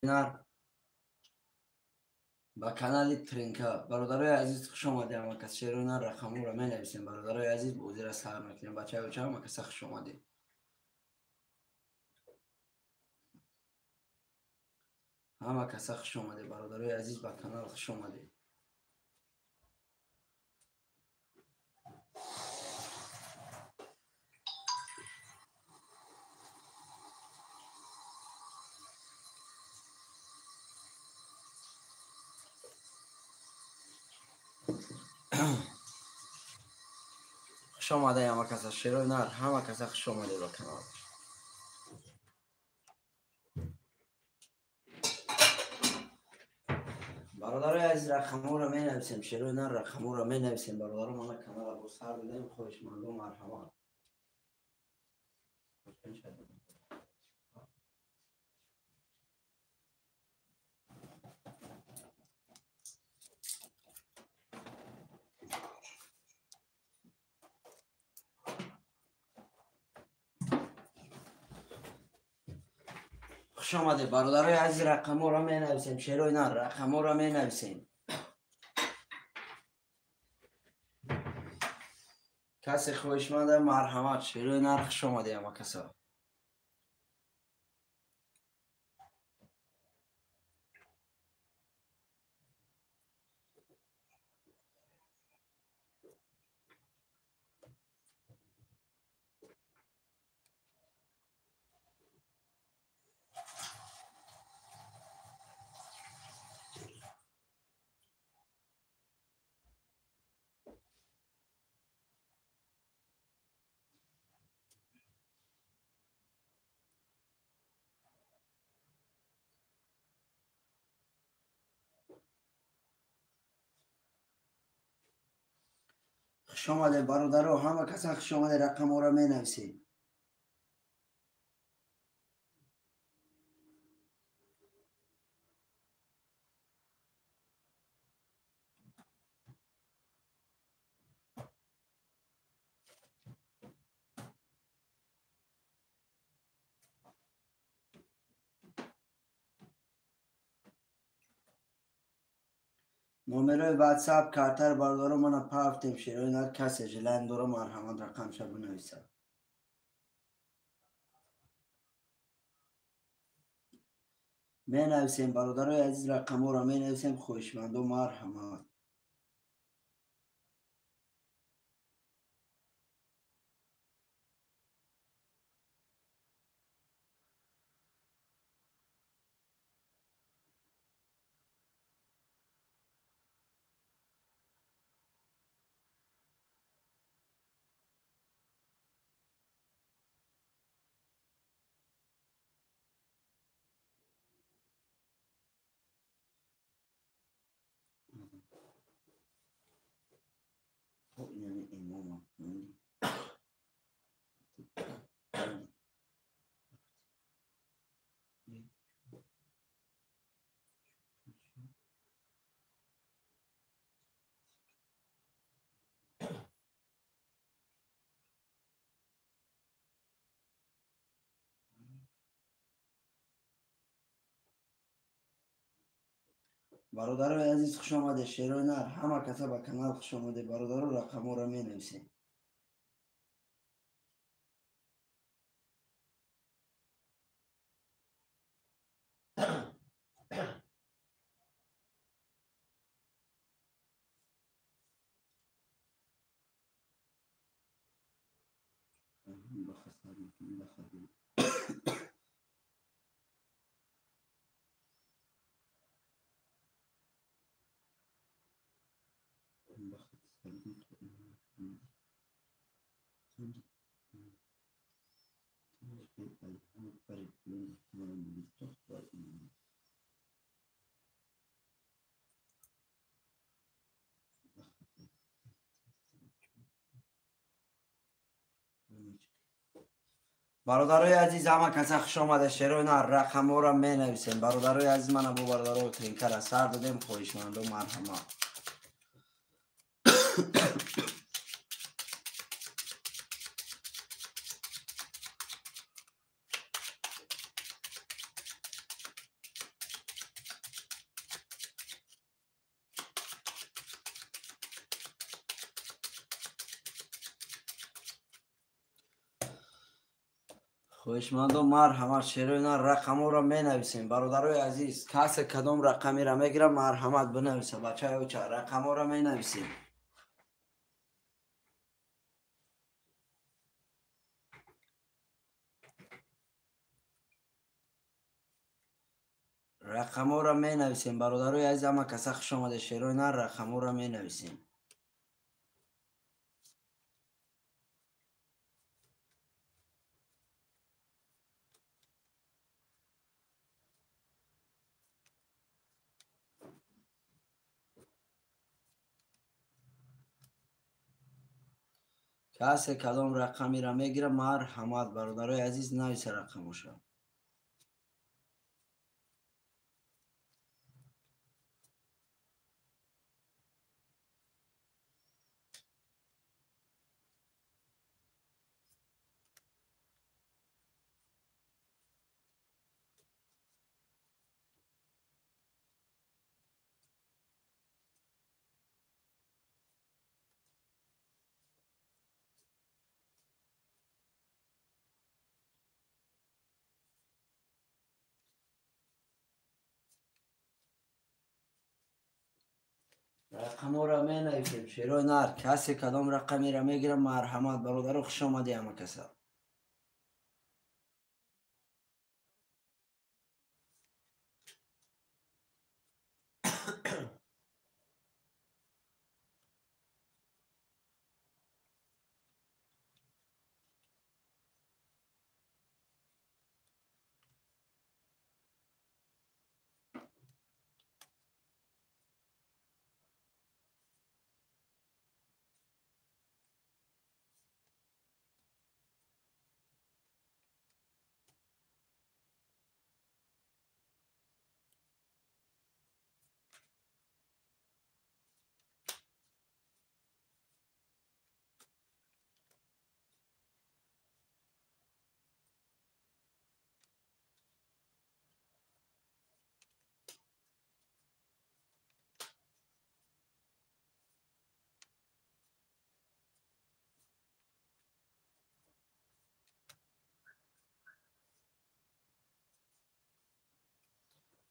Нар ба канали Тринка. Бародарои азиз, хуш омадед. Ҳама кас шерои нар рақамҳоро менависем. Бародарои азиз, бозиро сар мекунем. Бачаи оча, ҳама каса хуш омадед. Ҳама каса хуш омадед, бародарои азиз, ба канал хуш омадед. Хуш омадаи ҳама каса, шерои нар, ҳама каса хуш омадед ба канал. Бародарои азиз, рақамҳоро менависем. Шерои нар рақамҳоро менависем. Бародаро, мана канала бо сар додем, хоҳишмандо, марҳамат. Хуш омадед, бародарои азиз, рақамҳоро менависем. Шерои нар рақамҳоро менависем. Касе хоҳишманда, марҳамат. Шерои нар, хуш омадед ҳама каса. Хуш омадед, бародаро, ҳама каса хуш омадед. Рақамҳоро менависем. Номерои ватсап картаро, бародаро, мана пафтем. Шерои нар, касе желание дора, марҳамат, рақамша бинависад. Менависем, бародарои азиз, рақамҳоро менависем. Хоҳишмандо, марҳамат. Бародарои азиз, хуш омадед. Шерои нар, ҳама каса ба канал хуш омадед. Бародаро, рақамҳоро менависем. Бародарои азиз, ҳама каса хуш омада. Шерои нар рақамҳоро менависем. Бародарои азиз, мана бо бародаро тринкара сар додем. Хоҳишмандо, марҳамат. Хоҳишмандо, марҳамат, шерои нар, рақамҳоро менависем. Бародарои азиз, касе кадом рақамеро мегирад, марҳамат бинависа. Бачаи оча, рақамҳоро менависем. Рақамҳоро менависем. Бародарои азиз, ҳама каса хуш омаде. Шерои нар, рақамҳоро менависем. Касе кадом рақамеро мегирад, марҳамат, бародарои азиз, нависа рақамоша. Рақамҳоро менависем, шерои нар. Касе кадом рақамеро мегирад, марҳамат, бародаро, хуш омадӣ ҳама каса.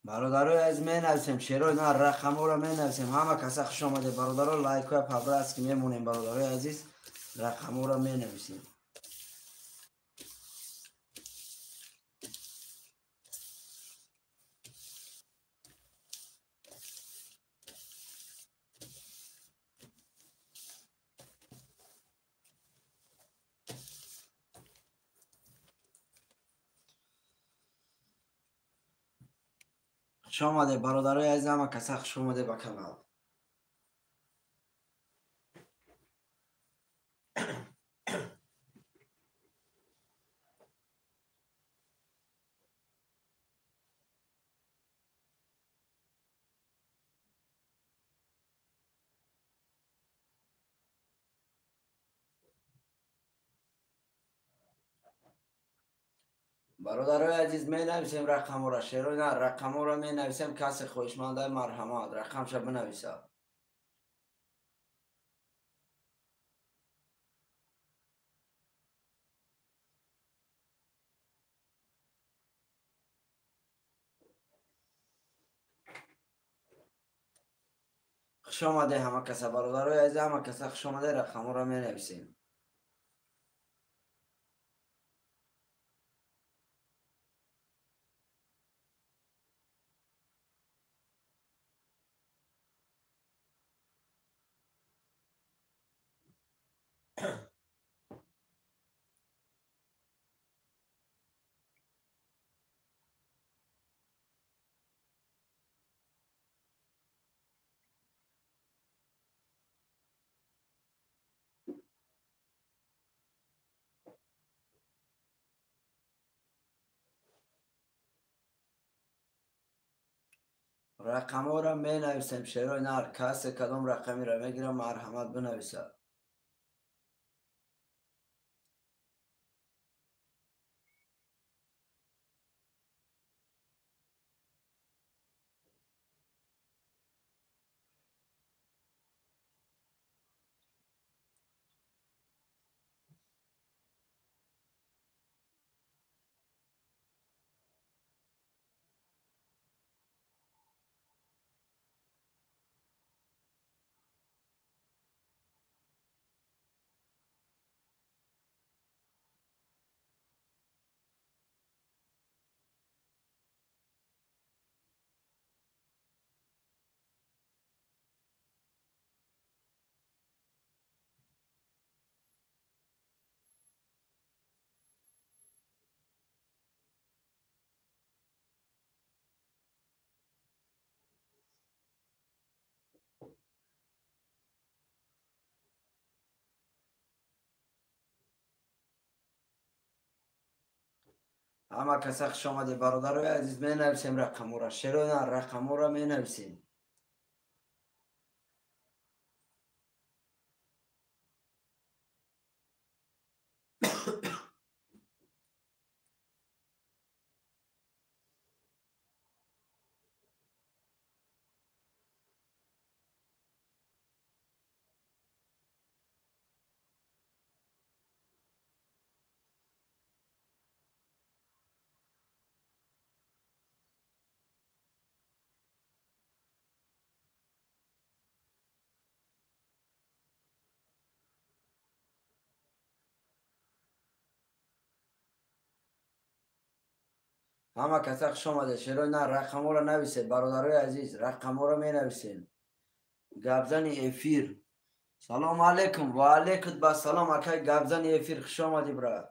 Бародарои азиз, менависем, шерои нар, рақамҳоро менависем. Ҳама каса хуш омаде, бародаро, лайкҳоя по-братски мемонем. Бародарои азиз, рақамҳоро менависем. Хуш омаде, бародарои азиз, ҳама каса хуш омаде ба канал. Бародарои азиз, менависем рақамҳоро, шерои нар, рақамҳоро менависем. Касе хоҳишмандаи, марҳамат, рақамша бинависа. Хуш омаде ҳама каса, бародарои азиз, ҳама каса хуш омаде. Рақамҳоро менависем. Рақамҳоро менависем, шерои нар. Касе кадом рақамеро мегирад, марҳамат, бинависа. Ҳама каса хуш омадед, бародарои азиз, менависем рақамҳоро. Шерои нар, рақамҳоро менависем. Ҳама каса хуш омадед. Шерои нар, рақамҳоро нависед, бародарои азиз, рақамҳоро менависем. Гапзани эфир. Салому алейкум. Ва алейкум басалом, акай гапзани эфир, хуш омадӣ, брат.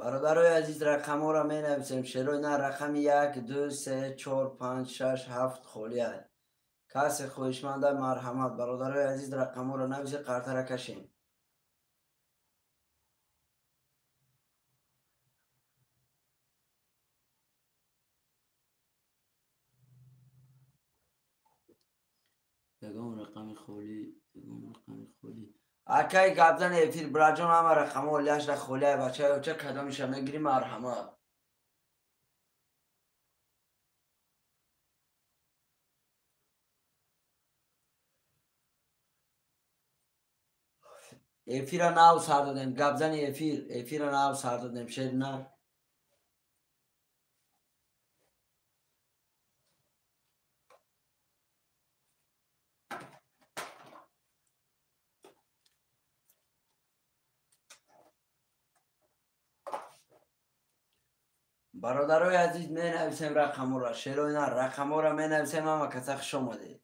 Бародарои азиз, рақамҳоро менависем. Шерои нар, рақами 1, 2, 3, 4, 5, 6, 7 холӣ аст. Касе хоҳишманда, марҳамат. Бародарои азиз, рақамҳоро нависед, қартара кашем. Ягон рақами холӣ, ягон рақами холӣ. Акай гапзани эфир, браҷон, ҳама рақамҳо ляшда холия, бачаи оча, кадомиша мегирӣ, марҳамат. Эфира нав сар додем, гапзани эфир, эфира нав сар додем, шери нар. Бародарои азиз, менависем рақамҳоро. Шерои нар, рақамҳоро менависем. Ҳама каса хуш омадед.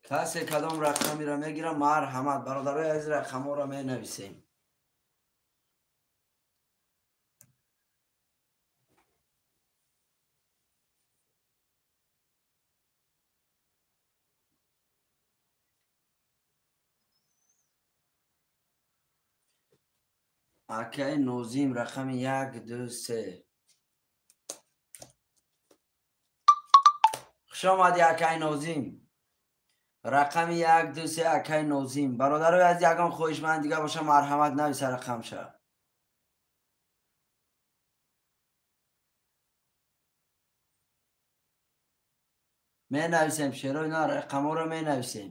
Касе кадом рақамиро мегирам, марҳамат. Бародарои азиз, рақамҳоро менависем. Акаи Нозим, рақами 1, 2, 3. Хуш омадӣ, акаи Нозим. Рақами 1, 2, 3, акаи Нозим. Бародарои азиз, ягон хоҳишманд дига боша, марҳамат, нависа рақамша. Менависем, шерои нар, рақамҳоро менависем.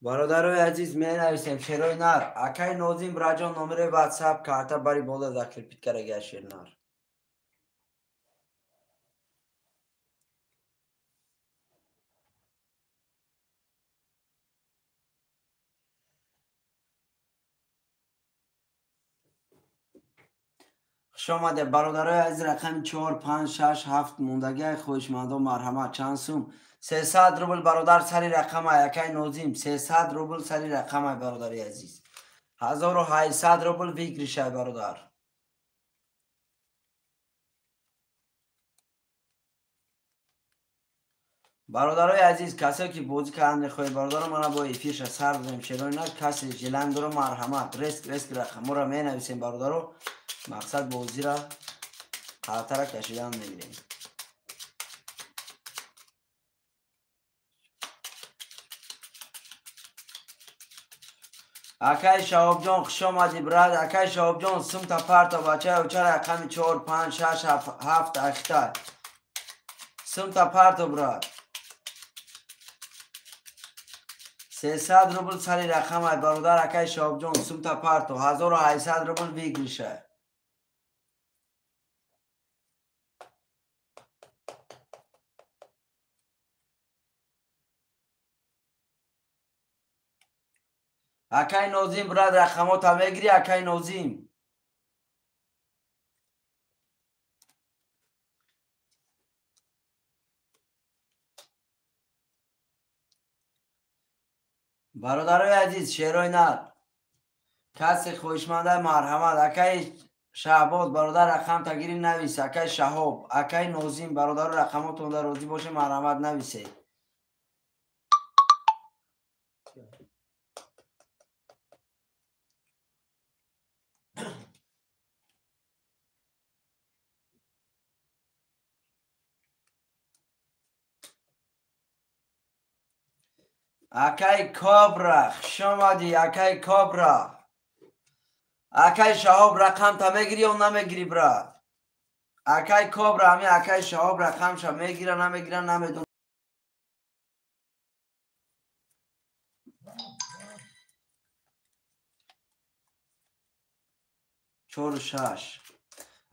Бародарои азиз, менависем, шерои нар. Акаи Нозим, браҷон, номери ватсап карта бари бола закрепить карагия, шер нар. Хуш омадед, бародарои азиз, рақами 4, 5, 6, 7 мондагиай, хоҳишмандо, марҳамат. Чанд сум? 300 рубл, бародар, сари рақамай, акай Нозим, 300 рубл сари рақамай, бародари азиз. 1800 рубл выигрышай, бародар. Бародарои азиз, касое ки бозӣ кардан мехоҳед, бародаро, мана бо эфирша сар додем, шерои нар, касе желание дора, марҳамат, реск реск рақамҳоро менависем, бародаро. Мақсад бозира қалтара кашидан мегирем. Акай Шаҳобҷон, хуш омадӣ, брат. Акай Шаҳобҷон, сумта парто, бачаи оча, рақами 4, 5, 6, 7 ахта. Сумта парто, брат. 300 рубл сари рақамай бародар акай Шаҳобҷон, сумта парто 1800 рубл выигрыша. Акай Нозим брат рақамота мегири, акай Нозим. Бародарои азиз, шерои нар, касе хоҳишманда марҳамат. Акай Шаҳбоз бародар рақамта гири навис. Акай Шаҳоб, акай Нозим бародаро рақамотонда розӣ боше марҳамат нависед. Акай Кобра, хуш омадӣ, акай Кобра. Акай Шаҳоб рақамта мегирӣ ё намегирӣ, брат? Акай Кобра, ҳами акай Шаҳоб рақамша мегира, намегира, намедонам. Чору шаш.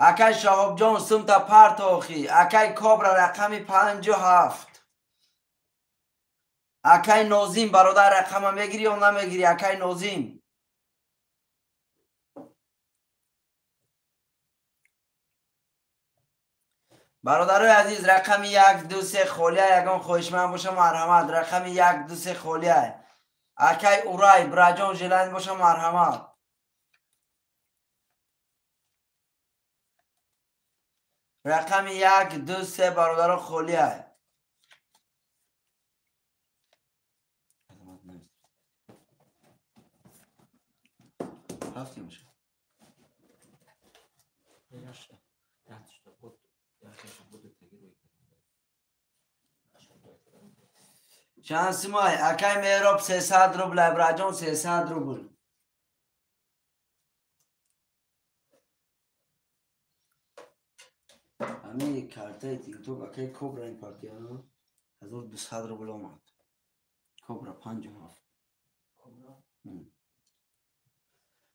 Акай Шаҳобҷон сумта парто охи. Акай Кобра рақами 57. Акай Нозим бародар рақама мегирӣ ё намегирӣ, акай Нозим? Бародарои азиз, рақами 1 2 3 холия, ягон хоҳишманд боша марҳамат. Рақами 1 2 3 холия. Акай Урай браҷон желани боша марҳамат. Рақами 1 2 3 бародаро холия. Чанд сумай? Акай Меҳроб 300 рубл, Абраҷон 300 рубл. Ами картаи ТикТок акай Кобра ин партия 1200 рубл омад. Кобра 57.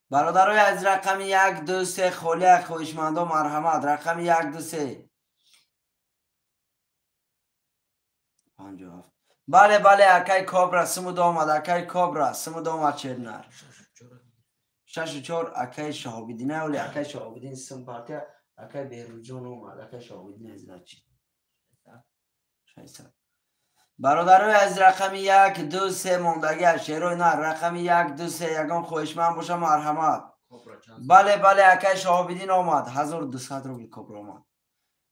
Бародарои аз рақами 1 2 3 холия хоҳишмандо марҳамат. Рақами 1 2 3 57. Бале, бале, акай Кобра сумуд омад, акай Кобра сумуд омад чернар. 6-4 акай Шаҳобиддин, оли акай Шаҳобиддин сум партия, акай Беҳрӯзҷон омад, акай Шаҳобиддин аз значит 600. Бародарои аз рақами 1 2 3 мондагӣ шерои нар, рақами 1 2 3 ягон хоҳишманд боша марҳамат. Бале, бале, акай Шаҳобиддин омад, 1200 рубл Кобра омад.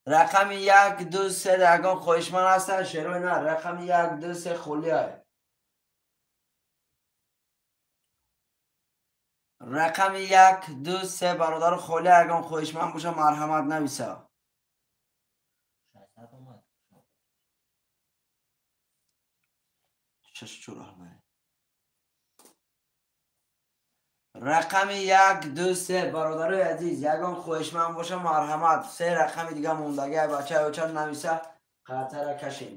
Рақами 1 2 3 ягон хоҳишманд ҳастанд шерои нар, рақами 1 2 3 холия. Рақами 1 2 3 бародаро холия, ягон хоҳишманд боша марҳамат нависа. Рақами 1 2 3 бародарои азиз, ягон хоҳишманд боша марҳамат. Се рақами дига мондагӣ, бача оча нависа, қартара кашем.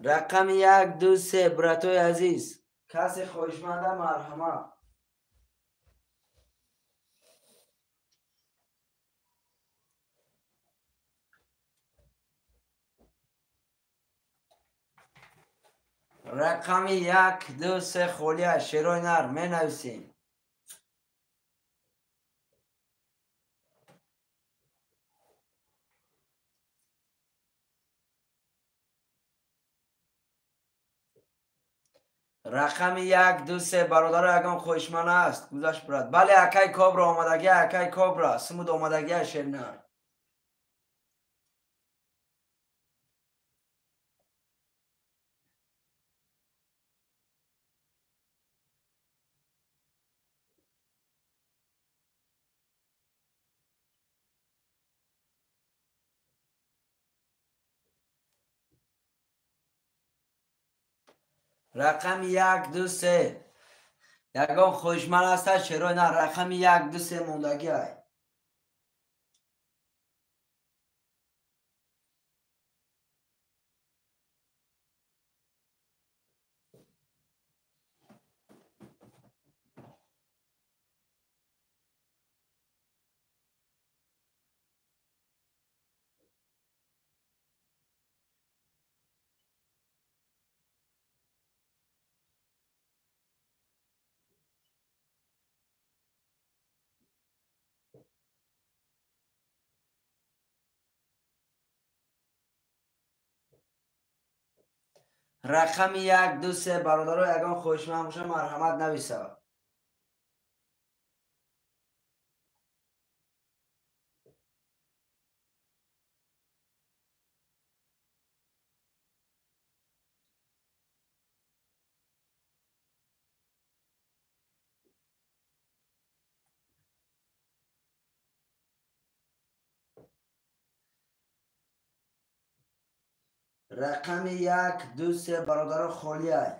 Рақами 1 2 3 братои азиз, касе хоҳишманда марҳамат. Рақами 1 2 3 холия, шерои нар менависем. Рақами 1 2 3 бародаро ягон хоҳишманд аст? Гузашт брат. Бале, акай Кобра омадагӣ, акай Кобра сумуд омадагӣ шернар. Рақами 1, 2, 3. Ягон хоҳишманд ҳаста шерои нар рақами 1, 2, 3 мондагӣ ай. Рақами 1, 2, 3 бародаро ягон хоҳишманд боша марҳамат нависа. Рақами 1, 2, 3 бародаро холӣ ай.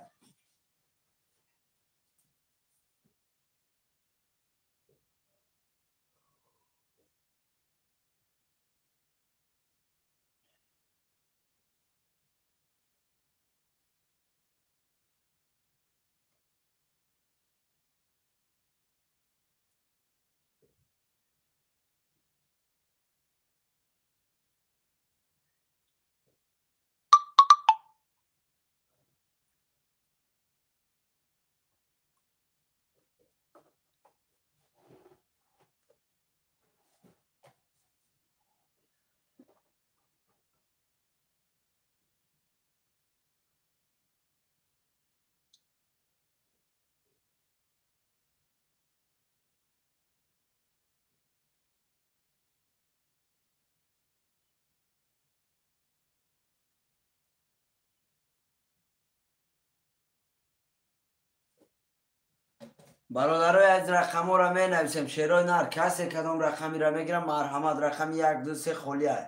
Бародарои аз рақамҳоро менависем. Шерои нар касе кадом рақамиро мегирам марҳамат. Рақами 1, 2, 3 холӣ ай.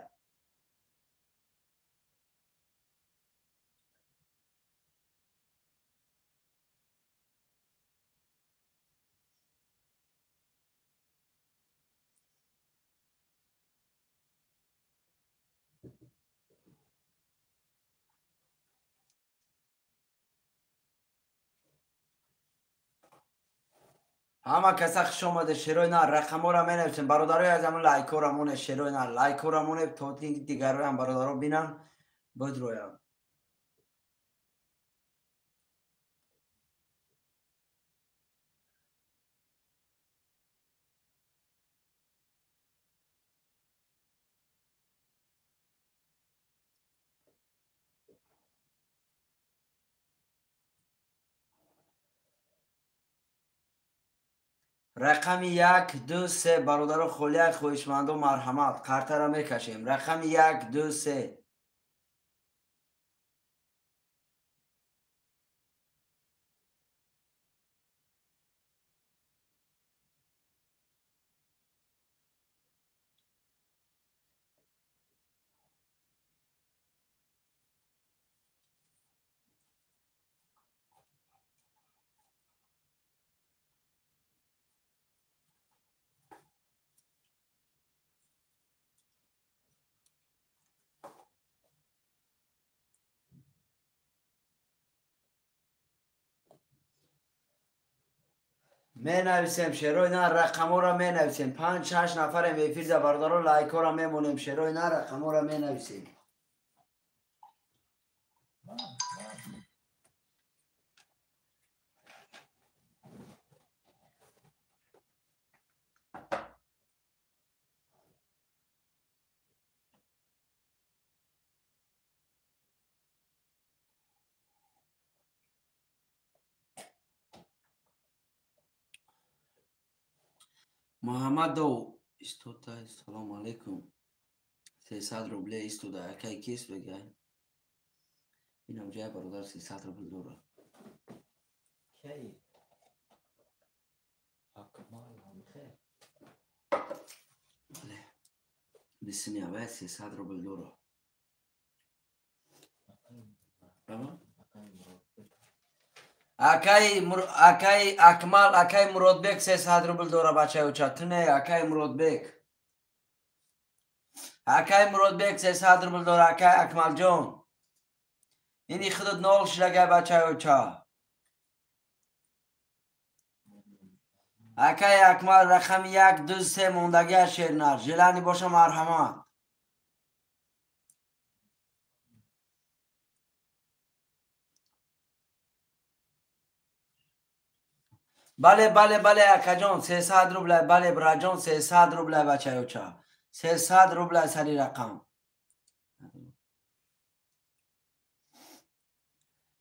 Ҳама каса хуш омаде шерои нар. Рақамҳоро менависем. Бародарои аз ҳамон лайкҳоро моне шерои нар. Лайкҳоро моне то дигароям бародаро бинанд бидроянд. Рақами 1, 2, 3 бародаро холияи хоҳишмандо марҳамат. Қартаро мекашем. Рақами 1, 2, 3. Менависем шерои нар рақамҳоро менависем. 5-6 нафарем эфирда бародаро лайкҳоро мемонем. Шерои нар рақамҳоро менависем. Муҳаммадов истода. Салому алайкум. 300 рубле истода. Акай кист бегай? Инам ҷай бародар 300 рубл дорад. Кай? Акмал ҳамхе. Бале. Бисини авай 300 рубл дорад. Акай Акмал, акай Муродбек 300 рубл дора бачаи оча. Ту не, акай Муродбек. Акай Муродбек 300 рубл дора, акай Акмалҷон. Ини худат нол шидагай бачаи оча. Акай Акмал рақами 1, 2, 3 мондагия шернар. Желани боша марҳамат. Бале, бале, бале, акаҷон, 300 рубля, бале, браҷон, 300 рубля, бачаи оча. 300 рубля сари рақам.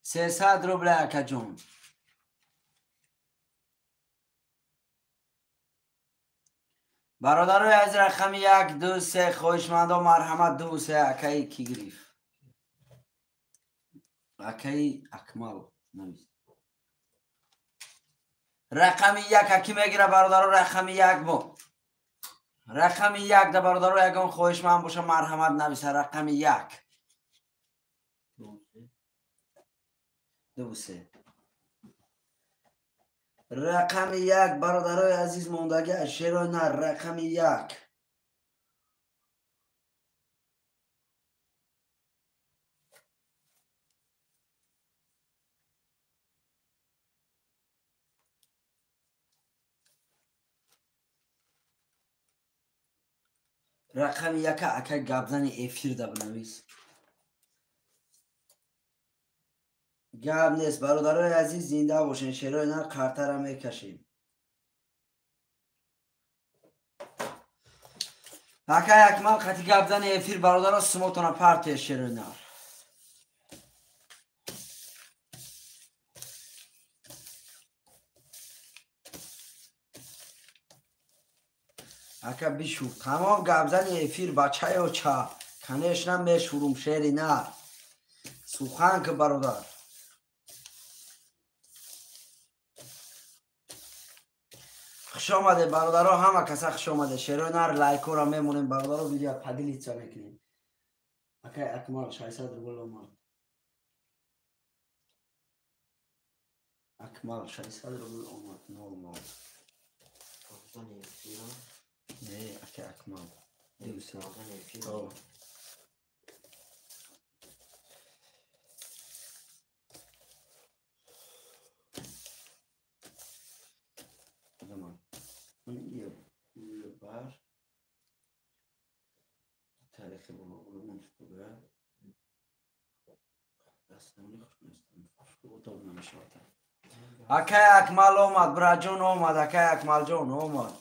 300 рубля, акаҷон. Бародарои аз рақами 1, 2, 3 хоҳишмандо марҳамат 2, 3 акаи ки гирифт? Акаи Акмал навис. Рақами 1 аки мегира бародаро, рақами 1 бо. Рақами 1 да бародаро ягон хоҳишманд боша марҳамат нависа рақами 1. 2, 3. Рақами 1 бародарои азиз мондаги аз шерои нар рақами 1. Рақами 1 ака гапзани эфир да бинавис. Гап нест бародарои азиз, зинда бошен, шерои нар қартара мекашем. Акай Акмал қати гапзани эфир бародаро сумотона партия шерои нар. Ака бишур, тамом гапзани эфир бачаи оча. Конечно мешурум шери нар. Сухан ки бародар. Хуш омаде бародаро, ҳама каса хуш омаде. Шерои нар лайкора мемонем бародаро, видео поделиться мекунем. Акай Акмал 600 рубл омад. Акмал 600 рубл омад, 00. Не, акай Акмал. 200. Бар тарихи акай Акмал омад, браҷон омад, акай Акмалҷон омад.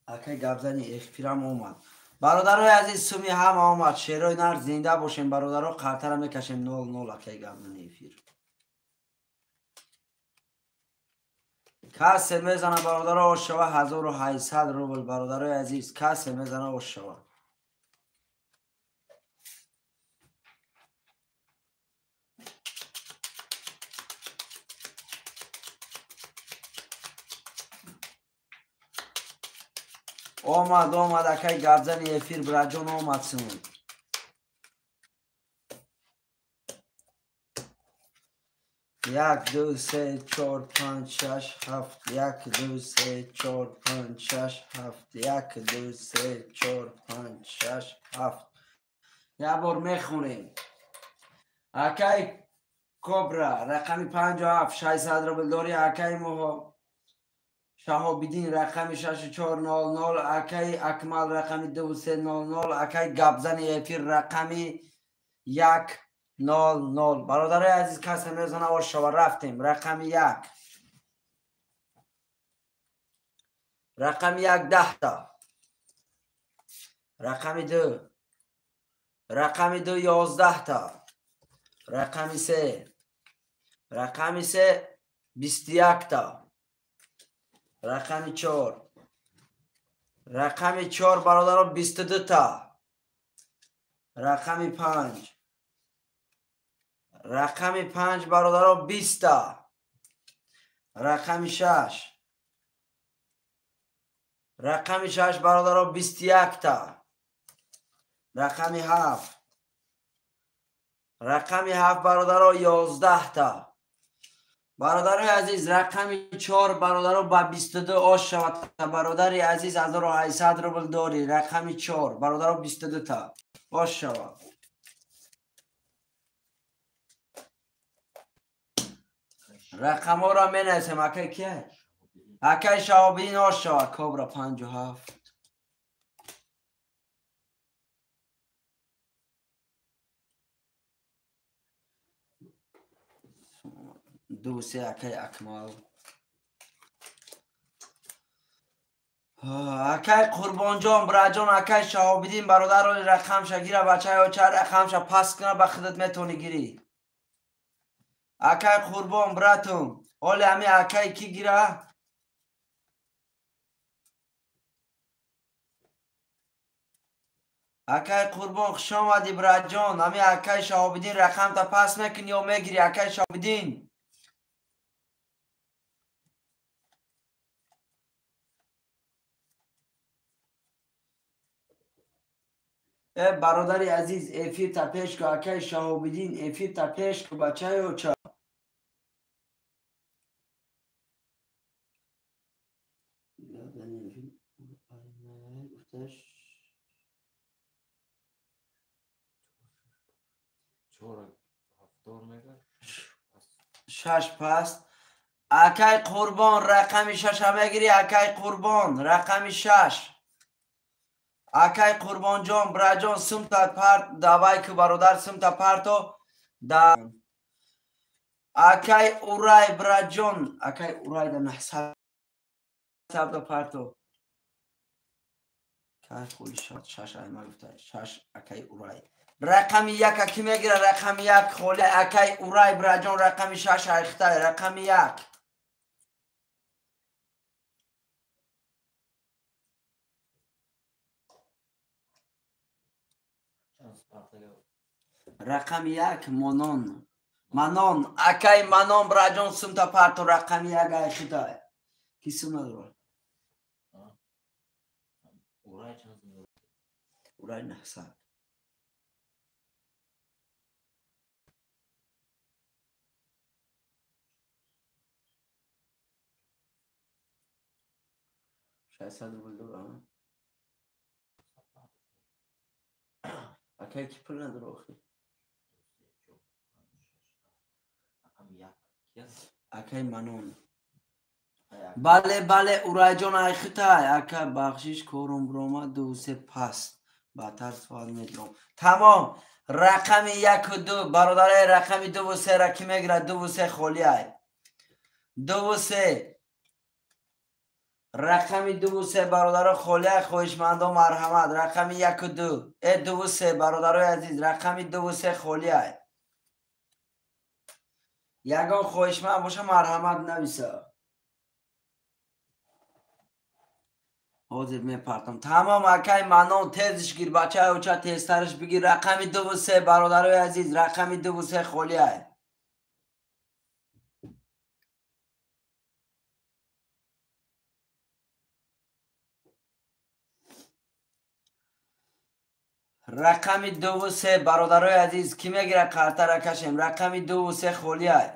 Акай гапзани эфирам омад. Бародарои азиз, суми ҳама омад. Шерои нар зинда бошем бародаро, қартара мекашем 00 акай гапзани эфир. Касе мезана бародаро ошава 1800 рубл бародарои азиз, касе мезана ошава. Омад, омад, акай гапзани эфир браҷон омад сун. 1, 2, 3, 4, 5, 6, 7, 1, 2, 3, 4, 5, 6, 7, 1, 2, 3, 4, 5, 6, 7. Як бор мехонем. Акай Кобра рақами 57 600 рубл дори, акай моҳо Шаҳобиддин рақами 6400, акай Акмал рақами 2300, акай гапзани эфир рақами 100. Бародарои азиз, касе мезана ошава, рафтем. Рақами 1. Рақами 1 10та. Рақами 2. Рақами 2 11та. Рақами 3. Рақами 3 21та. Рақами 4. Рақами 4 бародаро 22та. Рақами 5. Рақами 5 бародаро 20та. Рақами 6. Рақами 6 бародаро 21 та. Рақами 7. Рақами 7 бародаро 11 та. Бародарои азиз, рақами 4 бародаро ба 22 ош шавад. Бародари азиз 1800 рубл дорӣ. Рақами 4 бародаро 22 та ош шавад. Рақамҳоро менависем. Акай кия? Акай Шаҳобиддин ош шавад. Кобра 57. Ду се акай Акмал. Акай Қурбонҷон, браҷон, акай Шаҳобиддин бародаро рақамша гира, бачаи оча рақамша пас куна, ба худат метавонӣ гирӣ. Акай Қурбон, братум, оли ҳами акай ки гира? Акай Қурбон, хуш омадӣ, браҷон. Ҳами акай Шаҳобиддин рақамта пас мекунӣ ё мегирӣ, акай Шаҳобиддин? Бародари азиз, эфирта пеш ку, акай Шаҳобиддин, эфирта пеш ку, бачаи оча. Шаш паст. Акай Қурбон, рақами 6 мегирӣ, акай Қурбон, рақами 6. Акай Қурбонҷон, браҷон, сумта парт, давай ку бародар, сумта парто. Да акай Урай, браҷон, акай Урай да 900 та парто. Кай хули шад 6 айма гуфта, 6 акай Урай. Рақами 1 ки мегира? Рақами 1 холи акай Урай, браҷон, рақами 6 айхтай, рақами 1. Рақами 1 Монон. Манон, акай Манон, браҷон, сумта парто, рақами 1 айхтай. Ки сум надорад? Урай 900. 600 рубл дорад. Акай ки пул надорад охи? Акай Манон. Бале, бале, Урайҷон айхитай. Ака бахшиш, корум биромад, 2 3 паст. Баъдтар суҳбат медиҳам. Тамом. Рақами 1 ва 2 бародарай, рақами 2 ва 3 ра ки мегирад? 2 ва 3 холӣ ай. 2 ва 3. Рақами 2 ва 3 бародаро холӣ ай, хоҳишмандо марҳамат. Рақами 1 ва 2. 2 ва 3 бародарои азиз, рақами 2 ва 3 холӣ ай. Ягон хоҳишманд боша марҳамат нависа. Ҳозир мепартам. Тамом, акай Манон, тезиш гир, бачаи оча тезтариш бигир. Рақами 2 ва 3 бародарои азиз, рақами 2 ва 3 холӣ ай. Рақами 2 ва 3 бародарои азиз, ки мегира қартара кашем? Рақами 2 ва 3 холӣ ай.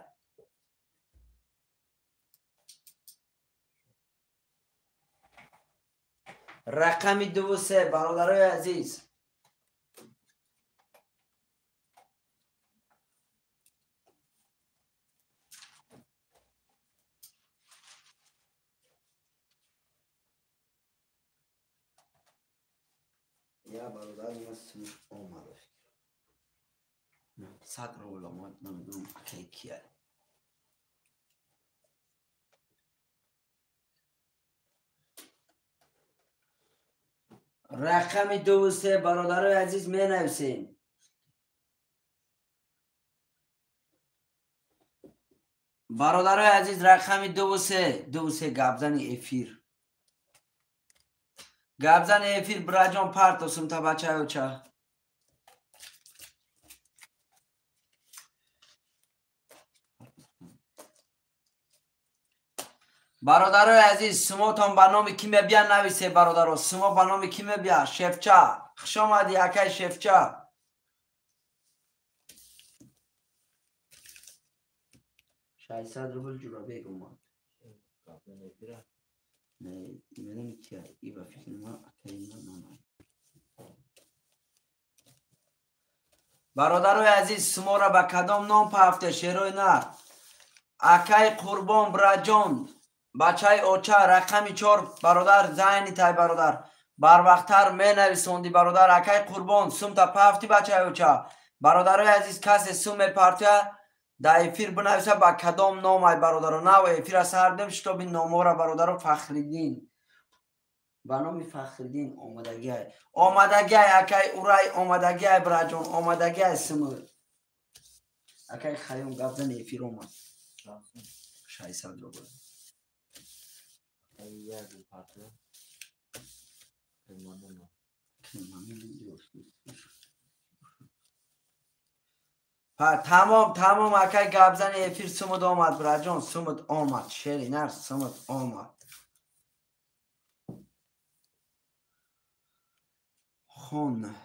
Рақами 2 ва 3 бародарои азиз. Я бародар, ма сумш омад. 900 рубл омад, намедонам акай кия. Рақами 2 ва 3 бародарои азиз менависем. Бародарои азиз, рақами 2 ва 3, 2 ва 3 гапзани эфир. Гапзани эфир, браҷон, парто сумта бачаи оча. Бародарои азиз, сумотон ба номи ки мебия нависе, бародаро. Сумо ба номи ки мебия? Шефча. Хуш омадӣ, акай Шефча. 600 рубл Ҷурабек омад. Не, медонӣ ки и ба фикри ман акаи ман. Бародарои азиз, сумора ба кадом ном пафте, шерои нар? Акай Қурбон браҷон, бачаи оча, рақами 4, бародар, зайни тай, бародар. Барвақттар менависонди, бародар. Акай Қурбон, сумта пафти, бачаи оча. Бародарои азиз, касе сум мепартия, дар эфир бинависа ба кадом ном ай, бародаро. Нав эфира сар дем, шитоби номора, бародаро. Фахриддин, ба номи Фахриддин омадагиай. Омадагиай, акай Урай, омадагиай, браҷон, омадагиай сумр. Акай Хайём гап зани, эфир омад. 600 рубл. Тамом, тамом, акай гапзани эфир, сумуд омад, браҷон, сумуд омад, шери нар, сумуд омад. Хон.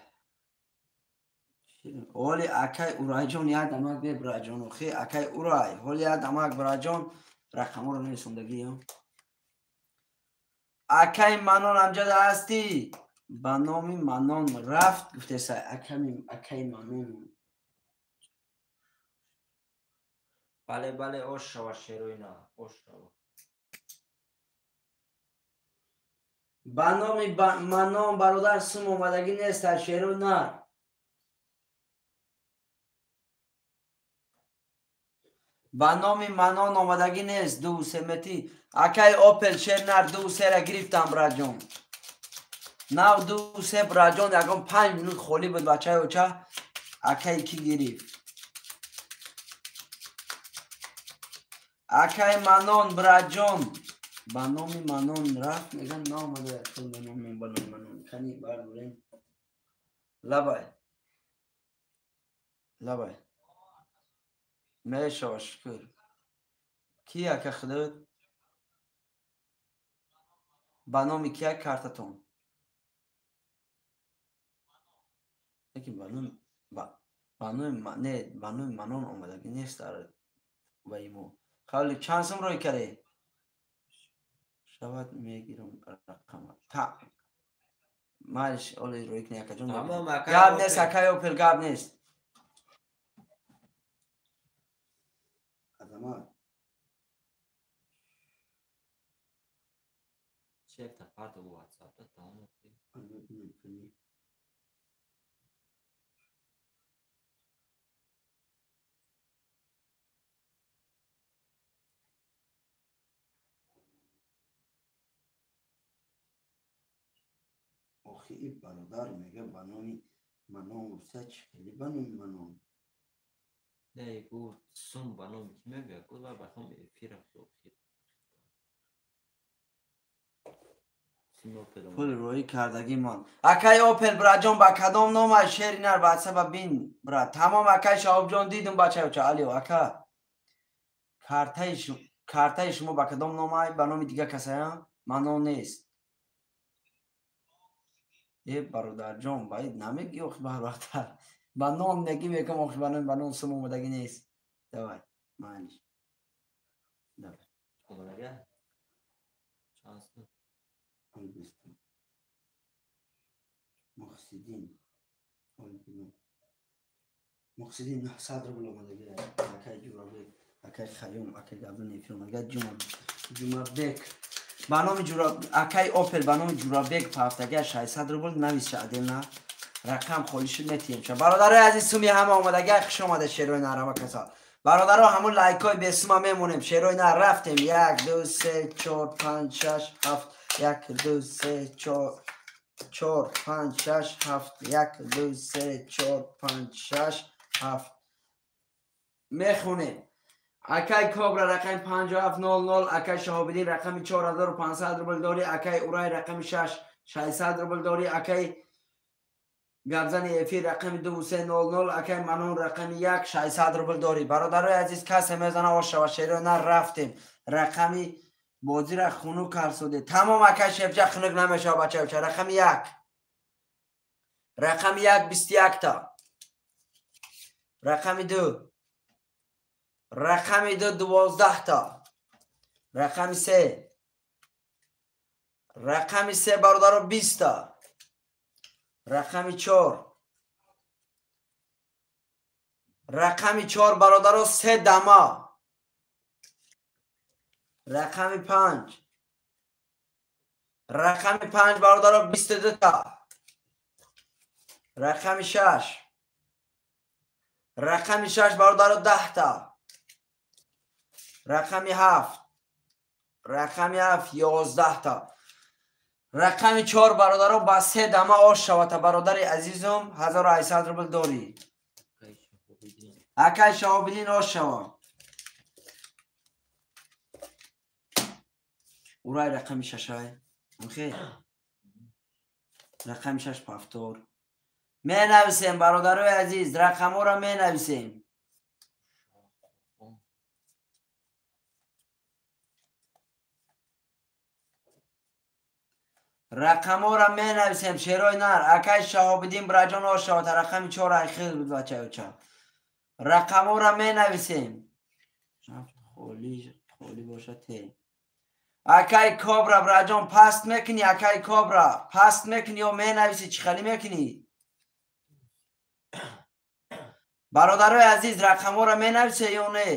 Оли акай Урайҷон, як дамак бе, браҷон, охи акай Урай, ҳоли як дамак, браҷон, рақаморо нависондагӣ. Акай Манон амҷада ҳастӣ? Ба номи Манон рафт гуфтеса, акай Манон. Бале, бале, ош шава, шерои на, ош шава. Ба номи Манон, бародар, сум омадагӣ нест, шерои нар. Ба номи Манон омадагӣ нест, 2-3 мети. Акай Опел, шер нар, 2-3-ра гирифтам, браҷон. Нав 2-3, браҷон, ягон 5 минут холӣ буд, бачаи оча. Акай ки гирифт? Акай Манон, браҷон, ба номи Манон рафт, меган наомада, ба номи, ба номи Манон. Кани бардорем. Лабай. Лабай. Мешава, шукр. Ки ака худат? Ба номи кия картатон? Лекин ба номи не, ба номи Манон омадагӣ нест дар ваи мо. Қавли чанд сум рӯй кардӣ? Шавад мегирам рақама. Та. Малиш оли рӯй кни, акаҷон. Гап нест, акай Опел, гап нест. Азамат. Чекта парта бу WhatsApp-да тамом. Охи и бародар мега ба номи Манон гуфта, чӣ хеле ба номи Манон? Не, гу сум ба номи ки мебия, гу ва ба хом эфира охир. Пул рӯӣ кардагӣ мон. Акай Опел, браҷон, ба кадом ном ай, шери нар, ватсапа бин, бра. Тамом, акай Шаҳобҷон, дидум, бачаюча. Алио, ака. Картаи шумо ба кадом ном ай? Ба номи дига касая? Манон нест. Э, бародарҷон, баид намегӣ охи барвақттар. Ба нон мегӣ, мекам охи ба нон сум омадагӣ нест. Давай, майли. Давай. Омадагӣ? Чанд сум? Мухсидин. Мухсидин 900 рубл омадагӣ. Акай Ҷурабек, акай Хайём, акай Габдун эфир омадагӣ. Ҷумабек. Ба номи акай Опел, ба номи Ҷурабек пафтагӣ 600 рубл нависа аделна. Рақам холӣ шуд, метиҳем. Бародарои азиз, суми ҳама омадагӣ, хуш омада, шерои нар, ҳама каса. Бародаро, ҳамун лайкҳои бесума мемонем. Шерои нар, рафтем. 1 2 3 4 5 6 7 1 2 3 4 4 5 6 7 1 2 3 4 5 6 7 мехонем. Акай Кобра рақами 5700, акай Шаҳобиддин рақами 4500 рубл дорӣ, акай Урай рақами 6 600 рубл дорӣ, акай Гапзани эфир рақами 2300, акай Манон рақами 1 600 рубл дорӣ. Бародарои азиз, касе мезана ош шава, шерои нар, рафтем. Рақами Бозира хунук карсоде. Тамом акай Шефча хунук намешава бачаюча. Рақами 1. Рақами 1 21 та. Рақами 2. Рақами 2 12 та. Рақами 3. Рақами 3 бародаро 20 та. Рақами 4. Рақами 4 бародаро 3 дама. Рақами 5. Рақами 5 бародаро 22 та. Рақами 6. Рақами 6 бародаро 10 та. Рақами 7. Рақами 7 11 та. Рақами 4 бародаро ба 3 дама ош шавата бародари азизум 1800 рубл дорӣ. Акай Шаҳобиддин ош шава. Урай рақами 6. Амхе. Рақами 6 повтор. Менависем бародарои азиз, рақамҳоро менависем. Рақамҳоро менависем шерои нар. Акай Шаҳобиддин бираҷон ош шавата рақами 4 айхел буд бачаюча. Рақамҳоро менависем. Холӣ холӣ бошад те. Акай Кобра бираҷон паст мекунӣ, акай Кобра паст мекунӣ ё менависӣ, чӣ хелӣ мекунӣ? Бародарои азиз, рақамҳоро менависе ё не?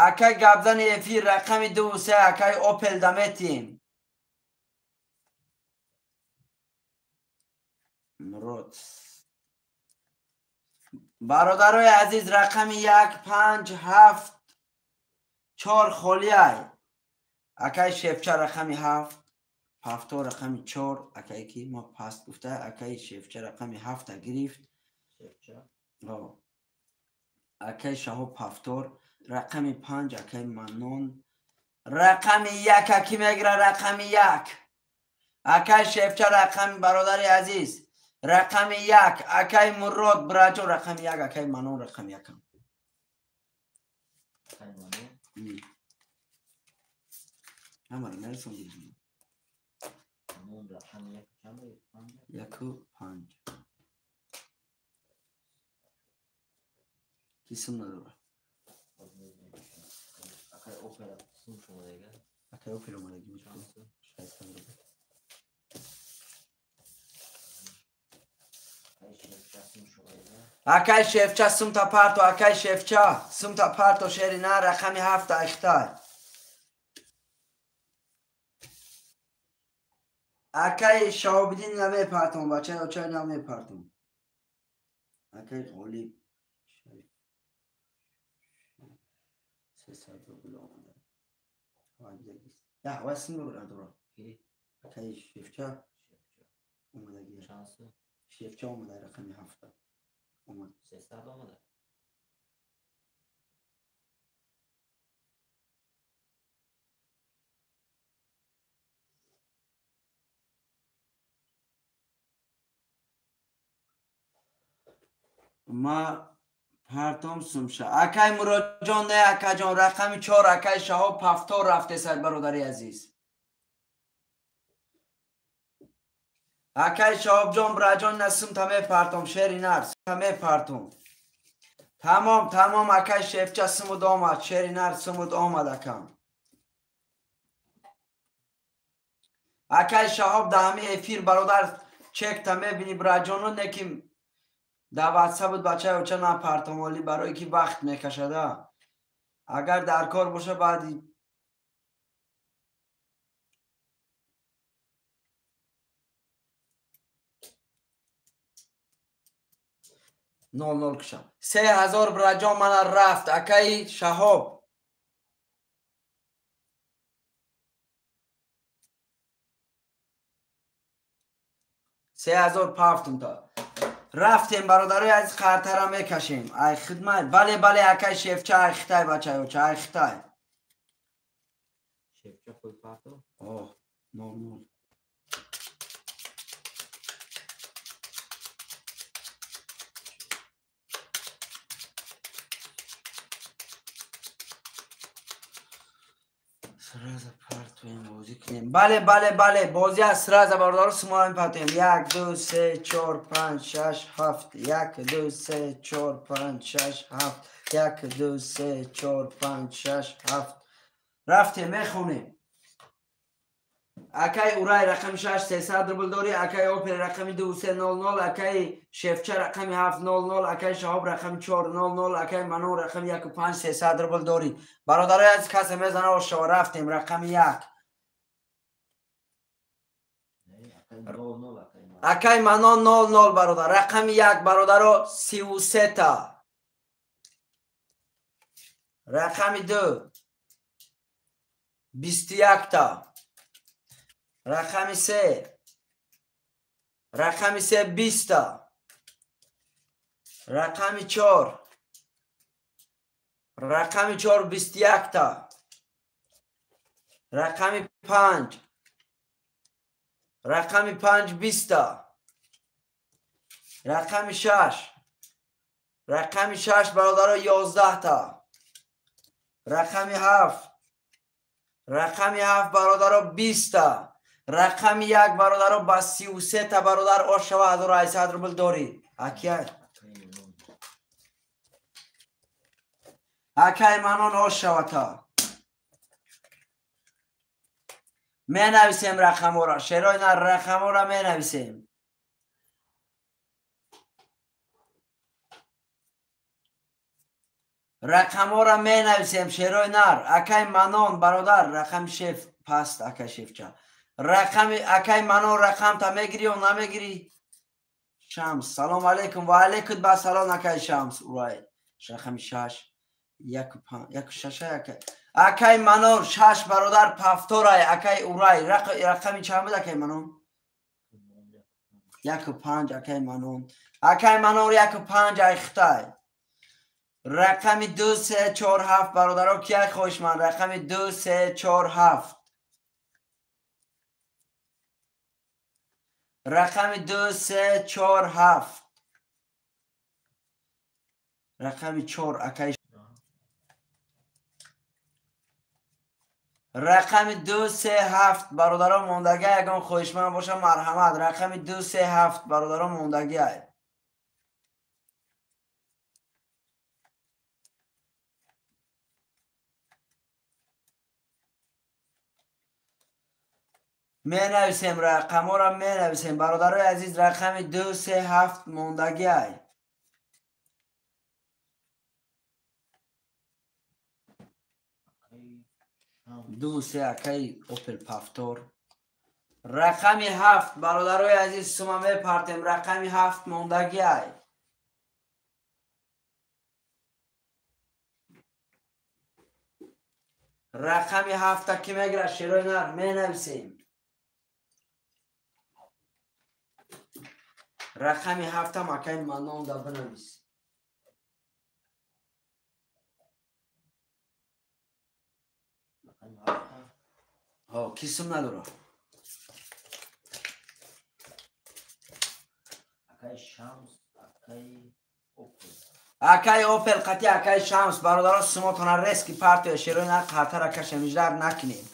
Акай гапзани эфир рақами 2 3 акай Опел даметим. Мурод. Бародарои азиз, рақами 1 5 7 4 холиай. Акай Шефча рақами 7, Пафто рақами 4, акай ки мо паст гуфта, акай Шефча рақами 7 гирифт. Шефча. Акай Шаҳоб Пафтор, рақами 5 акай Манон, рақами 1 аки мегира рақами 1. Акай Шефча рақами бародари азиз, рақами 1 акай Мурод бираҷон рақами 1, акай Манон рақами 1. Ҳамаро нарасондем. 1 5. Кисм надора. Акай Опера сум шумодаги. Акай Опера омадаги. 600 рубл. Акай Шефча сумта парто, акай Шефча сумта парто шери на рақами 7 айхтай. Акай Шаҳобиддин намепартом, бачаи очай намепартом. Акай Ғолиб 300 рубл омада. Я ҳавай сум надора. Акай Шефча омадаги. Шефча омада рақами 7. Омад. 300 омада. Ма партом сумша. Акай Муроджон не акаҷон рақами 4 акай Шаҳоб Пафтор рафтесад бародари азиз. Акай Шаҳобҷон бираҷон на сумта мепартом шери нар сумта мепартом. Тамом тамом акай Шефча сумуд омад шери нар сумуд омад акам. Акай Шаҳоб даҳами эфир бародар чекта мебини бираҷону неки дар ватсап буд бачаи оча напартом оли барое ки вақт мекашада. Агар дар кор боша баъди нол нол кушам. 3000 бираҷон мана рафт акаи Шаҳоб. 3000 пафтум та. Рафтем бародарои азиз қартара мекашем. Ай хидмат. Бале бале акай Шефча ай хитай бачаи оча ай хитай. Шефча хуй парто? Оҳ, 0 0. Бозӣ кунем. Бале, бале, бале, бозӣ аз сразу бародаро сумора мепартем. 1 2 3 4 5 6 7 1 2 3 4 5 6 7 1 2 3 4 5 6 7. Рафтем, мехонем. Акай Урай рақами 6 300 рубл дорӣ, акай Опел рақами 2300, акай Шефча рақами 700, акай Шаҳоб рақами 400, акай Манон рақами 15 300 рубл дорӣ. Бародарои азиз, касе мезана ошава. Рафтем, рақами 1. Акай Манон 00 бародар. Рақами 1 бародаро 33 та. Рақами 2 21 та. Рақами 3 рақами 3 20 та. Рақами 4 рақами 4 21 та. Рақами 5 рақами 5 20 та. Рақами 6 рақами 6 бародаро 11 та. Рақами 7 рақами 7 бародаро 20 та. Рақами 1 бародаро ба 33 та бародар ошава 1800 рубл дорӣ. Акай акай Манон ошава та. Менависем рақамҳоро, шерои нар рақамҳоро менависем. Рақамҳоро менависем шерои нар. Акай Манон бародар рақами шеф паст акай шефча. Рақами акай Манон рақамта мегирӣ ё намегирӣ? Шамс, салом алейкум. Ва алейкум ба салом акай Шамс. Урай. Рақами 6 1 5 1 6 акай. Акай Манон 6 бародар пафторай акай Урай. Рақами чанд буд акай Манон? 1 5 акай Манон. Акай Манон 1 5 ай Хитай. Рақами 2 3 4 7 бародаро кия хоҳишманд? Рақами 2 3 4 7. Рақами 2 3 4 7. Рақами 4 акай. Рақами 2 3 7 бародаро мондагӣ ягон хоҳишманд боша марҳамат. Рақами 2 3 7 бародаро мондагӣ. Менависем рақамҳоро менависем бародарои азиз. Рақами 2 3 7 мондагӣ. Ду се акай Опел Пафтор. Рақами 7 бародарои азиз сума мепартем. Рақами 7 мондагӣ. Рақами 7 ки мегирад шерои нар менависем. Рақами 7 акай Манон да бинавис. Кисм надора. Акай Шамс, акай Опел. Акай Опел қати акай Шамс бародаро сумотона рески партия шерои нар қартара кашем иждар накунем.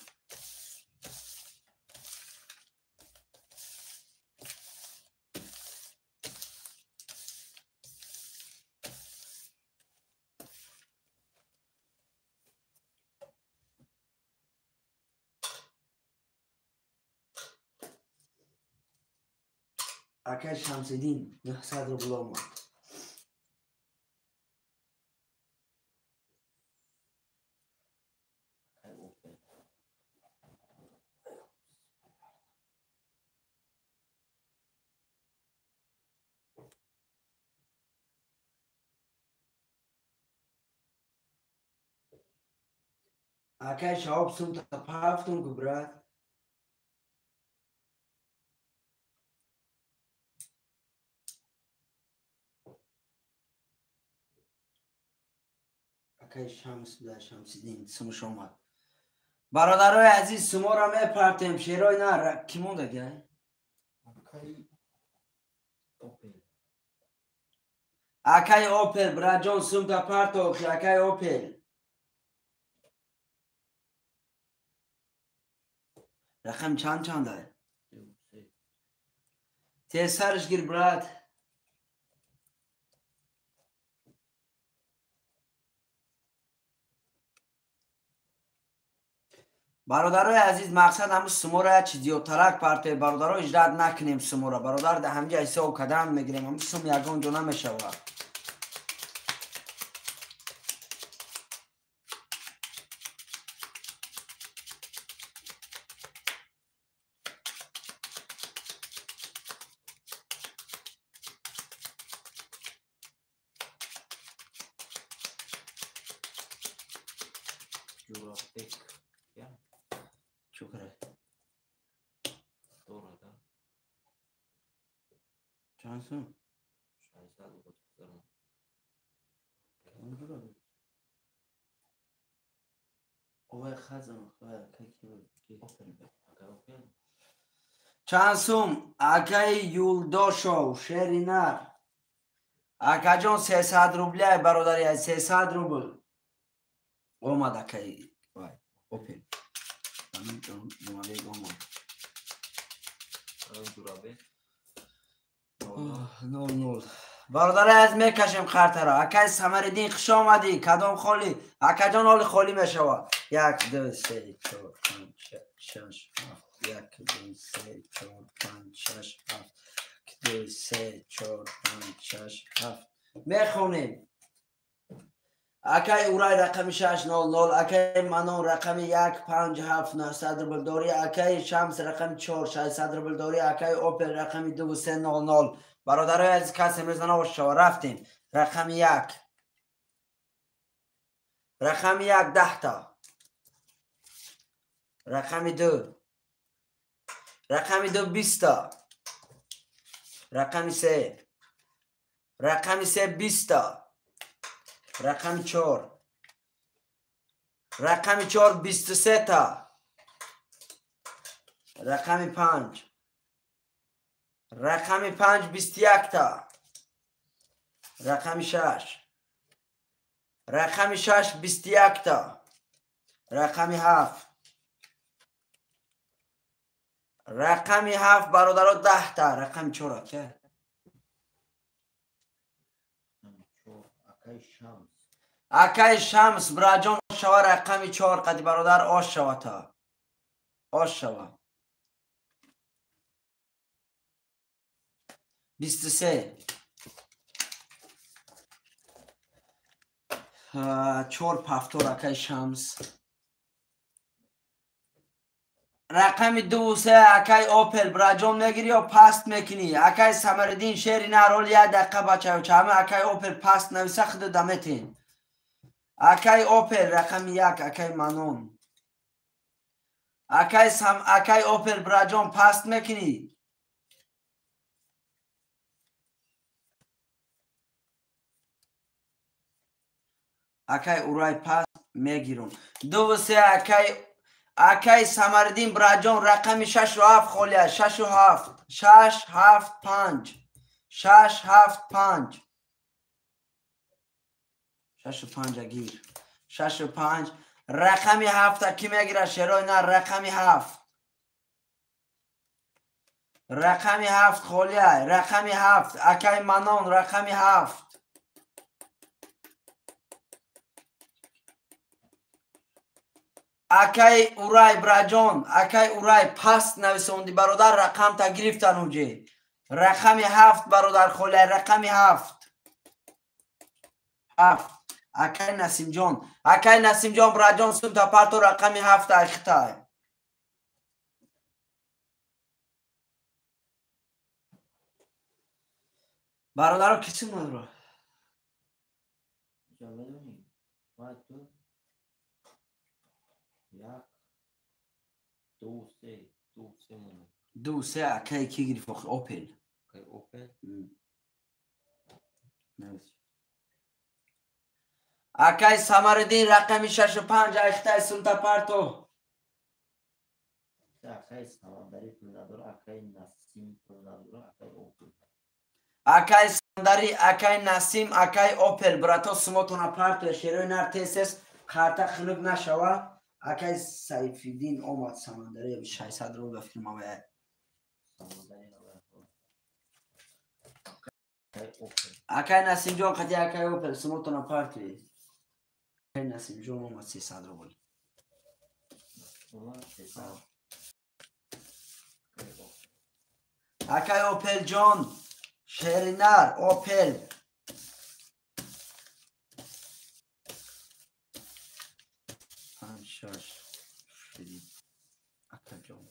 Акай Шамсиддин 900 рубл омад. Акай Шаҳоб сумта пафтум ку брат. Акай Шамс буда Шамсиддин сумуш омад. Бародарои азиз суморо мепартем шерои нар. Ки мондагӣ? Акай Опел. Акай Опел братҷон сумта партохи акай Опел. Рақам чанд чанда? Тезсарш гир, брат. Бародарои азиз, мақсад ҳамун сумора як чиз зиёдтарак партоe, бародаро, иҷрат накунем сумора. Бародар, да ҳамҷа ҳисоб кадан мегирем, ҳамун сум ягон ҷо намешавад. Чанд сум? Чанд сум? Акаи Юлдошов, шери нар. Акаҷон, 300 рубля, бародари, 300 рубл. Омад акаи Опел. Омад. 0-0. Бародари аз, мекашем қартара. Акай Самариддин, хуш омадӣ. Кадом холи? Акаҷон, ҳоли холӣ мешавад. 1, 2, 3, 4, 5, 6, 7. 1, 2, 3, 4, 5, 6, 7. 2, 3, 4, 5, 6, 7. Мехонем. Акай Урай рақами 6-0-0, акай Манон рақами 1, 5, 7, 900 рубл дорӣ, акай Шамс рақами 4, 600 рубл дорӣ, акай Опел рақами 2, 3, 0, 0. Бародарои азиз, касе мезана ошава. Рафтем. Рақами 1. Рақами 1 10 та. Рақами 2. Рақами 2 20 та. Рақами 3. Рақами 3 20 та. Рақами 4. Рақами 4 23 та. Рақами 5. Рақами 5 21 та. Рақами 6. Рақами 6 21 та. Рақами 7. Рақами 7, бародаро, 10 та. Рақами 4 ака. Акаи Шамс, браҷон, шава рақами 4 қади, бародар, ош шава та. Ош шава. 23. 4 повтор, акаи Шамс. Рақами 2 3, акай Опел, браҷон, мегирӣ ё паст мекунӣ? Акай Самариддин, шери нарол, як дақиқа, бачаё, чама акай Опел паст нависа, худу даметин. Акай Опел рақами 1, акай Манон. Акай сам, акай Опел, браҷон, паст мекунӣ? Акай Урай, паст мегирум. 2 3, акай Самариддин, браҷон, рақами 6 7 холия, 6 7, 6 7 5, 6 7 5, 6 5 гир, 6 5. Рақами 7-а кӣ мегирад, шерои нар? Рақами 7, рақами 7 холия, рақами 7, акай Манон, рақами 7. Акай Урай, браҷон, акай Урай, паст нависонди, бародар, рақамта гирифтан уҷе. Рақами 7, бародар, холия, рақами 7, 7. Акай Насимҷон, акай Насимҷон, браҷон, сумта парто, рақами 7 айхитай. Бародаро, ки сум надора? Як, ду, се, ду, се монад. 2 3, акай ки гирифт охи? Опел. Акай Опел. Акай Самариддин, рақами 6 5 айхитай, сумта парто. Акай Самандари пул надора, акай Насим пул надора, акай Опел. Акай Самандари, акай Насим, акай Опел, брато, сумотона парто, шерои нар, тез, карта хунук нашава. Акай Сайфиддин омад Самандари 600 рубл ба фикр мавая. Акай Насимҷон қати акай Опел сумотона партии. Акай Насимҷон омад 300 рубл. Акай Опелҷон Шеринар Опел панҷ шаш Фирид акаҷон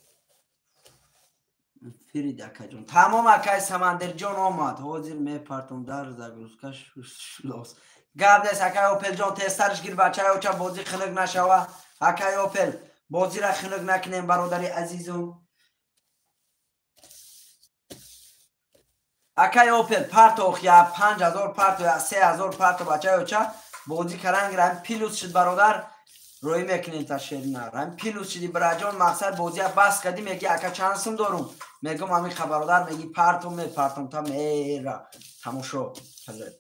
Фирид акаҷон тамом акай Самандерҷон омад. Ҳозир мепартом дар загрузка шлос. Гап нест акай Опелҷон тезтарш гир бачаи оча бозӣ хунук нашава. Акай Опел бозира хунук накунем бародари азизум. Акай Опел партох я 5000 парто я 3000 парто бачаи оча бозӣ каран гирам плюс шуд бародар рӯй мекунем та Шеринар. Ҳам плюс шуди бираҷон мақсад бозия бас кардӣ меги ака чанд сум дорум мегум ҳамин бародар меги партом мепартом та мера тамошо ҳазрат.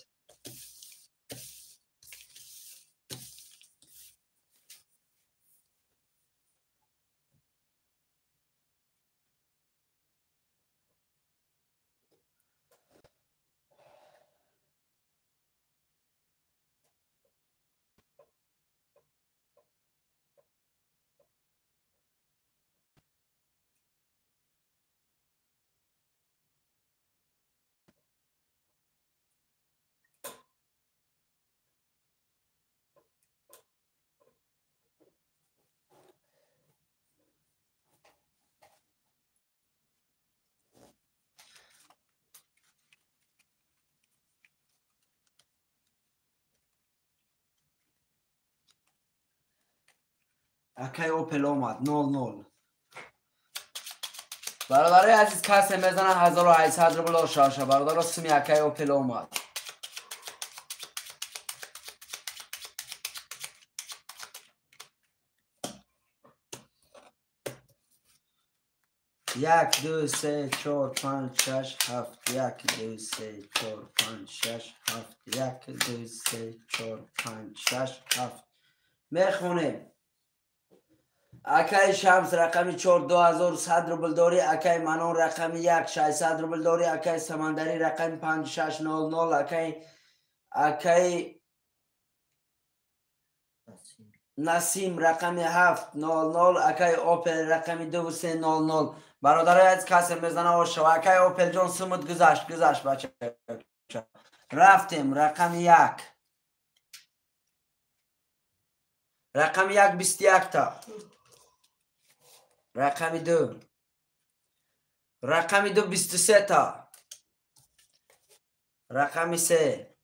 Акай Опел омад 00. Бародарои азиз касе мезана 1800 рубл ошаша. Бародаро суми акай Опел омад. Як, ду, се, чор, панҷ, шаш, ҳафт. Як, ду, се, чор, панҷ, шаш, ҳафт. Як, ду, се, чор, панҷ, шаш, ҳафт. Мехонем. Акай Шамс рақами 4 2100 рубл дорӣ. Акай Манон рақами 1 600 рубл дорӣ. Акай Самандарӣ рақами 5600. Акай Насим рақами 700. Акай Опел рақами 2300. Бародарои азиз касе мезана ошава. Акай Опелҷон сумут гузашт гузашт бача. Рафтем рақами 1. Рақами 1 21 та. Рақами 2. Рақами 2 23 та. Рақами 3.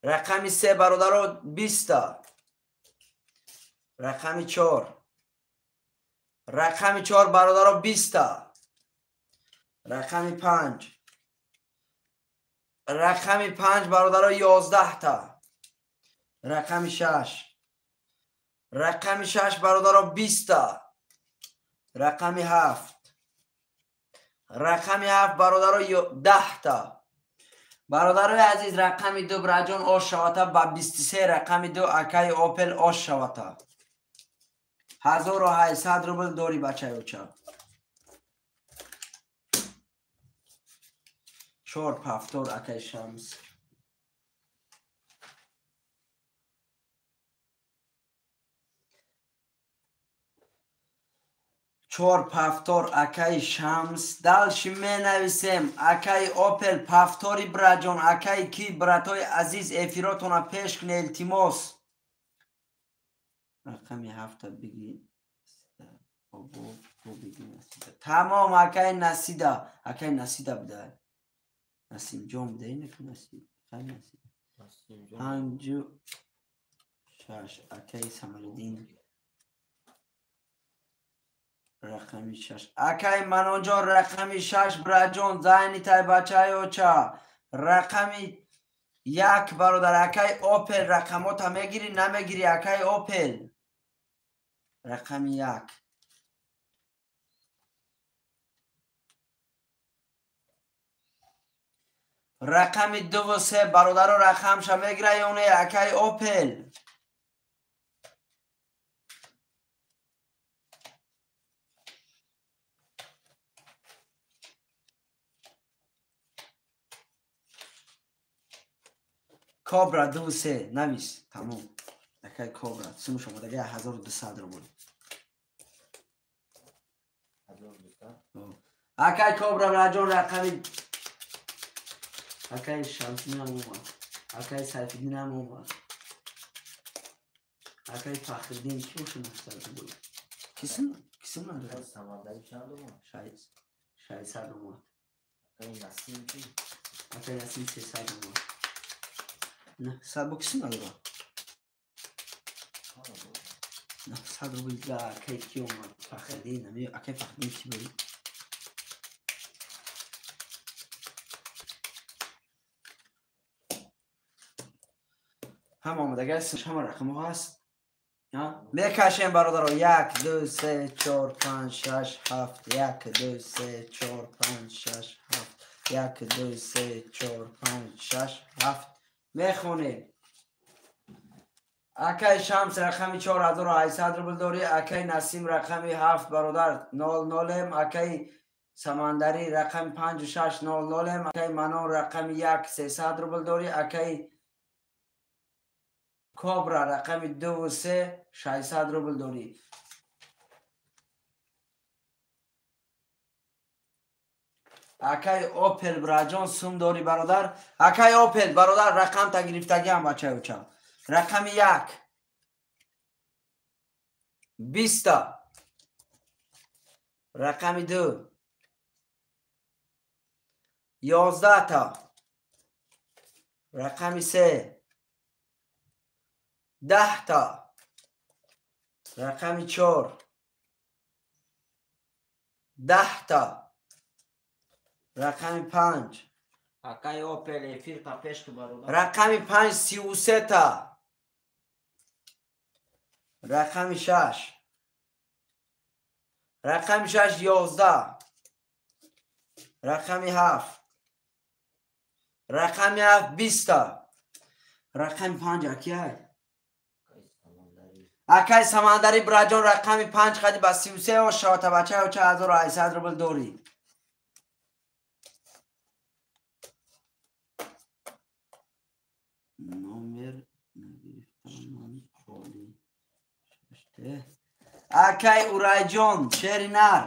Рақами 3 бародаро 20 та. Рақами 4. Рақами 4 бародаро 20 та. Рақами 5. Рақами 5 бародаро 11 та. Рақами 6. Рақами 6 бародаро 20 та. Рақами 7. Рақами 7 бародаро 10 та. Бародарои азиз рақами 2 бираҷон ош шавата ба 23 рақами 2 акай Опел ош шавата. 1800 рубл дорӣ бачаи оча. 4 пафтор акай Шамс. Чор пафтор акай Шамс. Дальше менависем акай Опел пафтори бираҷон. Акай ки братои азиз эфиротона пеш куне илтимос. Рақами 7 биги. Тамом акай Насида. Акай Насида буда. Насимҷон буда ина Насид. Акай Насид. 5 6 акай Самариддин. Рақами 6. Акай Манонҷон рақами 6 бираҷон зайни тай бачаи оча. Рақами 1 бародар акай Опел рақамота мегирӣ намегирӣ акай Опел. Рақами 1. Рақами 2 ва 3 бародаро рақамша мегира ё не акай Опел. Кобра 2 3 навис. Тамом. Акай Кобра сумаш омадаги 1200 рубл. 1200. Акай Кобра браҷон рақами акай Шамсинам омад. Акай Сайфиддинам омад. Акай Фахриддин ки бошад 900 рубл? Кисим? Кисим надорад? Самандари чанд омад? 600 омад. Акай Насим чи? Акай Насим 300 омад. 900 бо кисим надорад? 900 рубл акай ки омад? Фахриддин, акай Фахриддин ки буд? Ҳама омадаги аст, ҳама рақамҳо ҳаст. Мекашем бародаро. 1 2 3 4 5 6 7 1 2 3 4 5 6 7 1 2 3 4 5 6 7 мехонем. Акай Шамс рақами 4800 рубл дорӣ. Акай Насим рақами 7 бародар 00. Акай Самандарӣ рақами 5 6 00. Акай Манон рақами 1 300 рубл дорӣ. Акай Кобра рақами 2 3 600 рубл дорӣ. Акай Опел браҷон сум дорӣ бародар. Акай Опел бародар рақам та гирифтагиам бачаюча. Рақами 1 20. Рақами 2 11 та. Рақами 3 10 та. Рақами 4 10 та. Рақами 5 Акай Опел эфир та пеш ки бародар. Рақами 5 33 та. Рақами 6 Рақами 6 11. Рақами 7 Рақами 7 20 та. Рақами 5 акай. Акай Самандари браҷон рақами 5 қади ба 33 ошавата бачаё 4800 рубл дорӣ. Номер нагирифтам холи. Акай Урайҷон шери нар.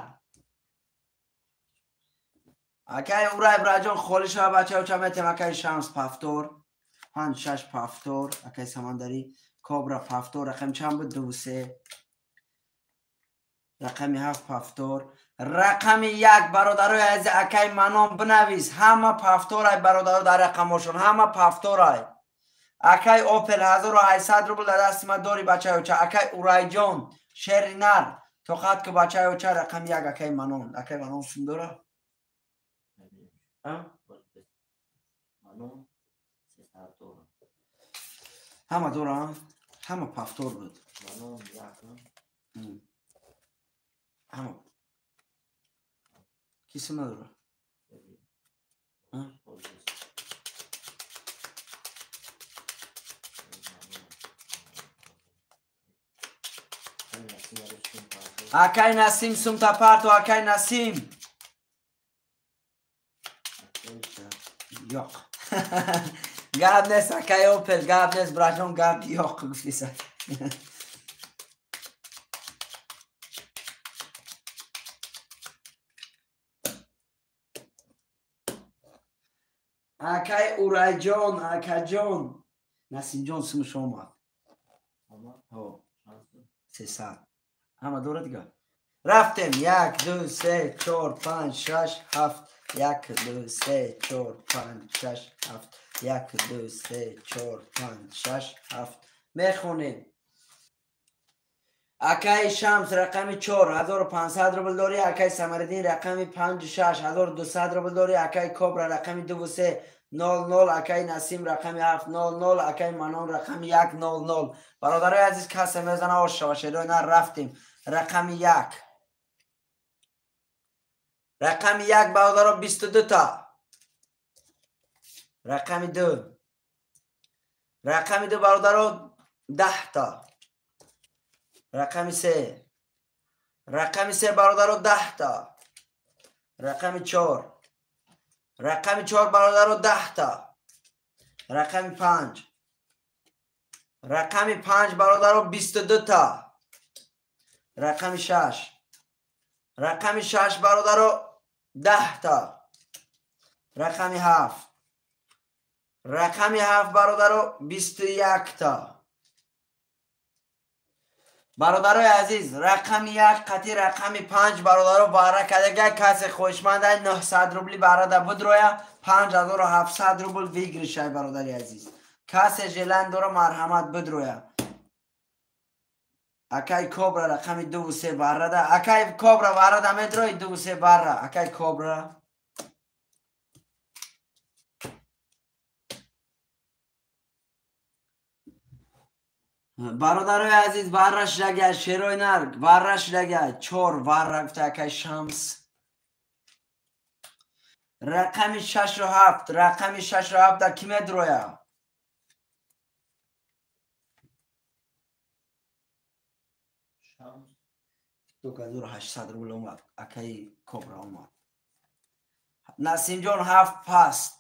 Акай Урай браҷон холи шава бачаё ча метем. Акай Шамс пафтор 5 6 пафтор. Акай Самандари Кобра пафтор рақами чанд буд? 2 3. Рақами 7 пафтор. Рақами 1 бародарои азиз акай Манон бинавис. Ҳама пафторай бародаро дар рақамошон. Ҳама пафторай. Акай Опел 1800 рубл дар дасти ман дорӣ бачаёча. Акай Урайҷон шери нар тоқат ки бачаёча рақами 1 акай Манон. Акай Манон сум дора? Манон 300 дора. Ҳама дора? Ҳама пафтор буд. Манон 1. Ҳама. Кисим надора? Акай Насим сум та парто. Акай Насим. Yo'q. Гап нест акай Опел, гап нест браҷон, гап yo'q гуфтиса. Акай Урайҷон, акаҷон. Насимҷон сумаш омад. Омад? Ҳо. 300. Ҳама дора дига? Рафтем. 1 2 3 4 5 6 7 1 2 3 4 5 6 7 1 2 3 4 5 6 7 мехонем. Акай Шамс рақами 4 1500 рубл дорӣ. Акай Самариддин рақами 5 6 1200 рубл дорӣ. Акай Кобра рақами 2 3 00. Акай Насим рақами 7 00. Акай Манон рақами 1 00. Бародарои азиз касе мезана ош шава шерои нар рафтем. Рақами 1 Рақами 1 бародаро 22 та. Рақами 2 Рақами 2 бародаро 10 та. Рақами 3 Рақами 3 бародаро 10 та. Рақами 4 Рақами 4 бародаро 10 та. Рақами 5 Рақами 5 бародаро 22 та. Рақами 6. Рақами 6 бародаро 10 та. Рақами 7. Рақами 7 бародаро 21 та. Бародарои азиз, рақами 1 қати рақами 5 бародаро баҳра кардага касе хоҳишманда 900 рубли баҳрада бидроя 5700 рубл выигрышай бародари азиз. Касе желан дора марҳамат бидроя. Акай Кобра рақами 2 3 баҳрада. Акай Кобра баҳрада медрои 2 3 баҳра. Акай Кобра. Бародарои азиз, барра шудага шерои нар, барра шудага 4 барра гуфта акай Шамс. Рақами 6 ва 7, рақами 6 ва 7 да ки медроя? Шамс 2800 рубл омад, акай Кобра омад. Насимҷон 7 паст.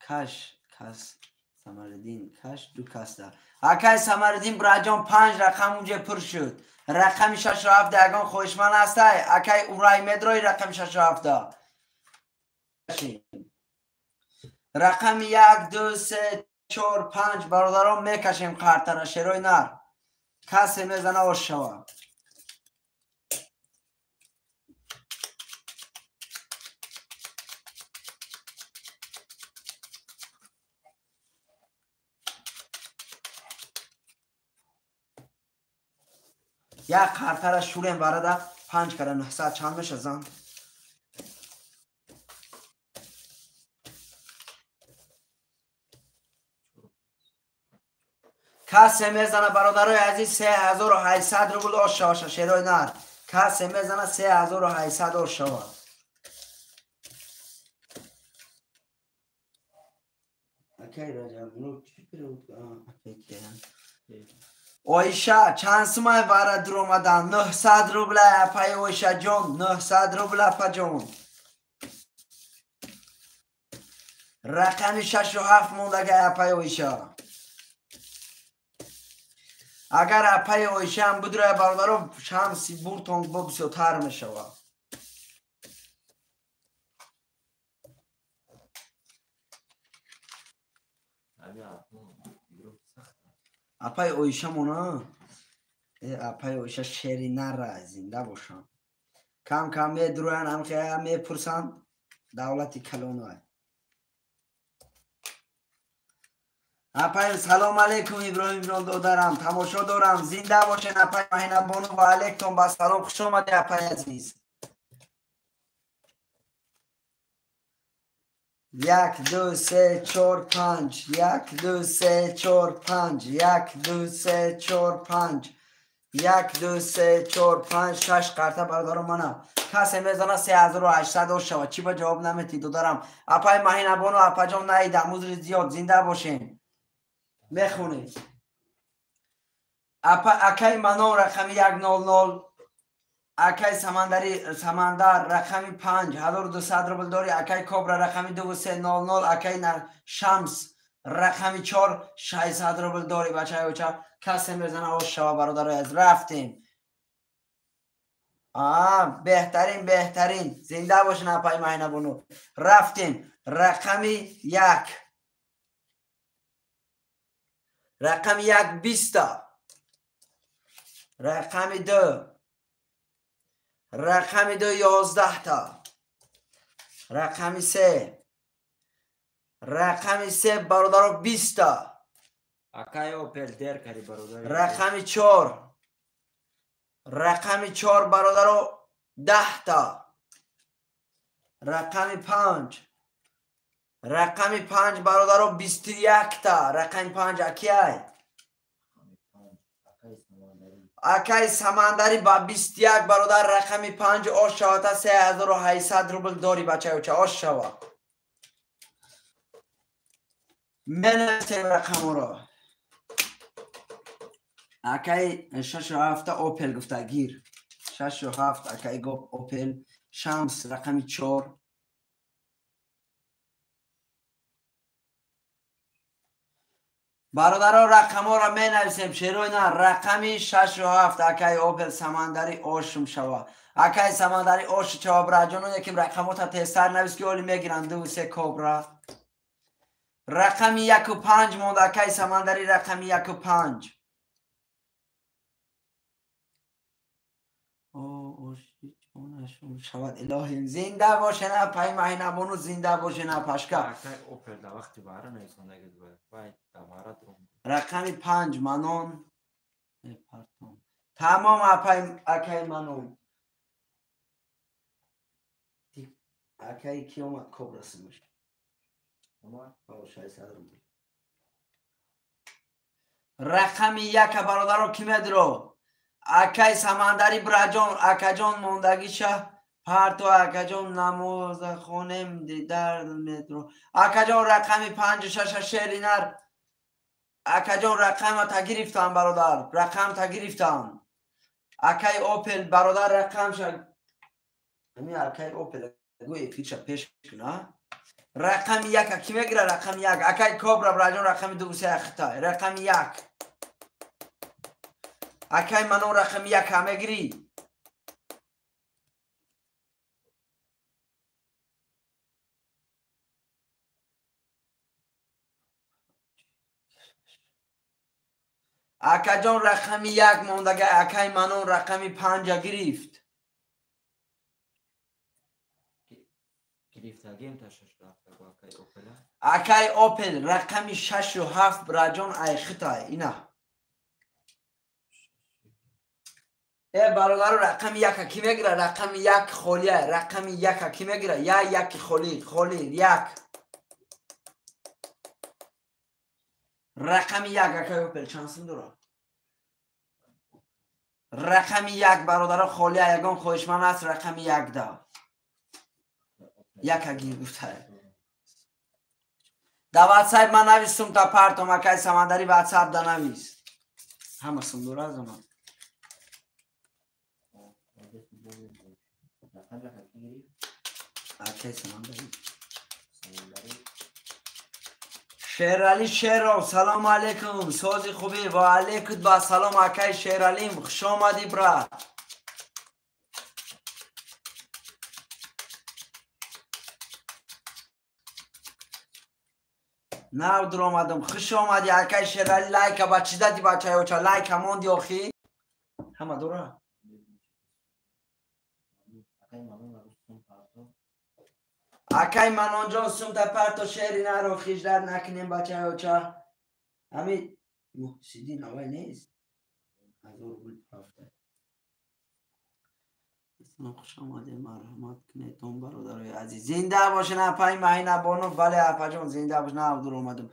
Каш кас Самариддин каш ду каста. Акай Самариддин браҷон 5 рақам унҷа пур шуд. Рақами 6 ва 7 ягон хоҳишманд ҳастай? Акай Урай медрои рақами 6 ва 7. Рақами 1 2 3 4 5 бародарон мекашем қартара шерои нар. Касе мезана ош шава. Як қартара шурем барада 5 кара 900 чанд меша зан? Касе мезана бародарои азиз 3800 рубл ош шаваша шерои нар. Касе мезана 3800 ош шава. Акай Раҷаб, ну чӣ перевод? Акай ки? Оиша чанд сумай бара дуромадан? 900 рубла апай Оиша ҷон, 900 рубла апаҷон. Рақами 6 ва 7 мондага апай Оиша. Агар апай Оишаам бидроя бародаро шанси буртон бо бисёртар мешавад. Апай Оиша мона? Апай Оиша шери нара зинда бошам. Кам кам медроян, ҳамхея мепурсанд, давлати калоной. Апай салом алейкум Иброҳимҷон додарам, тамошо дорам, зинда бошен апай Маҳинабону ва алейкум ба салом, хуш омадед апай азиз. 1 2 3 4 5 1 2 3 4 5 1 2 3 4 5 1 2 3 4 5 6 қарта бародаром мана. Касе мезана 3800 ош шава. Чӣ ба ҷавоб наметӣ додарам? Апай Маҳинабону апаҷон наидам, узри зиёд, зинда бошен. Мехонед. Апа акай Манон рақами 100, акай Самандари Самандар рақами 5 1200 рубл дори, акай Кобра рақами 2300, акай Шамс рақами 4 600 рубл дори. Бачаи оча касе мезана ош шава бародарои аз рафтем. Беҳтарин беҳтарин, зинда бошен апай Маҳинабону. Рафтем рақами 1. Рақами 1 20. Рақами 2. Рақами 2 11 та. Рақами 3. Рақами 3 бародаро 20 та. Акай Опел дер кари бародари. Рақами 4. Рақами 4 бародаро 10 та. Рақами 5. Рақами 5 бародаро 21 та. Рақами 5 акиай? Акай Самандари ба 21 бародар рақами 5 ош шавата 3800 рубл дори бачаи оча ош шава. Менависем рақаморо. Акай 6 ва 7 Опел гуфта гир. 6 ва 7 акай гоп Опел. Шамс рақами 4. Бародаро рақамҳоро менависем, шерои на рақами 6 ва 7 акай Опел Самандари ошум шава. Акай Самандари ош шава браҷоно яким рақамота тезтар навис ки оли мегиранд 2 3 кобра. Рақами 1 ва 5 монд акай Самандари рақами 1 ва 5. Шавад илоҳим зинда боше на пай маҳинабону зинда боше на пашка. Акай Опел да вақти баҳра нависондаги вай да баҳра дурум. Рақами 5 манон партон. Тамом акай манон. Акай ки омад кобра симаш. Омад? О, 600 рубл. Рақами 1 бародаро ки медро? Акай Самандари браҷон, акаҷон мондагиша парто акаҷон намоза хонем дидар метро. Акаҷон рақами 5 6 шеринар. Акаҷон рақама та гирифтам бародар, рақам та гирифтам. Акай Опел бародар рақамша. Ами акай Опел гӯ эфирша пеш куна. Рақами 1 ки мегира рақами 1. Акай Кобра браҷон рақами 2 3 хита. Рақами 1. Акай манон рақами 1 мегирӣ. Акаҷон рақами 1 мондага, акай манон рақами 5 гирифт. Гирифтагим та 6 рафта акай Опел. Акай Опел рақами 6 ва 7 браҷон ай хитай ина. Бародаро рақами 1 ки мегира? Рақами 1 холия. Рақами 1 ки мегира? Я 1 холи, холи 1. Рақами 1 акай Опел чанд сум дора? Рақами 1 бародаро холия, ягон хоҳишманд аст рақами 1 да. 1 гир гуфта. Да WhatsApp ман навис сум та партом акай Самандари WhatsApp да навис. Ҳама сум дора замон. Акай Самандари. Шерали Шеров, салом алейкум, сози хуби, ва алейкум ба салом акай Шералим, хуш омадӣ брат. Нав дуромадам, хуш омадӣ акай Шерали, лайка ба чӣ дадӣ бачаёча, лайка монди охи? Ҳама дора? Акай Манонҷон сумта парто шери наро хиждат накунем бачаёча. Ами Муҳсиддин авай нест. 1000 рубл рафта. Хуш омадед, марҳамат кунедон бародарои азиз. Зинда бошен апай Маҳинабону, бале апаҷон зинда бош, нав дур омадам.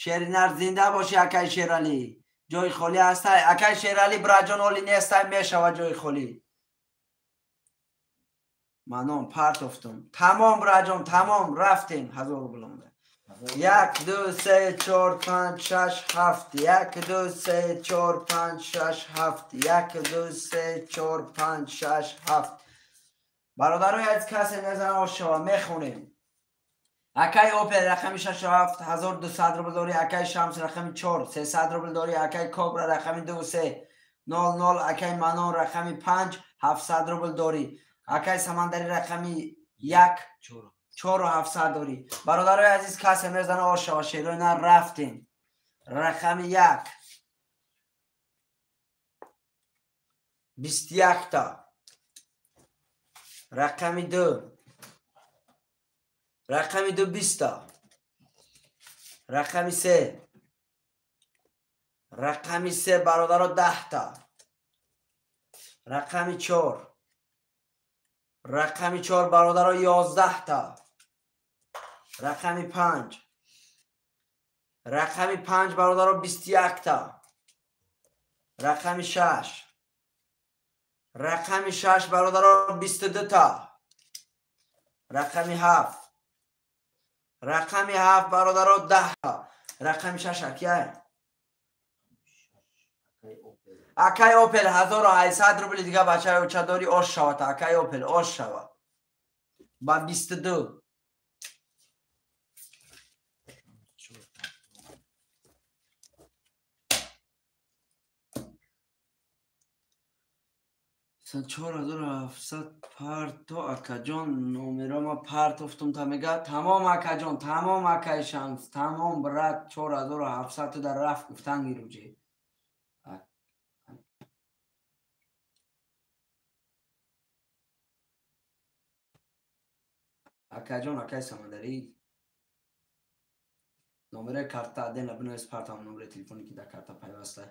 Шеринар зинда боши акай Шералӣ. Ҷои холӣ ҳастай? Акай Шералӣ браҷон оли нестай, мешава ҷои холӣ. Манон партофтум. Тамом браҷон, тамом рафтем. 1000 рубл омада. 1 2 3 4 5 6 7 1 2 3 4 5 6 7 1 2 3 4 5 6 7. Бародарои азиз касе мезана ошава мехонем. Акай Опел рақами 6 7 1200 рубл дорӣ, акай Шамс рақами 4 300 рубл дорӣ, акай Кобра рақами 2 3 00, акай Манон рақами 5 700 рубл дорӣ. Акай Самандари рақами 1 4700 дорӣ. Бародарои азиз касе мезана ошава шерои на рафтем. Рақами 1 21 та. Рақами 2 рақами 2 20 та. Рақами 3 рақами 3 бародаро 10 та. Рақами 4 рақами 4 бародаро 11 та. Рақами 5 рақами 5 бародаро 21 та. Рақами 6 рақами 6 бародаро 22 та. Рақами 7 рақами 7 бародаро 10 та. Рақами 6 акай акай Опел 1800 рубли дига бачаи оча дорӣ, ош шавад акай Опел, ош шавад ба 22. 4700 парто акаҷон номерома партофтум та мега. Тамом акаҷон, тамом акай Шамс, тамом брат, 4700 ту дар рафт гуфтан гирӯҷи. Акаҷон, акай Самандарӣ, номерои карта адена бинавис, партам номерои телефоне ки дар карта пайваста.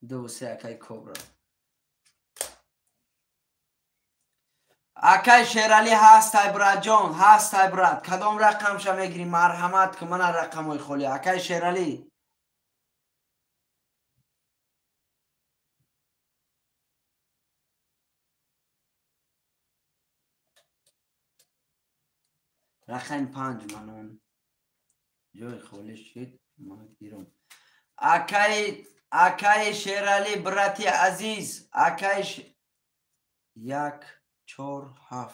2 3 акай Кобра. Акай Шералӣ ҳастай, братҷон, ҳастай, брат. Кадом рақамша мегирӣ? Марҳамат ку, мана рақамҳои холӣ. Акай Шералӣ, рақами 5 манон ҷои холӣ шид, ман гирам. Акай Шералӣ, брати азиз, акай 1 4 7.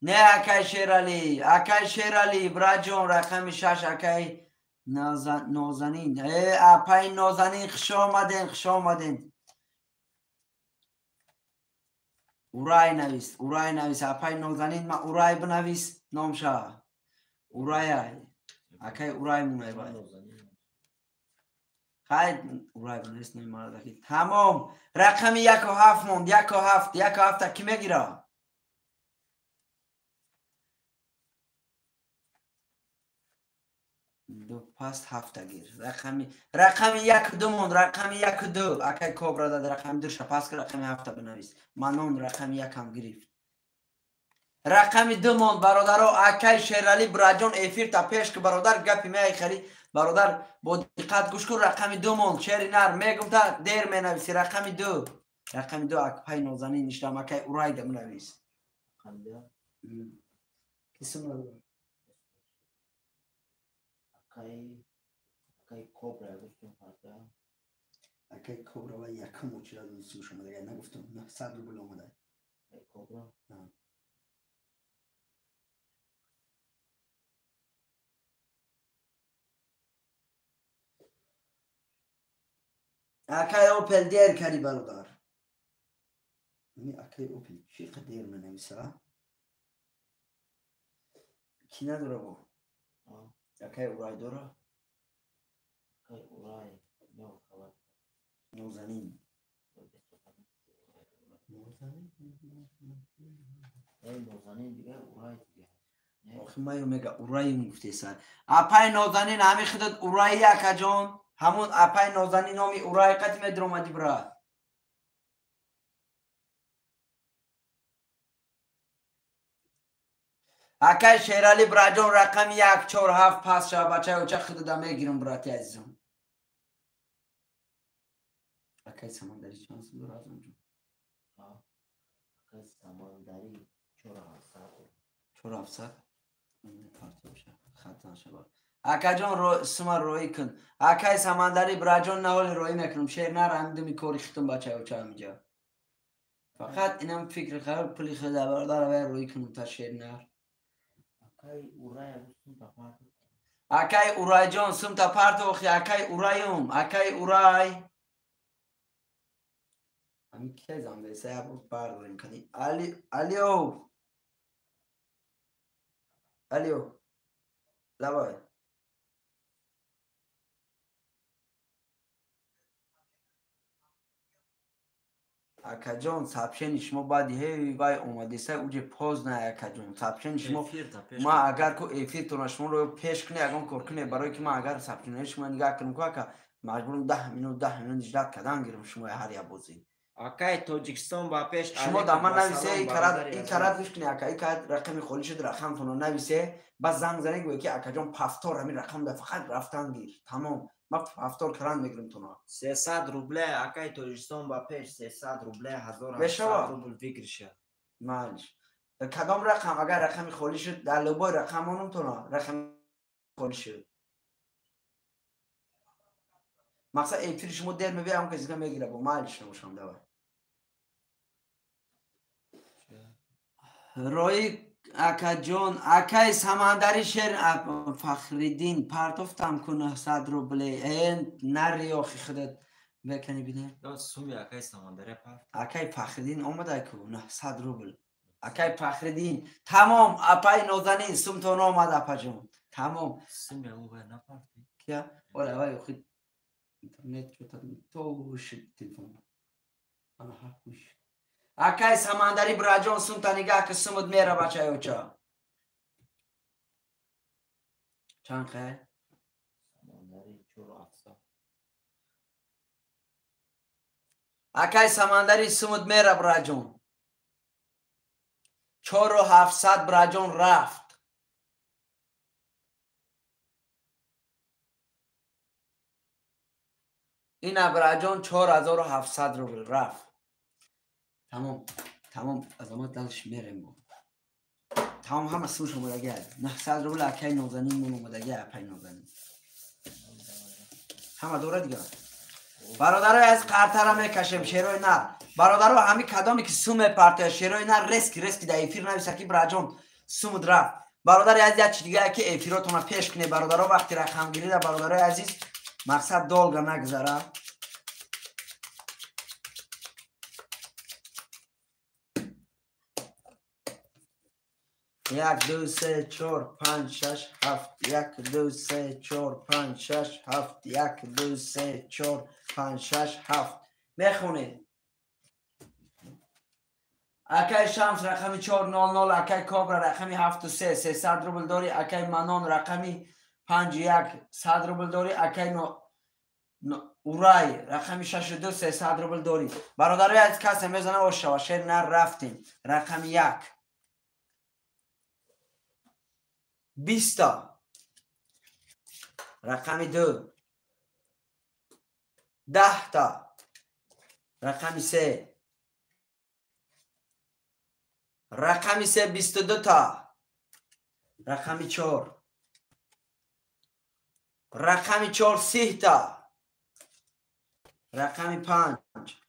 Не, акай Шералӣ, акай Шералӣ, братҷон, рақами 6. Акай Нозанин, э апай Нозанин, хуш омаден, хуш омаден. Урай навис, урай навис, апай Нозанин, ма урай бинавис номша. Урая, акай урай мунай бай. Хай, урай бинавис номи мардаки. Тамом, рақами 1 7 монд, 1 7, 1 7-та кӣ мегира? Ду паст ҳафта гир. Рақами 1 2 монд, рақами 1 2. Акай Кобра дад рақами 2 ша пас ки рақами 7-та бинавис. Манон рақами 1-ам гирифт. Рақами 2 монд, бародаро. Акай Шералӣ, братҷон, эфирта пеш ки, бародар, гапи меай хари, бародар, бо диққат гӯш кун. Рақами 2 монд, шери нар, мегум та дер менависи. Рақами 2, рақами 2, акпай Нозанин ништам, акай Урайда бинавис. Кисм надорам. Акай Кобра гуфтум парта. Акай Кобра ва якум очирад сумш омада, нагуфтум, 900 рубл омада. Акай Кобра. Акай Опел, дер карди, бародар. Акай Опел чӣ қадер менависа? Кӣ надора бо? Акай Урай дора? Акай Урай не хабар. Нозанин. Эй, Нозанин дига, Урай дига. Охи маю мега Урайим гуфтеса. Апай Нозанин, ҳами худат Ураи, акаҷон? Ҳамун апай Нозанин номи Урай қати медиромадӣ, брат. Акай Шералӣ, братҷон, рақами 1 4 7 пас шава, бачаи оча худада мегирам, брати азизам. Акай Самандарӣ чанд сум дора азонҷо? Акай Самандарӣ 4700. 4700? Хат нашава. Акаҷон, сума роӣ кун. Акай Самандарӣ, братҷон, наҳоли роӣ мекунам. Шер нар, ҳамидуми кори хитум, бачаи оча ҳамиҷа. Фақат инам фикри хароб пули худа бародар вай роӣ кунам та шер нар. Акай Урай гуфтум та парто. Акай Урайҷон, сумта парто охи, акай Ураюм, акай Урай. Ҳами кия занг зада? Як бардорем кани. Али, алё. Алё. Давай. Акаҷон, сообщение шумо баъди ҳей вай омадеса уҷе поздно, акаҷон. Сообщение шумо ма агар ку эфиртона шуморо пеш куне, ягон кор куне, барое ки ман агар сообщение шумо нигаҳ кунам ку, ака, маҷбурам 10 минут, 10 минут ждать кардан гирам шумо ҳар як бозӣ. Акай Тоҷикистон ба пеш. Шумо дар ман нависе, ин карат гӯш куне, ака, ин карат рақами холӣ шуд, рақамтонро нависе, баъд занг занед, гӯе ки акаҷон, повтор ҳамин рақам да фақат рафтан гир, тамом, ман повтор кардан мегирам туно. 300 рубле, акай Тоҷикистон ба пеш, 300 рубле, Мешава? 1700 рубл выигрыша. Малиш, кадом рақам? Агар рақами холӣ шуд, дар любой рақам монум туно, рақами холӣ шуд, мақсад эфири шумо дер мебиям, ҳам каси мегира бо малиш набошам. Давай рои, акаҷон. Акай Самандари, шер Фахриддин, партофтам ку 900 рубле. Э, нари, охи худат Бекани бинем. Суми акай Самандари пафт. Акай Фахриддин омадай ку 900 рубл. Акай Фахриддин тамом апай Нозанин сумтон омад апаҷон. Тамом. Суми аму вай напафти. Кия? Ола вай охи интернет чота то шид телефон. Ана ҳакуш. Акай Самандари браҷон сумта нигаҳ ки сумут мера бачаёча. Чанд қай? Самандари 4700. Акай Самандари сумут мера браҷон. 4700 браҷон рафт. Ина браҷон 4700 рубл рафт. Тамом, тамом, азамат далш мерем бо. Тамом ҳама сумш омадагӣ. 900 рубл акай Нозанин мон омадагӣ апай Нозанин. Ҳама дора дига. Бародарои аз қартара мекашем шерои нар. Бародаро ҳами кадоме ки сум мепартояд шерои нар рески рески дар эфир нависа ки браҷон сумуд рафт. Бародари азиз як чи дига ки эфиротона пеш кунед бародаро вақти рақамгирида бародарои азиз мақсад долго нагзара. Як, ду, се, чор, панҷ, шаш, ҳафт. Як, ду, се, чор, панҷ, шаш, ҳафт. Як, ду, се, чор, панҷ, шаш, ҳафт. Мехонед. Акай Шамс рақами 400, акай Кобра рақами 73, 300 рубл дорӣ, акай Манон рақами 51, 100 рубл дорӣ, акай Урай рақами 62, 300 рубл дорӣ. Бародарои аз касе мезана ошава шер нар рафтем. Рақами 1. 20. Рақами 2. 10. Рақами 3. Рақами 3 22. Рақами 4. Рақами 4 30. Рақами 5.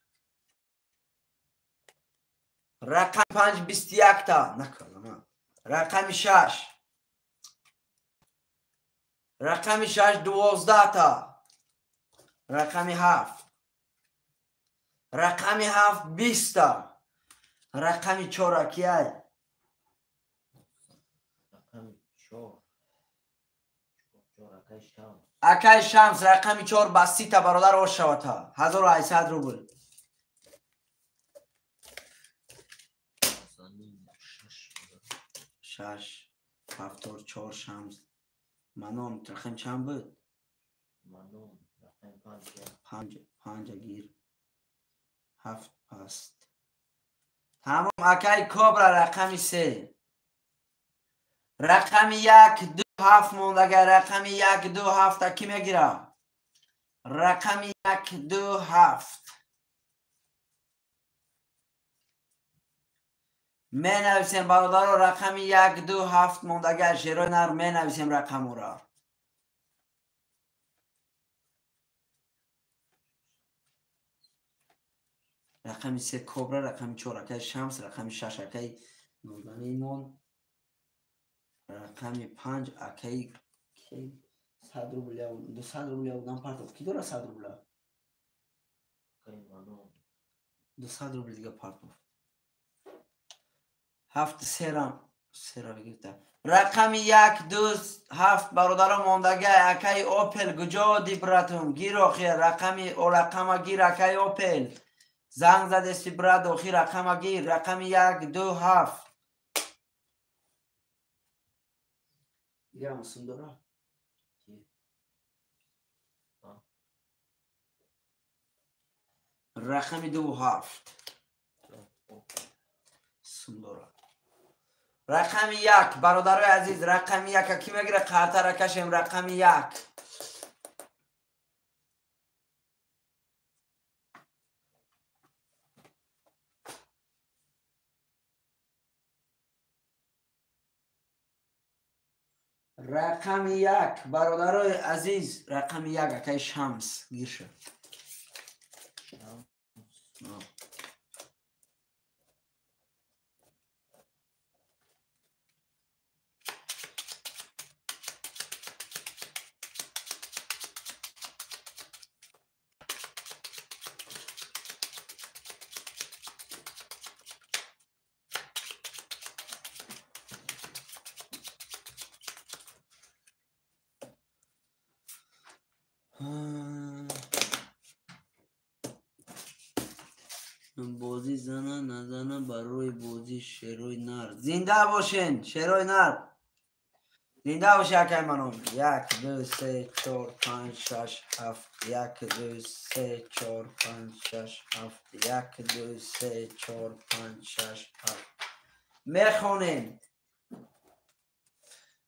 Рақами 5 21. Накардам. Рақами 6. Рақами 6 12. Рақами 7. Рақами 7 20. Рақами 4 кияй? Рақами 4. 4 акай Шамс. Акай Шамс рақами 4 ба 30 бародар ошавата. 1800 рубл. 6 7 4 Шамс. Манон рақам чанд буд? Манон рақами 5. 5 5 гир. 7 паст. Тамом акай Кобра рақами 3. Рақами 1 2 7 мондага. Рақами 1 2 7 ки мегира? Рақами 1 2 7. Менависем бародаро рақами 1 2 7 мондага. Шерои нар менависем рақамура. Рақами 3 Кобра, рақами 4 акай Шамс, рақами 6 акай Нозанинмон, рақами 5 акай 100 рубля, 200 рубля одам партофт. Ки дора 100 рубля? Акай Манон. 200 рубл дига партофт. 7 серам, сера гирифта. Рақами 1 2 7 бародаро мондага. Акай Опел куҷо ди братум? Гир охир рақами о рақама гир акай Опел. Занг задести брат охир рақама гир. Рақами 1 2 7. Дига сум дора? Рақами 2 7. Сум дора. Рақами 1 бародарои азиз, рақами 1 ки мегира? Қартара кашем рақами 1. Рақами 1 бародарои азиз, рақами 1 акай Шамс гир шуд. Бозӣ зана назана барои бозӣ шерои нар. Зинда бошен, шерои нар. Зинда боши акай маном. 1 2 3 4 5 6 7 1 2 3 4 5 6 7 1 2 3 4 5 6 7. Мехонем.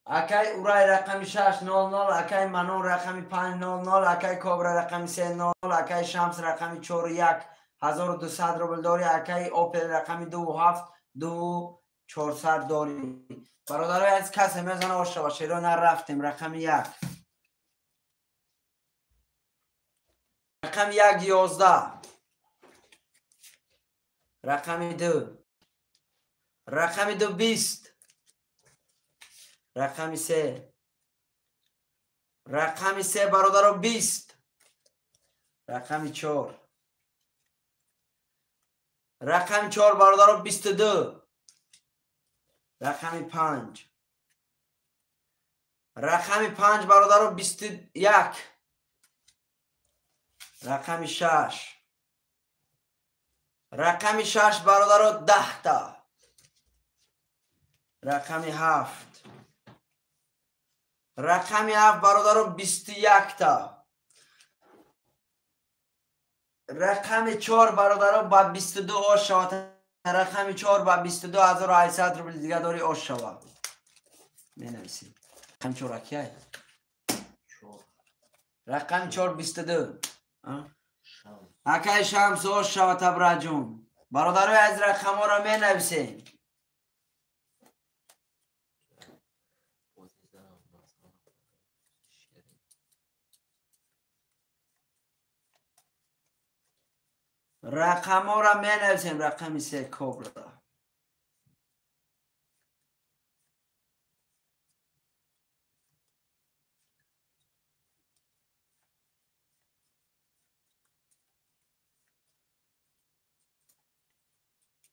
Акай Урай рақами 600, акай Манон рақами 500, акай Кобра рақами 30, акай Шамс рақами 41 1200 рубл дорӣ, акай Опел рақами 27 2400 дорӣ. Бародарои азиз, касе мезана ошава шеро нарафтем. Рақами 1. Рақами 1 11. Рақами 2. Рақами 2 20. Рақами 3. Рақами 3 бародаро 20. Рақами 4. Рақами 4 бародаро 22. Рақами 5. Рақами 5 бародаро 21. Рақами 6. Рақами 6 бародаро 10 та. Рақами 7. Рақами 7 бародаро 21 та. Рақами 4 бародаро ба 22 ош шавад. Рақами 4 ба 22800 рубл дига дори ош шавад. Менависем. Рақами 4 акияй? Рақами 4 22. Акай Шамс ош шавад табраҷун. Бародарои аз рақамҳоро менависем. Рақамҳоро менависем. Рақами 3 Кобра.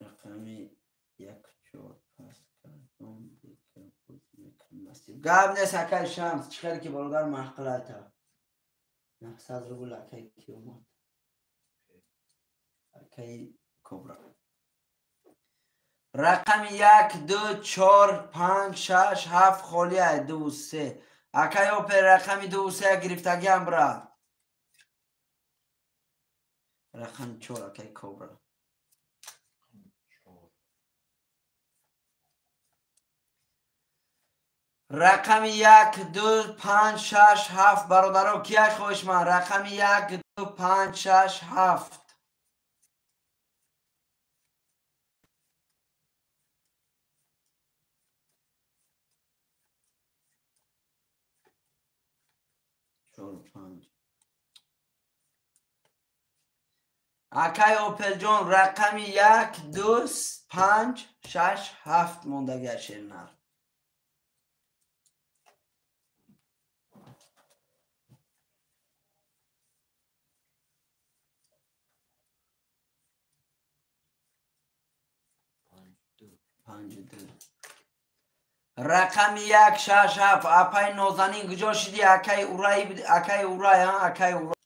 Рақами 1 4 пас кардом дика бозӣ мекунем насиб. Гап нест акай Шамс, чӣ хеле ки бародар маҳқилайта. 900 рубл акай ки омад. Акай Кобра. Рақами 1 2 4 5 6 7 холия 2 3. Акай Опер рақами 2 3 гирифтагиам бра. Рақами 4 акай Кобра. Рақами 1 2 5 6 7 бародаро кия хоҳишманд? Рақами 1 2 5 6 7. Акай Опелҷон рақами 1 2 5 6 7 мондагия шернар. Рақами 1 6 7. Апай Нозанин куҷо шидӣ? Акай Урай, акай Урай, акай Урай.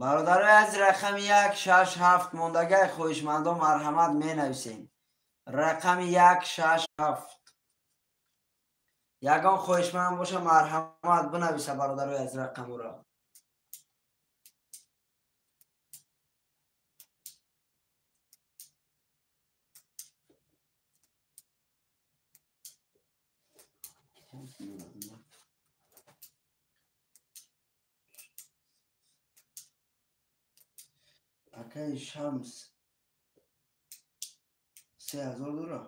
Бародарои аз рақами 1 6 7 мондагай хоҳишмандо марҳамат менависем. Рақами 1 6 7. Ягон хоҳишманд боша марҳамат бинависа бародарои аз рақамро. Акай Шамс 3000 дора.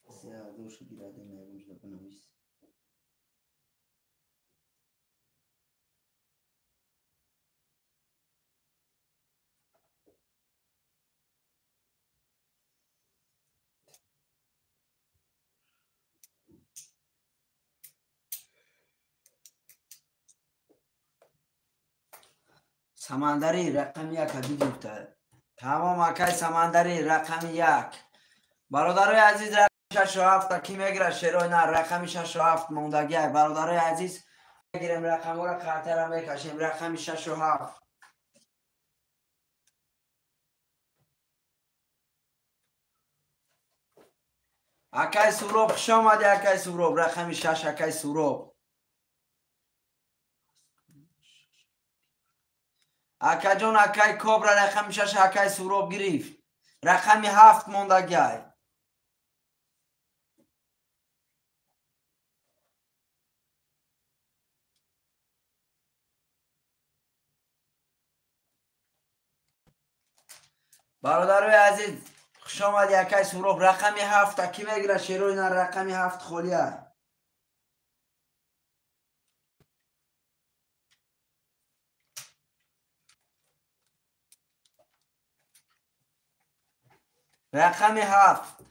3000 шо гираде наягонҷода бинавис. Самандари рақами 1 бигирифта. Тамом акай Самандари рақами 1. Бародарои азиз, рақами 6 ва 7 ки мегирад? Шерои нар рақами 6 ва 7 мондагиай. Бародарои азиз, мегирем рақамҳоро, қартара мекашем. Рақами 6 ва 7. Акай Суроб, хуш омадӣ, акай Суроб. Рақами 6, акай Суроб. Акаҷон, акай Кобра рақами 6, акай Суроб гирифт. Рақами 7 мондагиай. Бародарои азиз, хуш омадӣ, акай Суроб. Рақами 7 ки мегирад? Шерои нар рақами 7 холия. Рақами 7.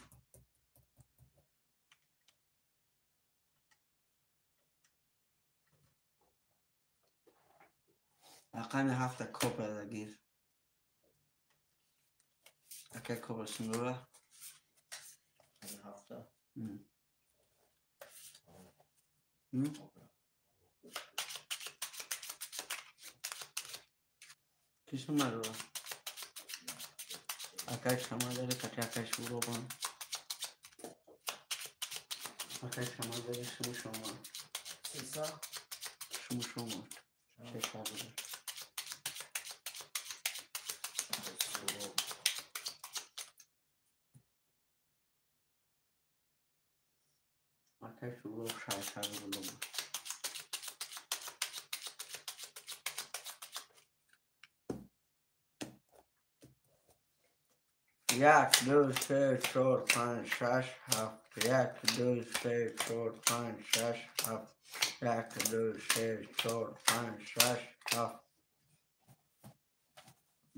Рақами 7 Кобра гир. Акай Кобра сумрора. 7. Ки сумрора? Акай Самандари кати акай Суробан. Акай Самандари шумо шумо. Шумо шумо. Шеш. Акай Суроб 6 рубл. Як, ду, се, чор, панҷ, шаш, ҳафт. Як, ду, се, чор, панҷ, шаш, ҳафт. Як, ду, се, чор, панҷ, шаш, ҳафт.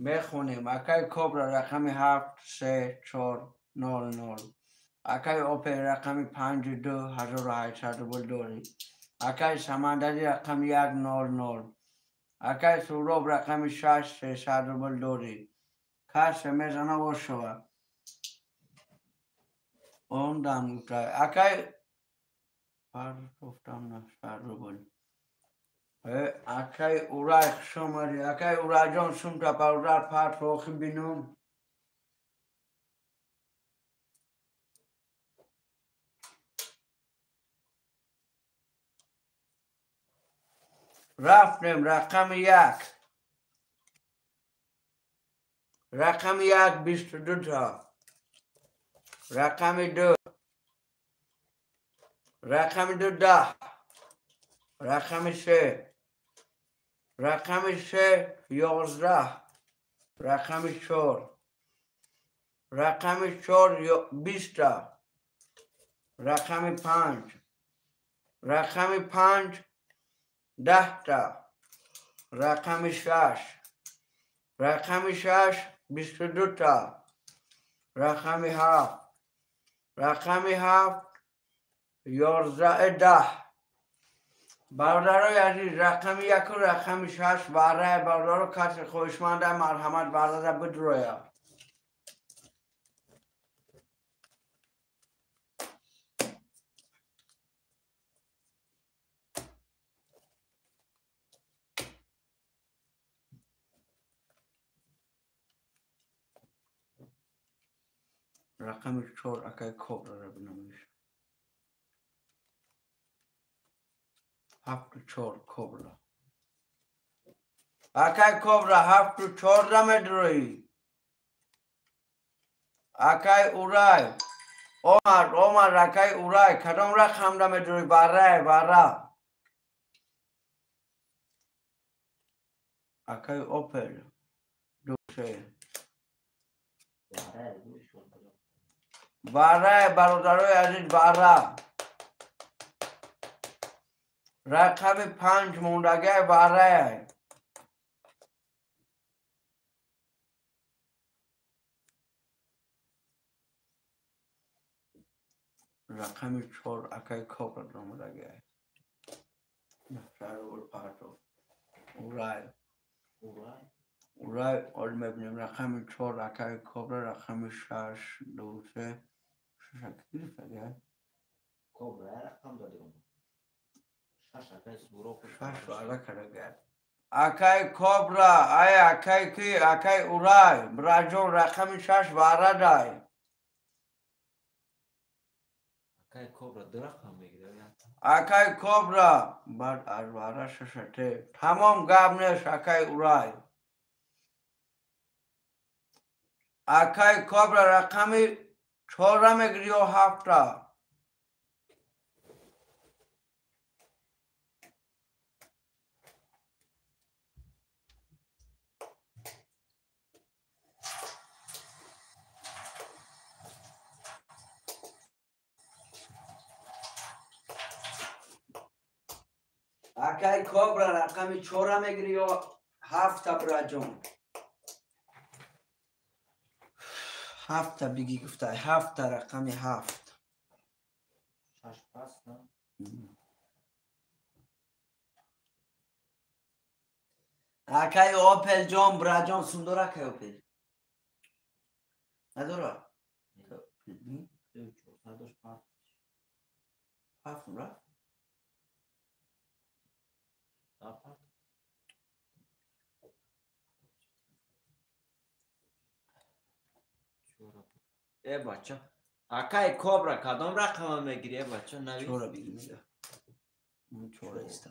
Мехонем. Акай Кобра рақами 7, 3, 4, 0, 0. Акай Опер рақами 5, 2, 1800 рубл дорӣ. Акай Самандари рақами 1, 0, 0. Акай Суроб рақами 6, 300 рубл дорӣ. Касе мезана бошава. Он дам гуфта. Акай партофтам на рубл. Акай Урай, хуш омадӣ. Акай Урайҷон, сумта бародар партохи бинум. Рафтем рақами 1. Рақами 1 22 та. Рақами 2. Рақами 2 10. Рақами 3. Рақами 3 11. Рақами 4. Рақами 4 20 та. Рақами 5. Рақами 5 10 та. Рақами 6. Рақами 6 22 та. Рақами 7. Рақами 7 11 10. Бародарои азиз, рақами 1 ва рақами 6 барои бародаро касе хоҳишманда марҳамат бародар бидроя. Рақами 4 акай Кобраро бинамоиш. 7 4 Кобра. Акай Кобра 7 4 ра медроӣ. Акай Урай. Омар, Омар, акай Урай, кадом рақамра медроӣ? Барай, бара. Акай Опел 2 3. Барай, бародарои азиз, бара. Рақами 5 мондагиай барай. Рақами 4 акай Кобра омадагиай. Рубл парто. Урай. Урай ол мебинем рақами 4 акаи Кобра, рақами 6 2 3 6 гирифтага. Кобра рақам додем. 6 акаи Суроб. 6 ваъда кардага. Акаи Кобра, ай акаи ки, акаи Урай, браҷон рақами 6 ваъда дай. Акаи Кобра ду рақам мегирад. Акаи Кобра баъд аз ваъда 6 тамом гап нест акаи Урай. Акаи Кобра рақами 4 мегири ё 7? Акаи Кобра рақами 4 мегири ё 7 браҷон? 7 биги гуфтай, 7 рақами 7. 6 пас, на? Акаи Опел ҷон, браҷон, сум дора акаи Опел? Надора? Ҳафтум рафт? Э бача, акаи Кобра кадом рақама мегири, э бача, нави? 4 биги мега. 4 иста.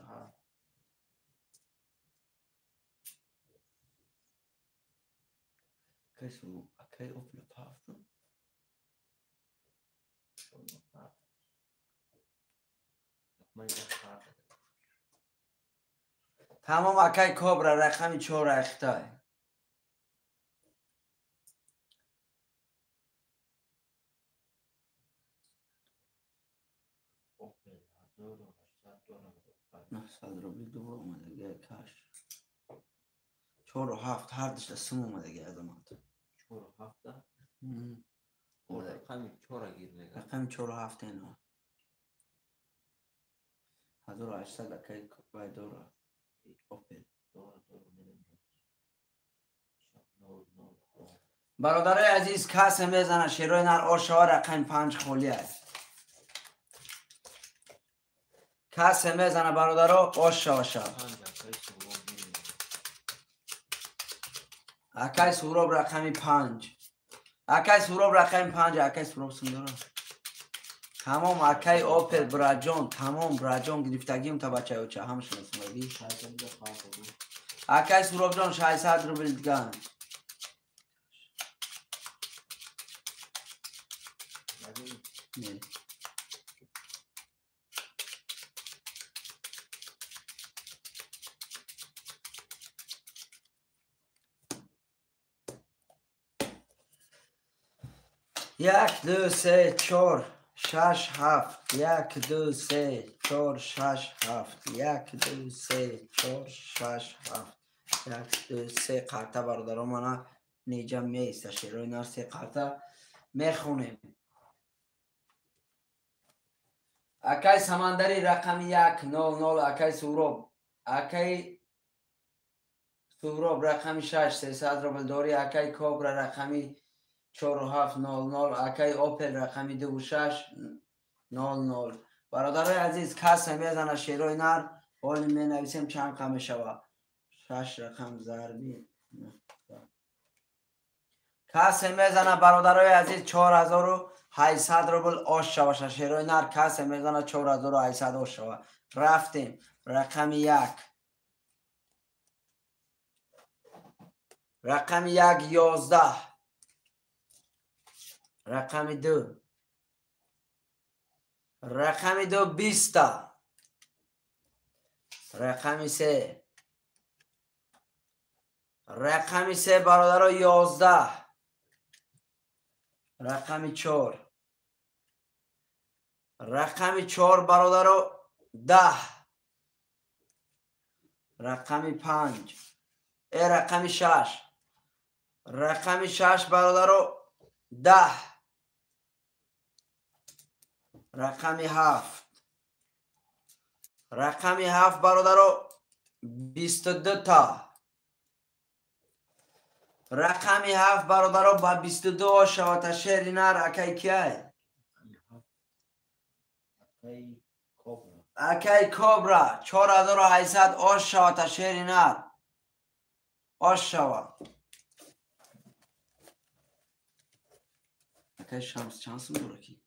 Акаи Опел ҳафтум? Тамом акаи Кобра рақами 4 ахтай. 900 рубли дубор омадаги каш. 4 7 ҳар душта сум омадаги азамат. 4 7? Рақами 4 гир мега. Рақами 4 7 ено. 1800 акаи вай дора. Опел. Бародарои азиз, касе мезана шерои нар ошава рақами 5 холӣ аст. Касе мезана бародаро ошава шав. Акаи Суроб рақами 5. Акаи Суроб рақами 5, акаи Суроб сум дора. Тамом акаи Опел браҷон, тамом браҷон гирифтагиум та бачаёча ҳамашон сумаги. Акаи Суробҷон 600 рубл диган. Не. Як, ду, се, чор, шаш, ҳафт. Як, ду, се, чор, шаш, ҳафт. Як, ду, се, чор, шаш, ҳафт. Як, ду, се қарта бародаро мана неҷа меиста шерои нар се қарта мехонем. Акаи Самандари рақами 1 0 0, акаи Суроб. Акаи Суроб рақами 6 300 рубл дори, акаи Кобра рақами 4 7 0 0, акаи Опел рақами 2 6 0 0. Бародарои азиз, касе мезана шерои нар, ҳоли менависем чанд қа мешава. 6 рақам зарби. Касе мезана бародарои азиз 4800 рубл ош шаваша шерои нар, касе мезана 4800 ош шава. Рафтем рақами 1. Рақами 1 11. Рақами 2. Рақами 2 20. Рақами 3. Рақами 3 бародаро 11. Рақами 4. Рақами 4 бародаро 10. Рақами 5. Рақами 6. Рақами 6 бародаро 10. Рақами 7. Рақами 7 бародаро 22 та. Рақами 7 бародаро ба 22 шавата шери нар акай киай? Акай Кобра 4800 ош шавата шери нар. Ош шава. Акай Шамс чанд сум дора ки?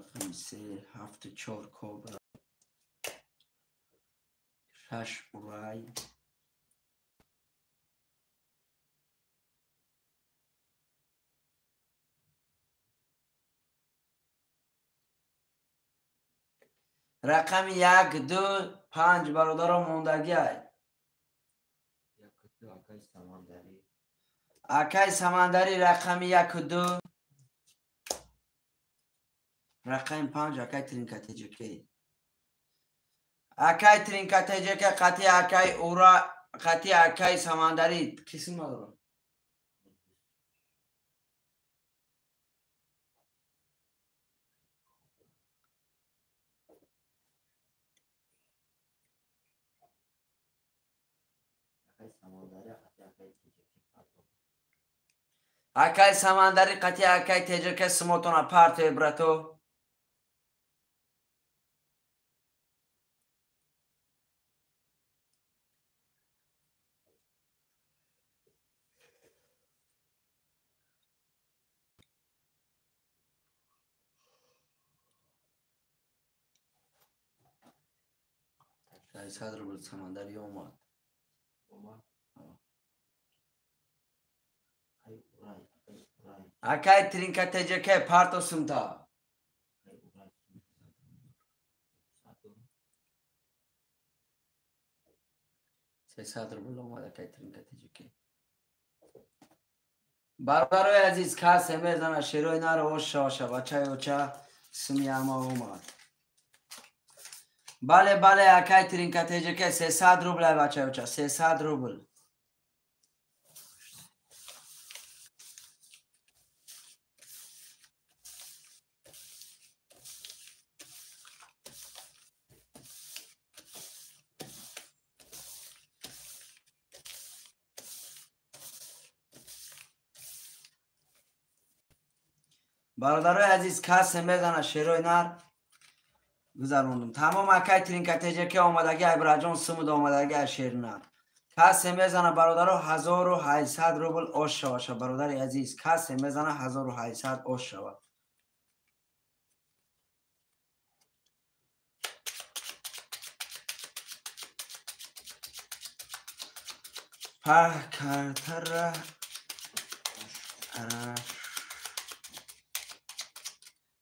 Рақами 3 7 4 Кобра 6 Урай рақами 1 2 5 бародаро мондагиай. Акай Самандарӣ рақами 1 2 рақами 5 акай Тринка ТЖК. Акай Тринка ТЖК қати акай Ура қати акай Самандарӣ қисм надорам. Акай Самандарӣ қати акай ТЖК сумотона партия брато. 600 рубл Самандарӣ омад. Акай Тринка ТЖК парто сумта. 300 рубл омад акай Тринка ТЖК. Бародарои азиз, касе мезана шерои наро оша оша бачаи оча сумияма омад. Бале, бале, акай Тринка ТЖК 300 рубл ай бачаи оча, 300 рубл. Бародарои азиз, касе мезана шерои нар гузарондум. Тамом акай Тринка ТЖК омадаги Айбраҷон сумуд омадаги ай шери нар. Касе мезана бародаро 1800 рубл ош шаваша бародари азиз. Касе мезана 1800 ош шава. Пах картара араш.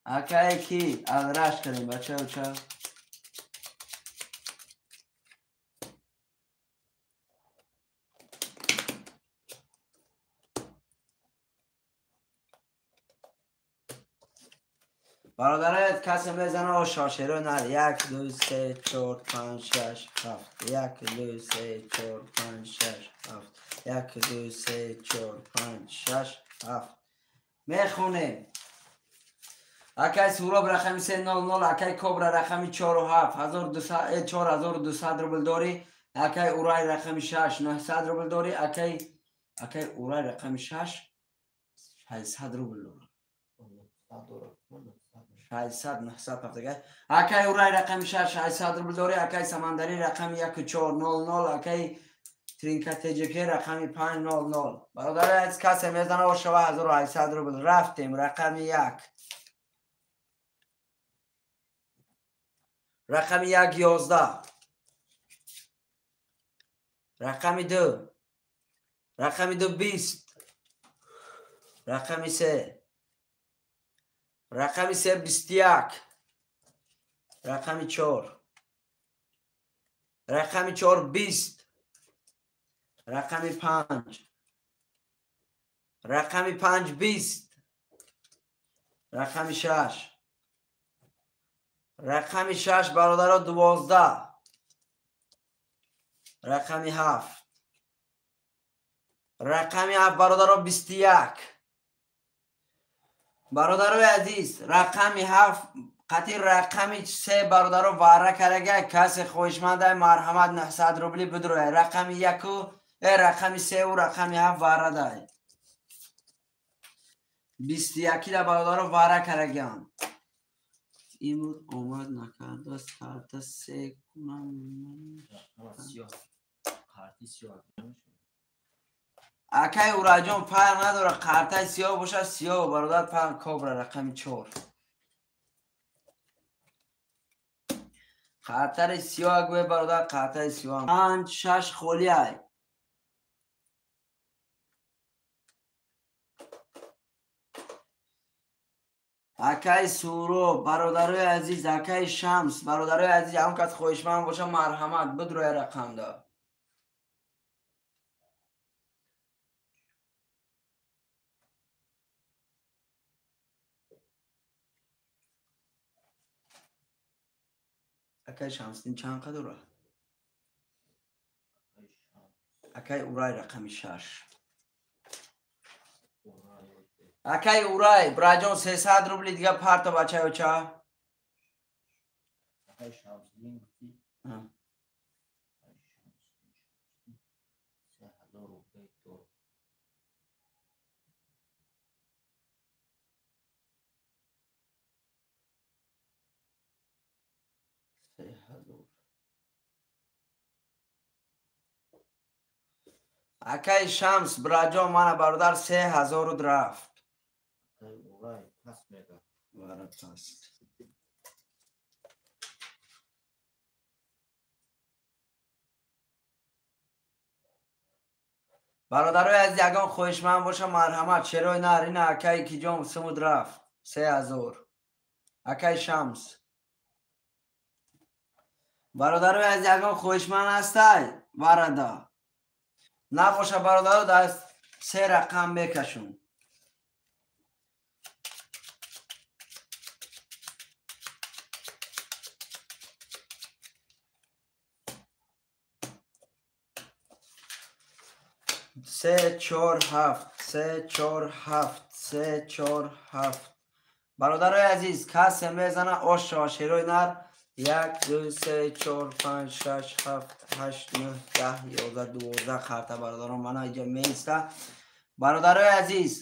Акай ки алраш кардем бача оча. Бародароят касе мезана оша шеро нар 1 2 3 4 5 6 7 1 2 3 4 5 6 7 1 2 3 4 5 6 7 мехонем. Акай Суроб рақами 300, акай Кобра рақами 47 4200 рубл дорӣ, акай Урай рақами 6 900 рубл дорӣ, акай Урай рақами 6 600 рубл дорӣ. 600 900 ҳафтага. Акай Урай рақами 6 600 рубл дорӣ, акай Самандарӣ рақами 1400, акай Тринка ТЖК рақами 500. Бародари азиз, касе мезана ошава 1800 рубл. Рафтем рақами 1. Рақами 1 11. Рақами 2. Рақами 2 20. Рақами 3. Рақами 3 21. Рақами 4. Рақами 4 20. Рақами 5. Рақами 5 20. Рақами 6. Рақами 6 бародаро 12. Рақами 7. Рақами 7 бародаро 21. Бародарои азиз, рақами 7 қати рақами 3 бародаро вара карага, касе хоҳишманда марҳамат 900 рубли бидроя. Рақами 1 рақами 3 ва рақами 7 вара дай. 21 да бародаро вара караган. Имруз омад накардааст, карта се кунам. Акай Ураҷон, фарқ надорад, картаи сиёҳ бошад, сиёҳ бародар, фарқ. Кобра рақами 4. Картаи сиёҳ гӯе бародар, картаи сиёҳ. 5 6 холӣ ай. Акай Суро, бародарои азиз, акай Шамс, бародарои азиз, ҳам кас хоҳишманд боша марҳамат бидроя рақамда. Акай Шамсдин чанд қа дорад? Акай Урай рақами 6. Акай Урай, браҷон 300 рубли дига парто бачаёча. Акай Шамсдин гуфти? 3000 рубли дорад. Акай Шамс, браҷон, мана бародар 3000 рафт. Бародарои азиз, ягон хоҳишманд боша марҳамат. Шерои нар ина акай киҷон сумуд рафт 3000. Акай Шамс. Бародарои азиз, ягон хоҳишманд ҳастай? Варада. Набоша бародаро, дар се рақам мекашум. Се чор ҳафт, се чор ҳафт, се чор ҳафт. Бародарои азиз, касе мезана ош шава. Шерои нар 1 2 3 4 5 6 7 8 9 10 11 12 карта бародарон мана иҷа меиста. Бародарои азиз,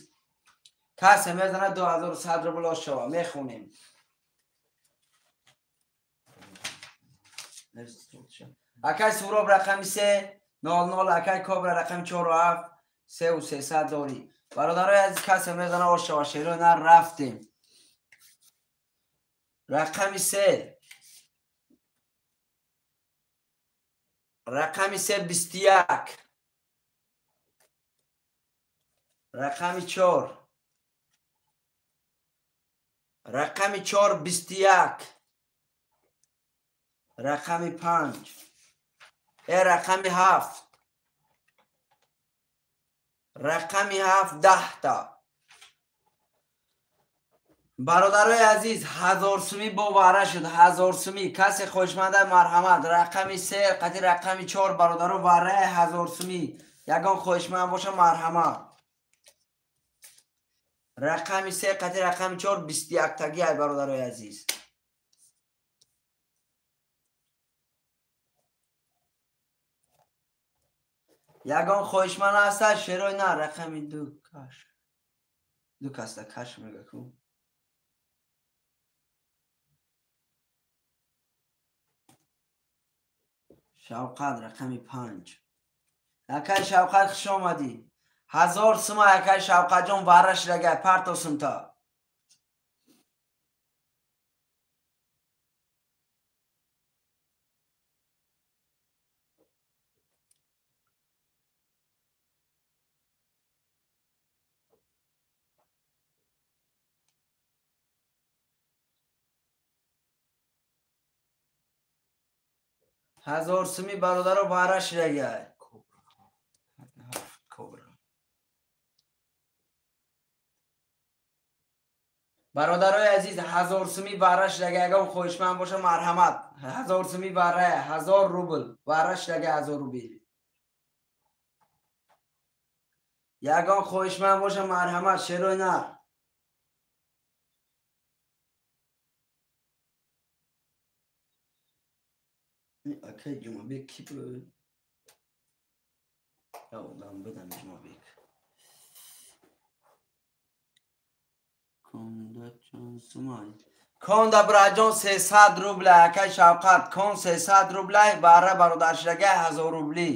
касе мезана 2100 рубл ош шава. Мехонем. Акай Суроб рақами 3 00, акай Кобра рақами 4 7 3 300 дорӣ. Бародарои азиз, касе мезана ош шава. Шерои нар рафтем. Рақами 3. Рақами 3 21. Рақами 4. Рақами 4 21. Рақами 5. Рақами 7. Рақами 7 10 та. Бародарои азиз, 1000 сумӣ бовара шуд. 1000 сумӣ. Касе хоҳишманда марҳамат. Рақами 3 қати рақами 4 бародаро вараи 1000 сумӣ. Ягон хоҳишманд боша марҳамат. Рақами 3 қати рақами 4 21 таги ай бародарои азиз. Ягон хоҳишманд ҳаста? Шерои на рақами 2 каш. 2 каста каш мега ку. Шавқат рақами 5. Акай Шавқат, хуш омадӣ. 1000 сума акай Шавқатҷон вара шидагай, парто сумта. 1000 суми бародаро вара шидагай. Кобра. Бародарои азиз, 1000 суми варра шудага, ягон хоҳишманд боша, марҳамат. 1000 суми варра, 1000 рубл варра шудага, 1000 рубл. Ягон хоҳишманд боша, марҳамат, шерои нар. Акай Ҷумабек ки буд? Я одам будам Ҷумабек. Конда чанд сумай? Конда браҷон 300 рубля, акай Шавқат, кон 300 рубля, варра бародар шудага 1000 рубли.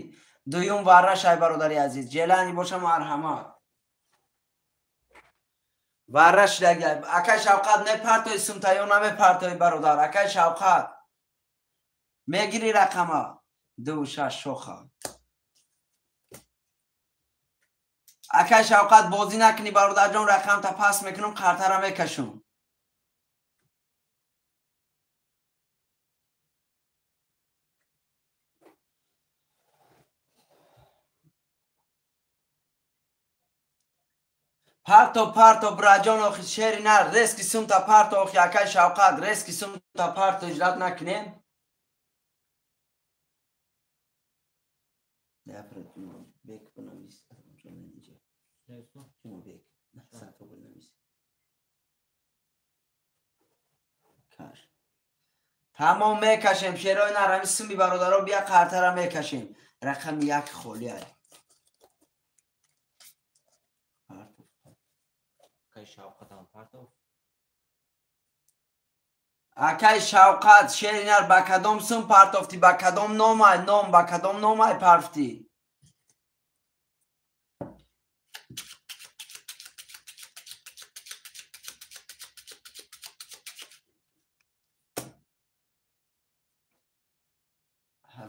Дуюм варра шай, бародари азиз. Желани боша, марҳамат. Варра шудага. Акай Шавқат, мепартои сумта ё намепартои, бародар? Акай Шавқат. Мегири рақама. 2 6 шоха. Акай Шавқат, бозӣ накунӣ, бародарҷон, рақамта пас мекунам, қартара мекашум. Парто, парто, браҷон, охи шери нар, резки сумта парто, охи акай Шавқат, резки сумта парто, иҷрат накунем. Бек бинавис. Ҷумабек, 900 рубл навис. Каш. Тамом, мекашем, шерои нар, ҳами суми бародаро бия қартара мекашем. Рақами 1 холӣ ай. Акай Шавқатам партов. Акай Шавқат, шери нар, ба кадом сум партофтӣ, ба кадом номай, ном, ба кадом номай парфтӣ?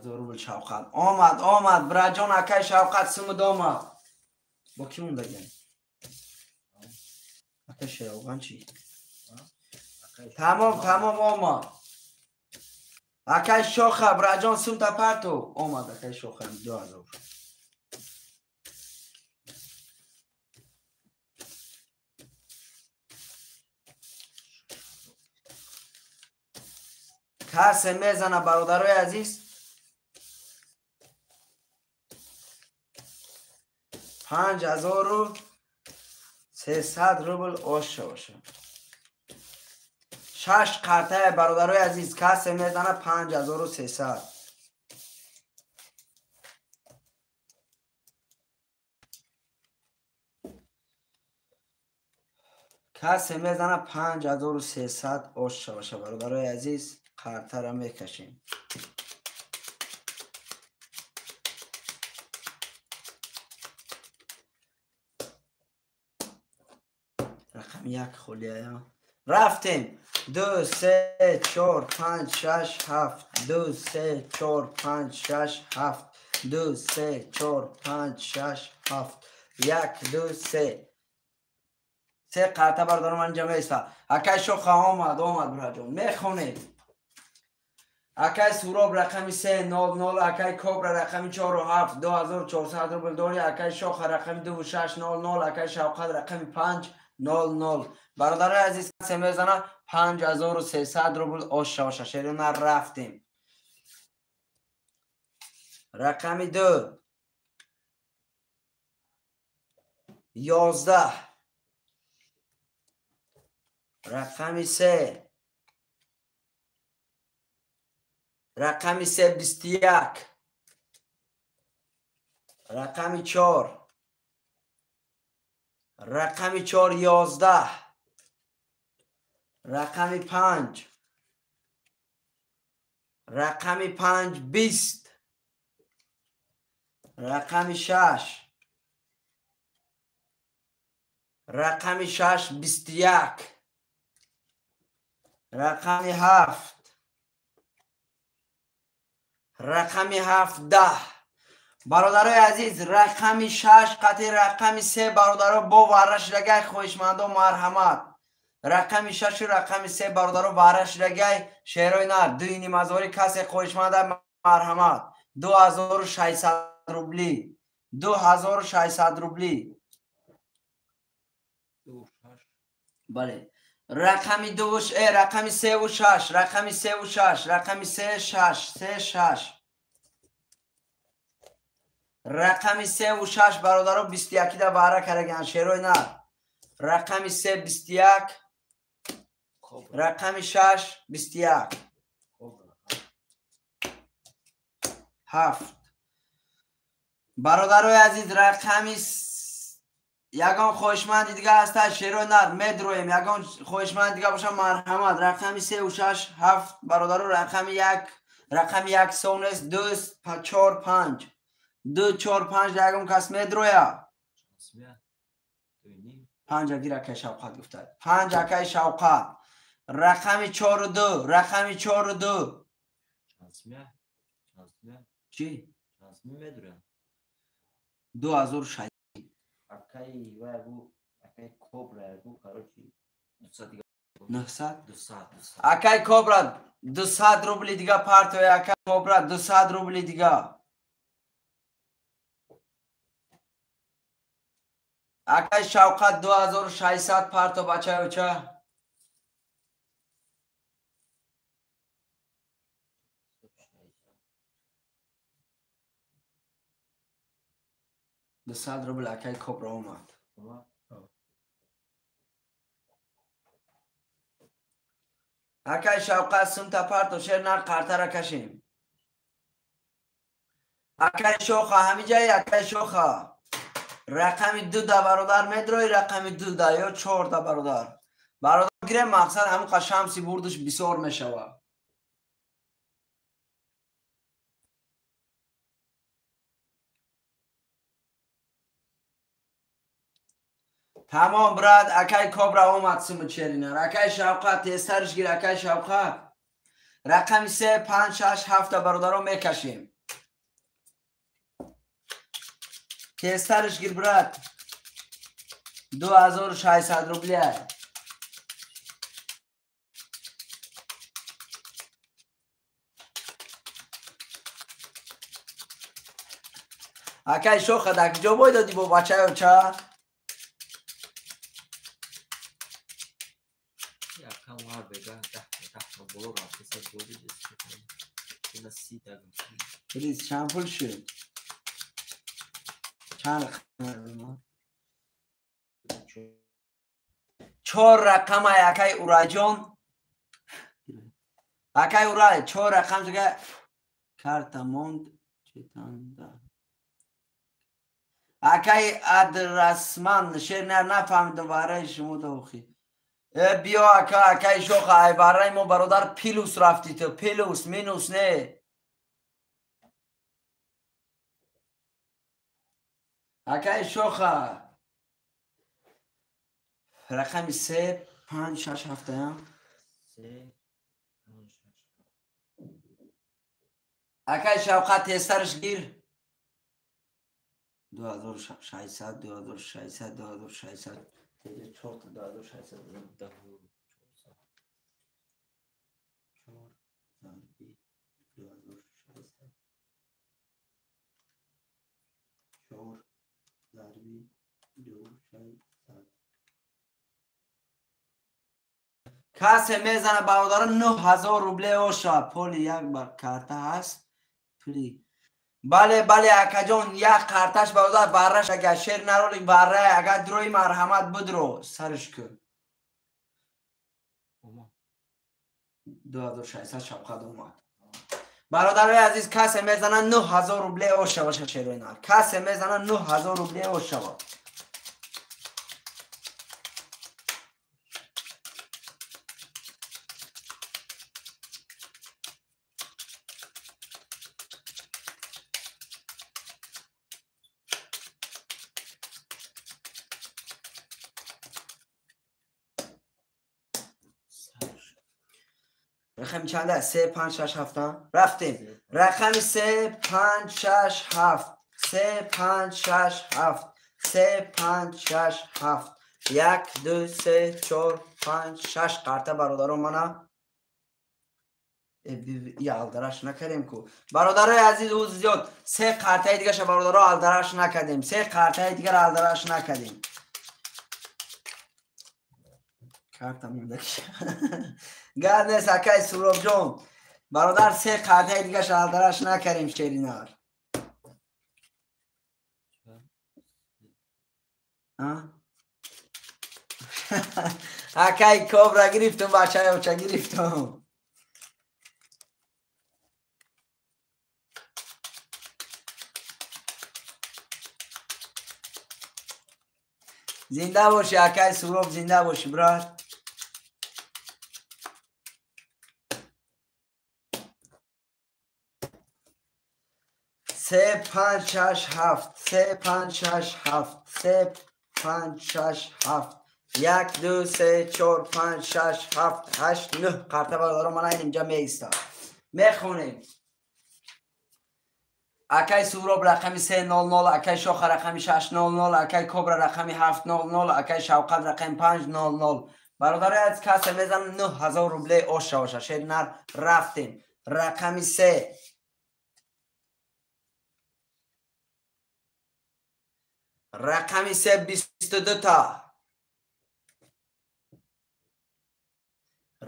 Рубл Шавқат. Омад, омад, браҷон, акай Шавқат, сумуд омад. Бо ки мондаган? Акай Шероған чӣ? Тамом, тамом, омад. Акай Шоха, браҷон, сумта парто. Омад, акай Шоха, 2000. Касе мезана, бародарои азиз? 5300 рубл оша боша. 6 қартае, бародарои азиз, касе мезана 5300. Касе мезана 5300 оша боша, бародарои азиз, қартара мекашем. Рақами 1 холия. Рафтем. 2 3 4 5 6 7 2 3 4 5 6 7 2 3 4 5 6 7 1 2 3. Се қарта бародарам анҷа меиста. Акай Шоха омад, омад, браҷон. Мехонед. Акай Суроб рақами 3 0 0, акай Кобра рақами 4 7 2400 рубл дори, акай Шоха рақами 2 6 0 0, акай Шавқат рақами 5 0 0. Бародарои азиз, касе мезана 5300 рубл оша боша. Шерона рафтем. Рақами 2 11, рақами 3, рақами 3 21, рақами 4, рақами 4 11, рақами 5, рақами 5 20, рақами 6, рақами 6 21, рақами 7, рақами 7 10. Бародарои азиз, рақами 6 қатъи рақами 3 бародаро бо варра шудагай, хоҳишмандо марҳамат. Рақами 6 рақами 3 бародаро варра шудагай, шерои нар 2,5 ҳазори касе хоҳишманда марҳамат. 2600 рубли, 2600 рубли. Бале, Рақами рақами севу шаш, рақами севу шаш, рақами се шаш, се шаш. Рақами севу шаш бародаро 21 да баҳра караган шерои нар. Рақами се 21, рақами шаш 21. 7. Бародарои азиз, рақами ягон хоҳишманди дига ҳаста шерои нар медроем. Ягон хоҳишманди дига боша марҳамат. Рақами севу шаш ҳафт бародаро, рақами як, рақами як сонес 2 4 5. 2 4 5 ягон кас медроя. 5 агир акай Шавқат гуфтад. 5 акай Шавқат. Рақами 4 2, рақами 4 2. Чӣ? 2006. Акай вай бу, акай Кобра бу, короче, 200 дига. 900? 200, 200. Акай Кобра 200 рубли дига партоя, акай Кобра 200 рубли дига. Акай Шавқат 2600 парто бачаюча. 200 рубл акай Кобра омад. Акай Шавқат сумта парто шер нар қартара кашем. Акай Шоха ҳамиҷаи акай Шоха. Рақами 2 да бародар медрои, рақами 2 да ё 4 да бародар. Бародар гирем мақсад ҳамон қа шамси бурдаш бисёр мешавад. Тамом брат, акай Кобра омад суму черинар. Акай Шавқат тезтариш гир, акай Шавқат. Рақами 3 5 6 7 бародаро мекашем. Тезтариш гир брат. 2600 рубля. Акай Шоха дар куҷо бой додӣ бо бачаёча? Плиз, чанд пул шуд? Чанд рақам? 4 рақам ай акай Ураҷон. Акай Урай 4 рақам шуга карта монд четанда. Акай Адрасман шер нафаҳмидам вараи шумо дохи. Биё ака, акай Шоха, ай вараи мо бародар плюс рафти ту, плюс минус не. Акай Шоха. Рақами 3 5 6 7 ям. 3 5 6. Акай Шавқат тезтариш гир. 2600 2600 2600 4 2600 4 зарби 2600 4 зарби 2600. Касе мезана бародарон 9000 рубле оша. Поли як бар карта ҳаст. Пули. Бале, бале акаҷон, як карташ бародар барраш агар шер наролик барра, агар дрои марҳамат будро сарш кун. 2600 Шавқат омад. Бародарои азиз, касе мезана 9000 рубле оша баша шерои нар. Касе мезана 9000 рубле ошава. رقم چنده؟ 3 5 6 7 رفتیم. رقم 3 5 6 7 3 5 6 7 3 5 6 7 1 2 3 4 5 6 карта бародарон мана алдараш накардем ку бародарои азиз, ӯ зиёд се картаи дигаша бародаро алдараш накардем, се картаи дигар алдараш накардем. Карта монда. Гап нест, акай Суробҷон. Бародар, се қартаи дига шалдараш накарем, шеринар. Акай Кобра гирифтум, бачаёча гирифтум. Зинда бошӣ, акай Суроб, зинда бошӣ, брат. Се, панҷ, шаш, ҳафт, се, панҷ, шаш, ҳафт, се, панҷ, шаш, ҳафт, як, ду, се, чор, панҷ, шаш, ҳафт, ҳашт, нӯҳ қарта, бародаро, мана инҷа меистад. Мехонем. Акай Суроб рақами 300, акай Шоха рақами 600, акай Кобра рақами 700, акай Шавқат рақами 500. Бародарои аз, касе мезанам 9000 рубле оша оша. Шеринар, рафтем. Рақами се. Рақами се 22 та.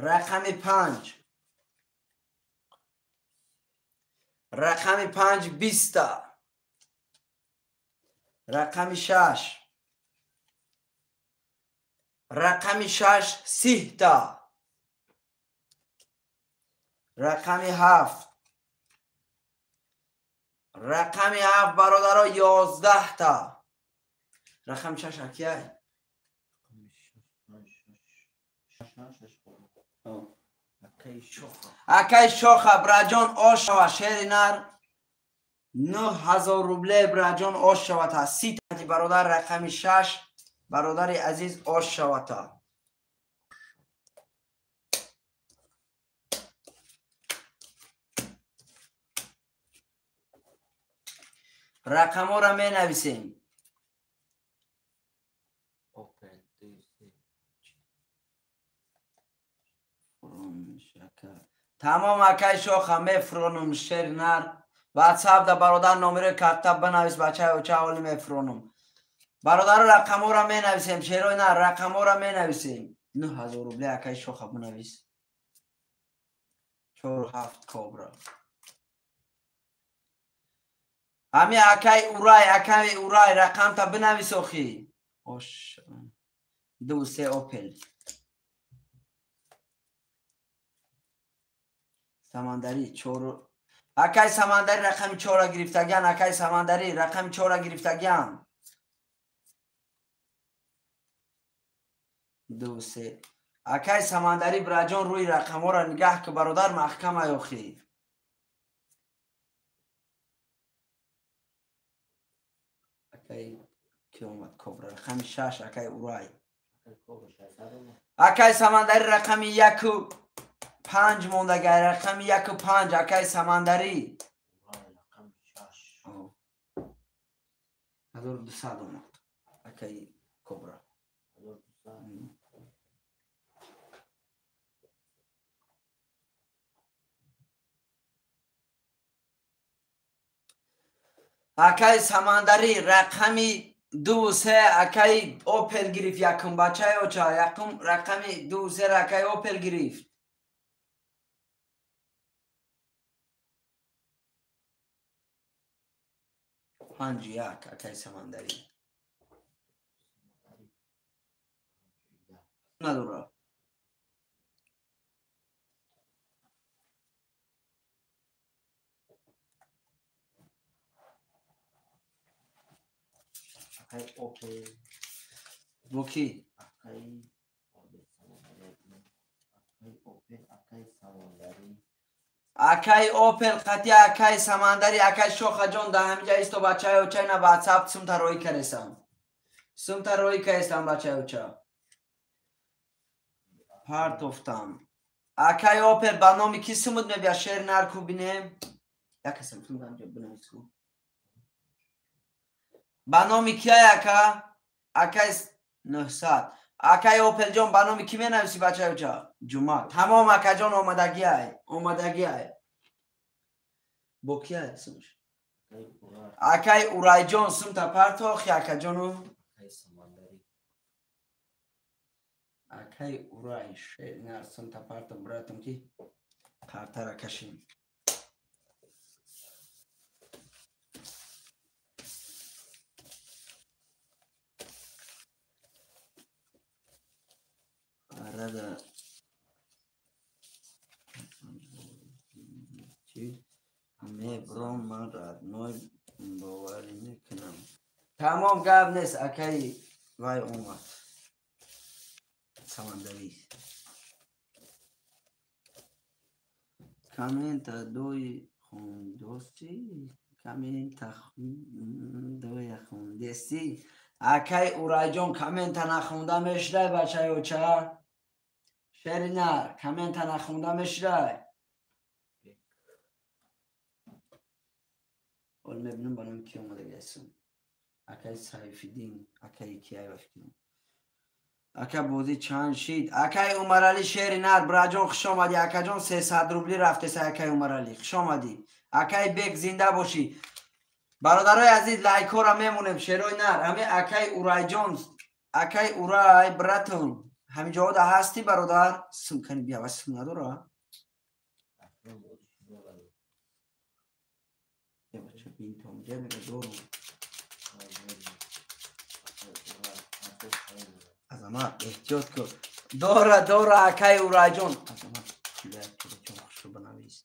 Рақами панҷ. Рақами панҷ 20 та. Рақами шаш. Рақами шаш 30 та. Рақами ҳафт. Рақами ҳафт, бародаро, 11 та. Рақами шаш акияй? Шаш, шаш, акаи Шоха. Акай Шоха, браҷон, ош шава, шери нар. 9000 рубле, браҷон, ош шавата. 30 тати, бародар, рақами шаш, бародари азиз, ош шавата. Рақамҳоро менависем. Опел ду се. Тамом, акай Шоха, мефуронум, шери нар. Ватсап да, бародар, номерои карта бинавис, бачаи оча, ҳоли мефуронум. Бародаро, рақамҳоро менависем, шерои нар, рақамҳоро менависем. 9000 рубле, акай Шоха, бинавис. Чору ҳафт, Кобра. Ҳами акай Урай, акай Урай, рақамта бинавис охи. Ош ду се, Опел. Самандарӣ чор. Акай Самандарӣ рақами чора гирифтагиан, акай Самандарӣ рақами чора гирифтагиан. Ду се. Акай Самандарӣ, бираҷон, рӯи рақамҳоро нигаҳ ки, бародар, маҳкамай охи. Акай ки омад? Кобра рақами шаш, акай Урай. Акаи Кобра 600 омад. Акай Самандарӣ рақами яку панҷ мондагай, рақами яку панҷ, акай Самандарӣ. Урай рақами шаш. 1200 омад, акай Кобра. 1200. Акай Самандарӣ рақами ду се, акай Опел гирифт якум, бачаи оча, якум рақами ду сера акай Опел гирифт. Панҷ як, акай Самандарӣ. Надора. Акаи Опел. Бо кӣ? Акаи Опел Самандарӣ. Акаи Опел, акаи Самандарӣ. Акай Опел қати акай Самандари. Акай Шохаҷон, да ҳамиҷа исто, бачаи оча, ина ватсап сумта роӣ каресам, сумта роӣ каресам, бачаи оча, партофтам. Акай Опел ба номи ки сумуд мебия, шер нарку бинем? Якасам бинависку, ба номи кияй, ака? Акай 900, акай Опелҷон, ба номи кӣ менависӣ, бачаи оча? Ҷума, тамом, акаҷон, омадагиай, омадагиай. Бо кияй сумш? Акаи Урай. Акай Урайҷон, сумта партохи, акаҷону. Акаи Самандарӣ. Акай Урай шеринар сумта парто братом ки картара кашем. Арада мебром ман родной боварӣ мекунам. Тамом гап нест акай вай омад. Самандарӣ. Коммента дои хондости? Коммента доя хондести? Акай Урайҷон коммента нахонда мешидай бачаи оча? Шеринар коммента нахонда мешидай? Ҳол мебинам ба номи ки омадагиастум. Акай Сайфиддин, акай кияй ба фикрам. Ака бозӣ чанд шид? Акай Умаралӣ шеринар браҷон хуш омадӣ. Акаҷон 300 рубли рафтеса акай Умаралӣ. Хуш омадӣ. Акай Бек зинда бошӣ. Бародарои азиз лайкҳоро мемонем шерои нар. Ҳамин акай Урайҷон, акай Урай братон. Ҳамин ҷода ҳастӣ бародар? Сум кани бия, сум надора? Бача бинтом ҷа мега дорум. Азамат эҳтиёт кун. Дора, дора акай Урайҷон. Азамат ҷон хушрӯ банавис.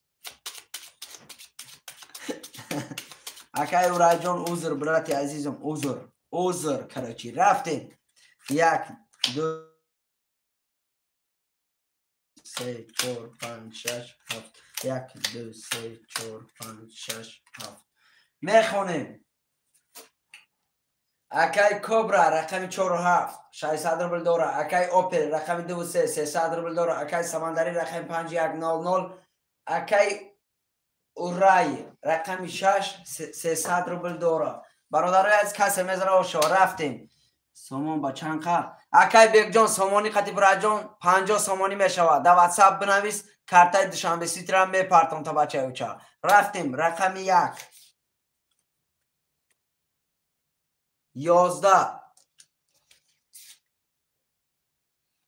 Акай Урайҷон узр брати азизам, узр. Узр, короче, рафтем. 1 2 3 4 5 6 7. 1 2 3 4 5 6 7. Мехонем. Акай Кобра рақами 4 7 600 рубл дора. Акай Опел рақами 2 3 300 рубл дора. Акай Самандарӣ рақами 5 1 0 0. Акай Урай рақами 6 300 рубл дора. Бародарои аз касе мезара ошо рафтем. Сомон ба чанд қа? Акай Бекҷон сомони қати браҷон 50 сомонӣ мешавад. Дар WhatsApp бинавис картаи Душанбе Ситира мепартом та бачаи оча. Рафтем рақами 1 11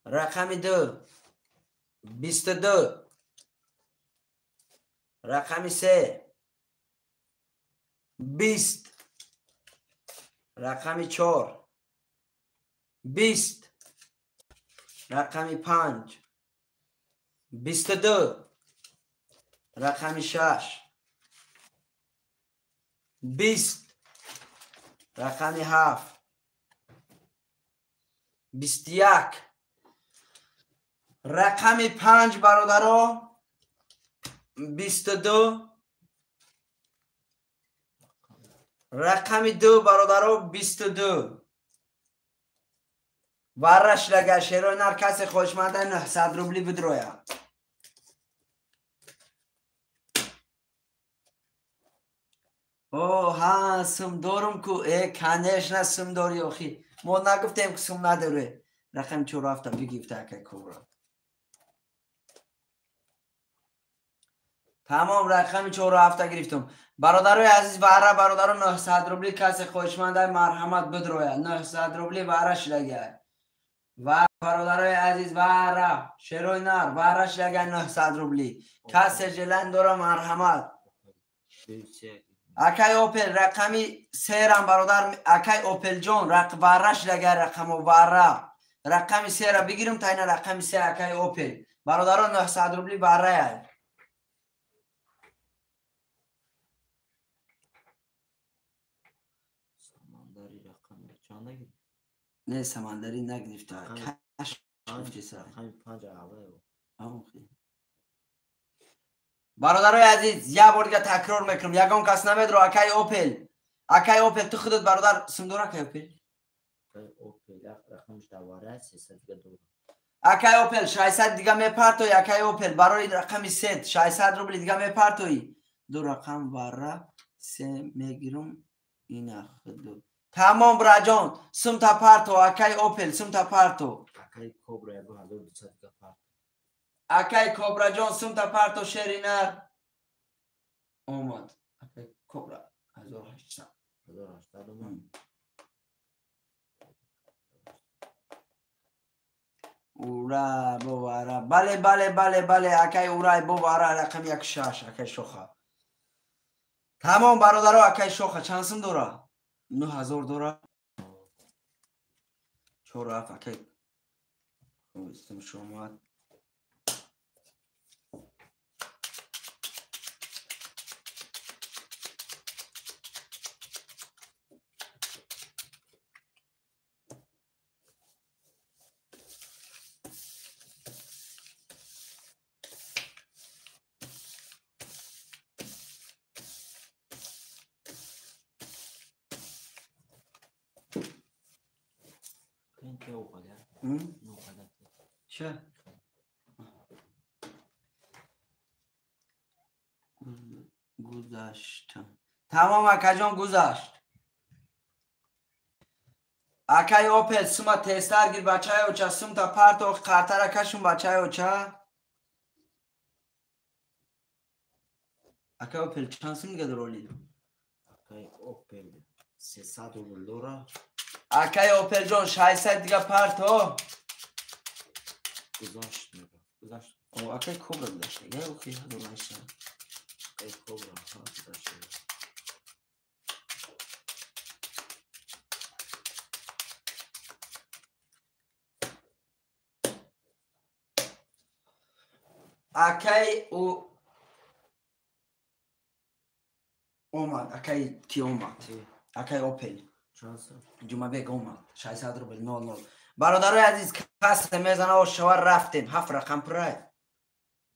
рақами 2 22 рақами 3 20 рақами 4 20 рақами 5 22 рақами 6 20 рақами 7 21 рақами 5 бародаро 22 рақами 2 бародаро 22 варраш лага шерои нар касе хоҳишманда 900 рубли бидроя. О, ҳа, сум дорум ку. Конечно, сум дори охи. Мо нагуфтем ки сум надоре. Рақами 4 рафта бигифта акай Кобра. Тамом рақами 4 рафта гирифтум. Бародарои азиз варра бародаро 900 рубли касе хоҳишманда марҳамат бидроя. 900 рубли варра шилагай. Ва бародарои азиз варра шерои нар варра шилагай 900 рубли. Касе желан дора марҳамат. Акай Опел рақами 3 бародар акай Опелҷон варра шилагай рақамо варра. Рақами 3-ра бигирим та ина рақами 3 акай Опел. Бародаро 900 рубли варрая. Не, Самандарӣ нагирифта. Каш гуфтеса. Рақами 5 аввал. Бародарои азиз, як бор дига такрор мекунам. Ягон кас намедро акай Опел. Акай Опел ту худат бародар сум дора акай Опел? Акай Опел рақамаш давара 300 дига дора. Акай Опел 600 дига мепартои акай Опел барои рақами 3 600 рубли дига мепартои. Ду рақам варра 3 мегирам ина худу. Тамом браҷон, сумта парто акай Опел сумта парто. Акай Кобра 1200 дига парто. Акай Кобраҷон сумта парто шеринар омад. Акай Кобра 1800. 1800 омад. Ура бовара. Бале, бале, бале, бале, акай урай бовара рақами 16 акай шоха. Тамом бародаро, акай шоха чанд сум дора? 9000 дора. 4 7 акай. Истим шомад. Ча? Гузашт. Тамом акаҷон гузашт. Акай Опел сума тезтар гир бачаи оча, сумта парто қартара кашун бачаи оча. Акай Опел чанд сум дига дороли? Акай Опел 300 рубл дора. Акай Опел ҷон 600 дига парто. Гузашт мега. Гузашт. О, акай Кобра гузашт. Я охи 1800. Акай Кобра гузашт. Акай у омад, акай ки омад? Акай Опел. Ҷумабек омад. 600 рубл 00. Бародарои азиз, кас мезана ошава рафтем. 7 рақам пурай.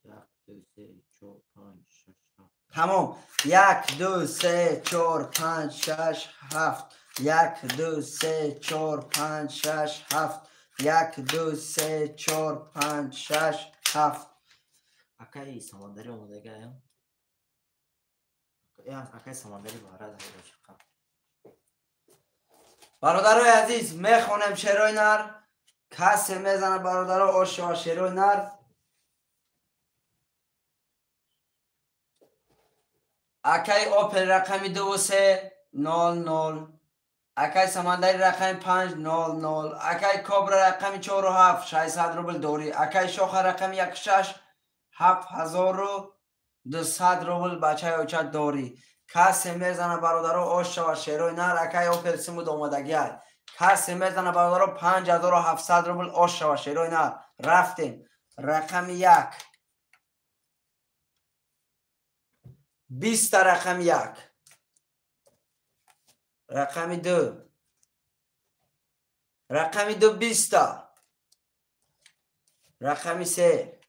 1 2 3 4 5 6 7. Тамом. 1 2 3 4 5 6 7. 1 2 3 4 5 6 7. 1 2 3 4 5 6 7. Акай Самандари омадага. Акай Самандари барад ҳайрашқа. Бародарои азиз, мехонем шерои нар. Касе мезана бародаро ошава шерои нар. Акай Опел рақами 2 3 0 0. Акай Самандари рақами 5 0 0. Акай Кобра рақами 4 7 600 рубл дорӣ. Акай Шоха рақами 1 6 7200 рубл бачаи оча дорӣ. Касе мезана бародаро ошава шерои нар. Акай Опел симуд омадагиай. Касе мезана бародаро 5700 рубл ошава шерои нар. Рафтем. Рақами 1. 20 рақами 1. Рақами 2. Рақами 2 20. Рақами 3.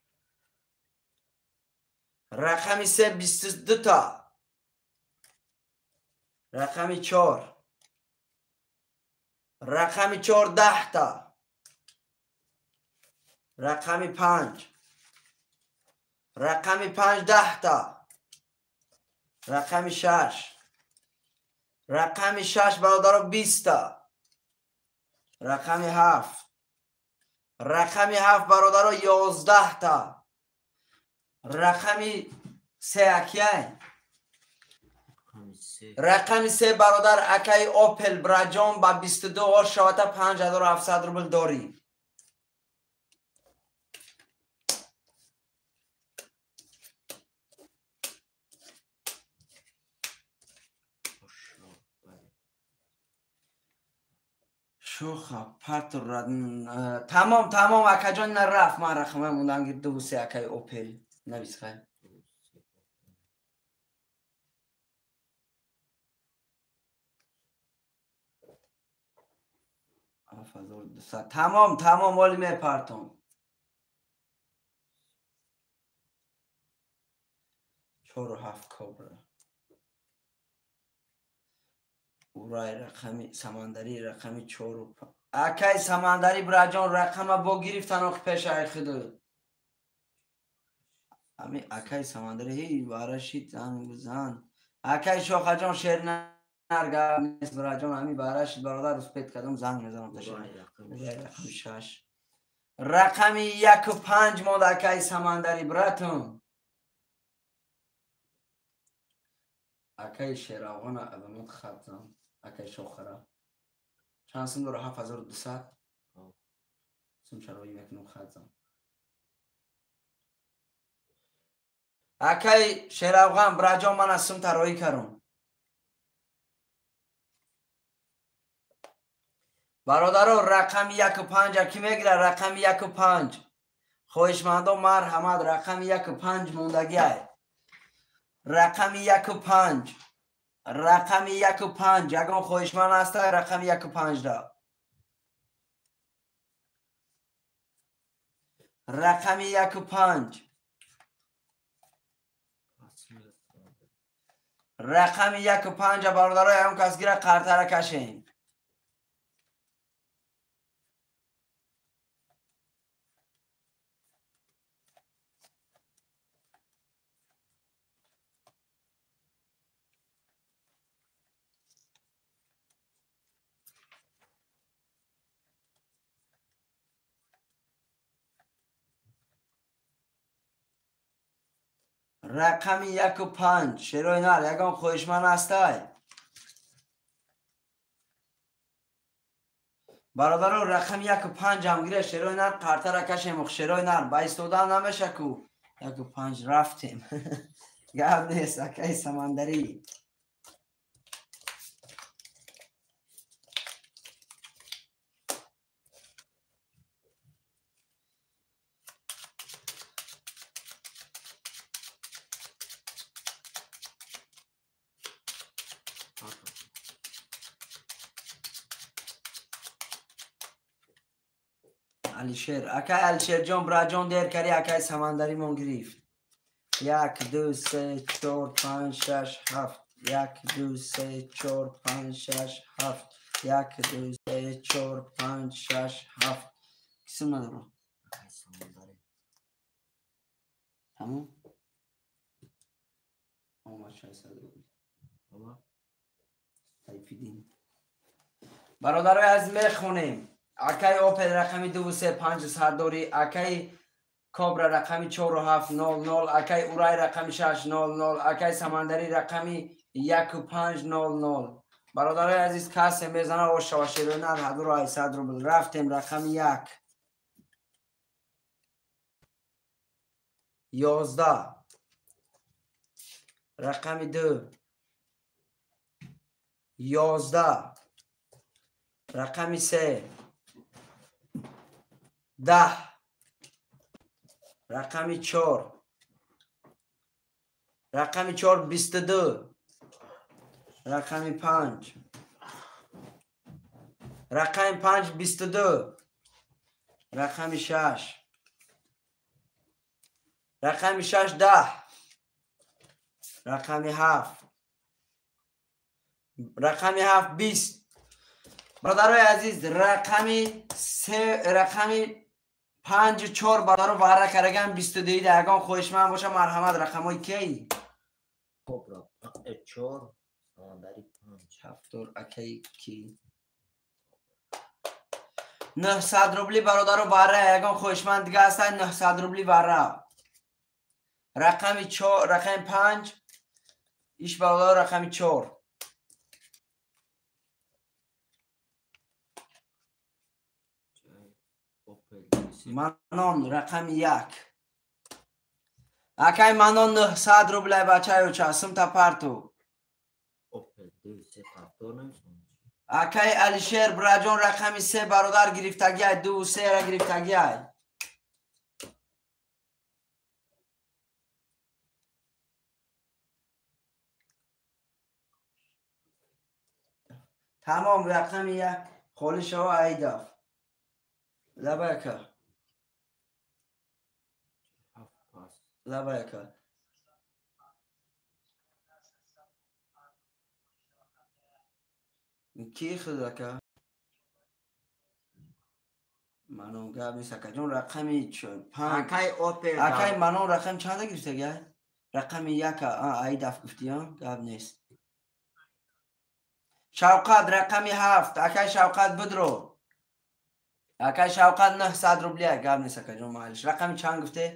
Рақами 3 22 та. Рақами 4. Рақами 4 10 та. Рақами 5. Рақами 5 10 та. Рақами 6. Рақами 6 бародаро 20 та. Рақами 7. Рақами 7 бародаро 11 та. Рақами 3 акияй. Рақами 3 бародар акай Опел браҷон ба 22 ор шавата 5700 рубл дорӣ. Шоха партор тамом тамом акаҷон на рафт. Ман рақамай мондан гир 2 3 акай Опел навис хай. Тамом тамом оли мепартом. 4 7 Кобра. Урай рақами Самандари рақами 4. Акай Самандари браҷон рақама бо гирифтан ох пешаи худу. Ами акай Самандари ҳей барашид зан зан. Акай Шохаҷон шер нар гап нест браҷон, ами барашид бародар успет кардам занг мезанам таша. Рақами 6. Рақами 1 5 монд акай Самандари братум. Акай Шеравғона адамот хат зан. Акай Шохара. Чанд сум дора? 7200. Сумшарои мекунам хазам. Акай Шеравған браҷон мана сум тароӣ карум. Бародаро рақами 1 5 ки мегира? Рақами 1 5. Хоҳишмандо марҳамат, рақами 1 5 мондагиай. Рақами 1 5, рақами 1 5. Ягон хоҳишманд ҳаста рақами 1 5 да? Рақами 1 5, рақами 1 5. Бародаро, ягон кас гира, қартара кашем. Рақами 1 5. Шерои нар, ягон хоҳишманд ҳастай? Бародаро, рақами 1 5 ҳам гире, шерои нар, қартара кашем. Шерои нар, ба истодан намеша ку. 1 5 рафтем, гап нест. Акаи Самандарӣ, Алишер, акай Алишерҷон, браҷон, дер кари, акай Самандаримон гирифт. Як, ду, се, чор, панҷ, шаш, ҳафт. Як, ду, се, чор, панҷ, шаш, ҳафт. Як, ду, се, чор, панҷ, шаш, ҳафт. Кисм надорам. Тамом, омад 600 рубл. Сайфиддин. Бародарои азиз, мехонем. Акаи Опел рақами дуву се панҷ сардорӣ, акаи Кобра рақами 4 7 0 0, акаи Урай рақами 6 0 0, акаи Самандарӣ рақами 1 5 0 0. Бародарои азиз, касе мезана, ошава. Шеронар, 1800 рубл рафтем. Рақами як, 11, рақами ду, 11, рақами се, 10, рақами чор, рақами чор, 22, рақами панҷ, рақами панҷ, 22, рақами шаш, рақами шаш, 10, рақами ҳафт, рақами ҳафт, 20. Бародарои азиз, рақами се, рақами панҷу чор, бародаро, варра караган 22-ида. Ягон хоҳишманд боша, марҳамат. Рақамҳои кей? Кобра чор, Самандари панҷ. Ҳафтор. Акаи ки? 900 рубли, бародаро, варра. Ягон хоҳишманд дига ҳастад? 900 рубли варра. Рақами чор, рақами панҷ иш, бародаро, рақами чор. Опел. Манон, рақами як. Акай Манон, 900 рублай. Бачаёча, сумта парту. Опел ду се ҳафтор нависон. Акай Алишер, браҷон, рақами се, бародар, гирифтагиай. Дуву сера гирифтагиай. Тамом, рақами як холӣ шава. Айдаф лабаяка. Ҳафт пас. Лабаяка. Ки худ ака Манон, гап нест, акаҷон. Рақами панҷ. Акай Опел. Акай Манон, рақами чанда гирифтагиай? Рақами яка айдаф гуфтӣ, гап нест. Шавқат, рақами ҳафт. Акай Шавқат, бидро. Акай Шавқат, 900 рубли. Гап нест, акаҷон, майлиш. Рақами чанд гуфте?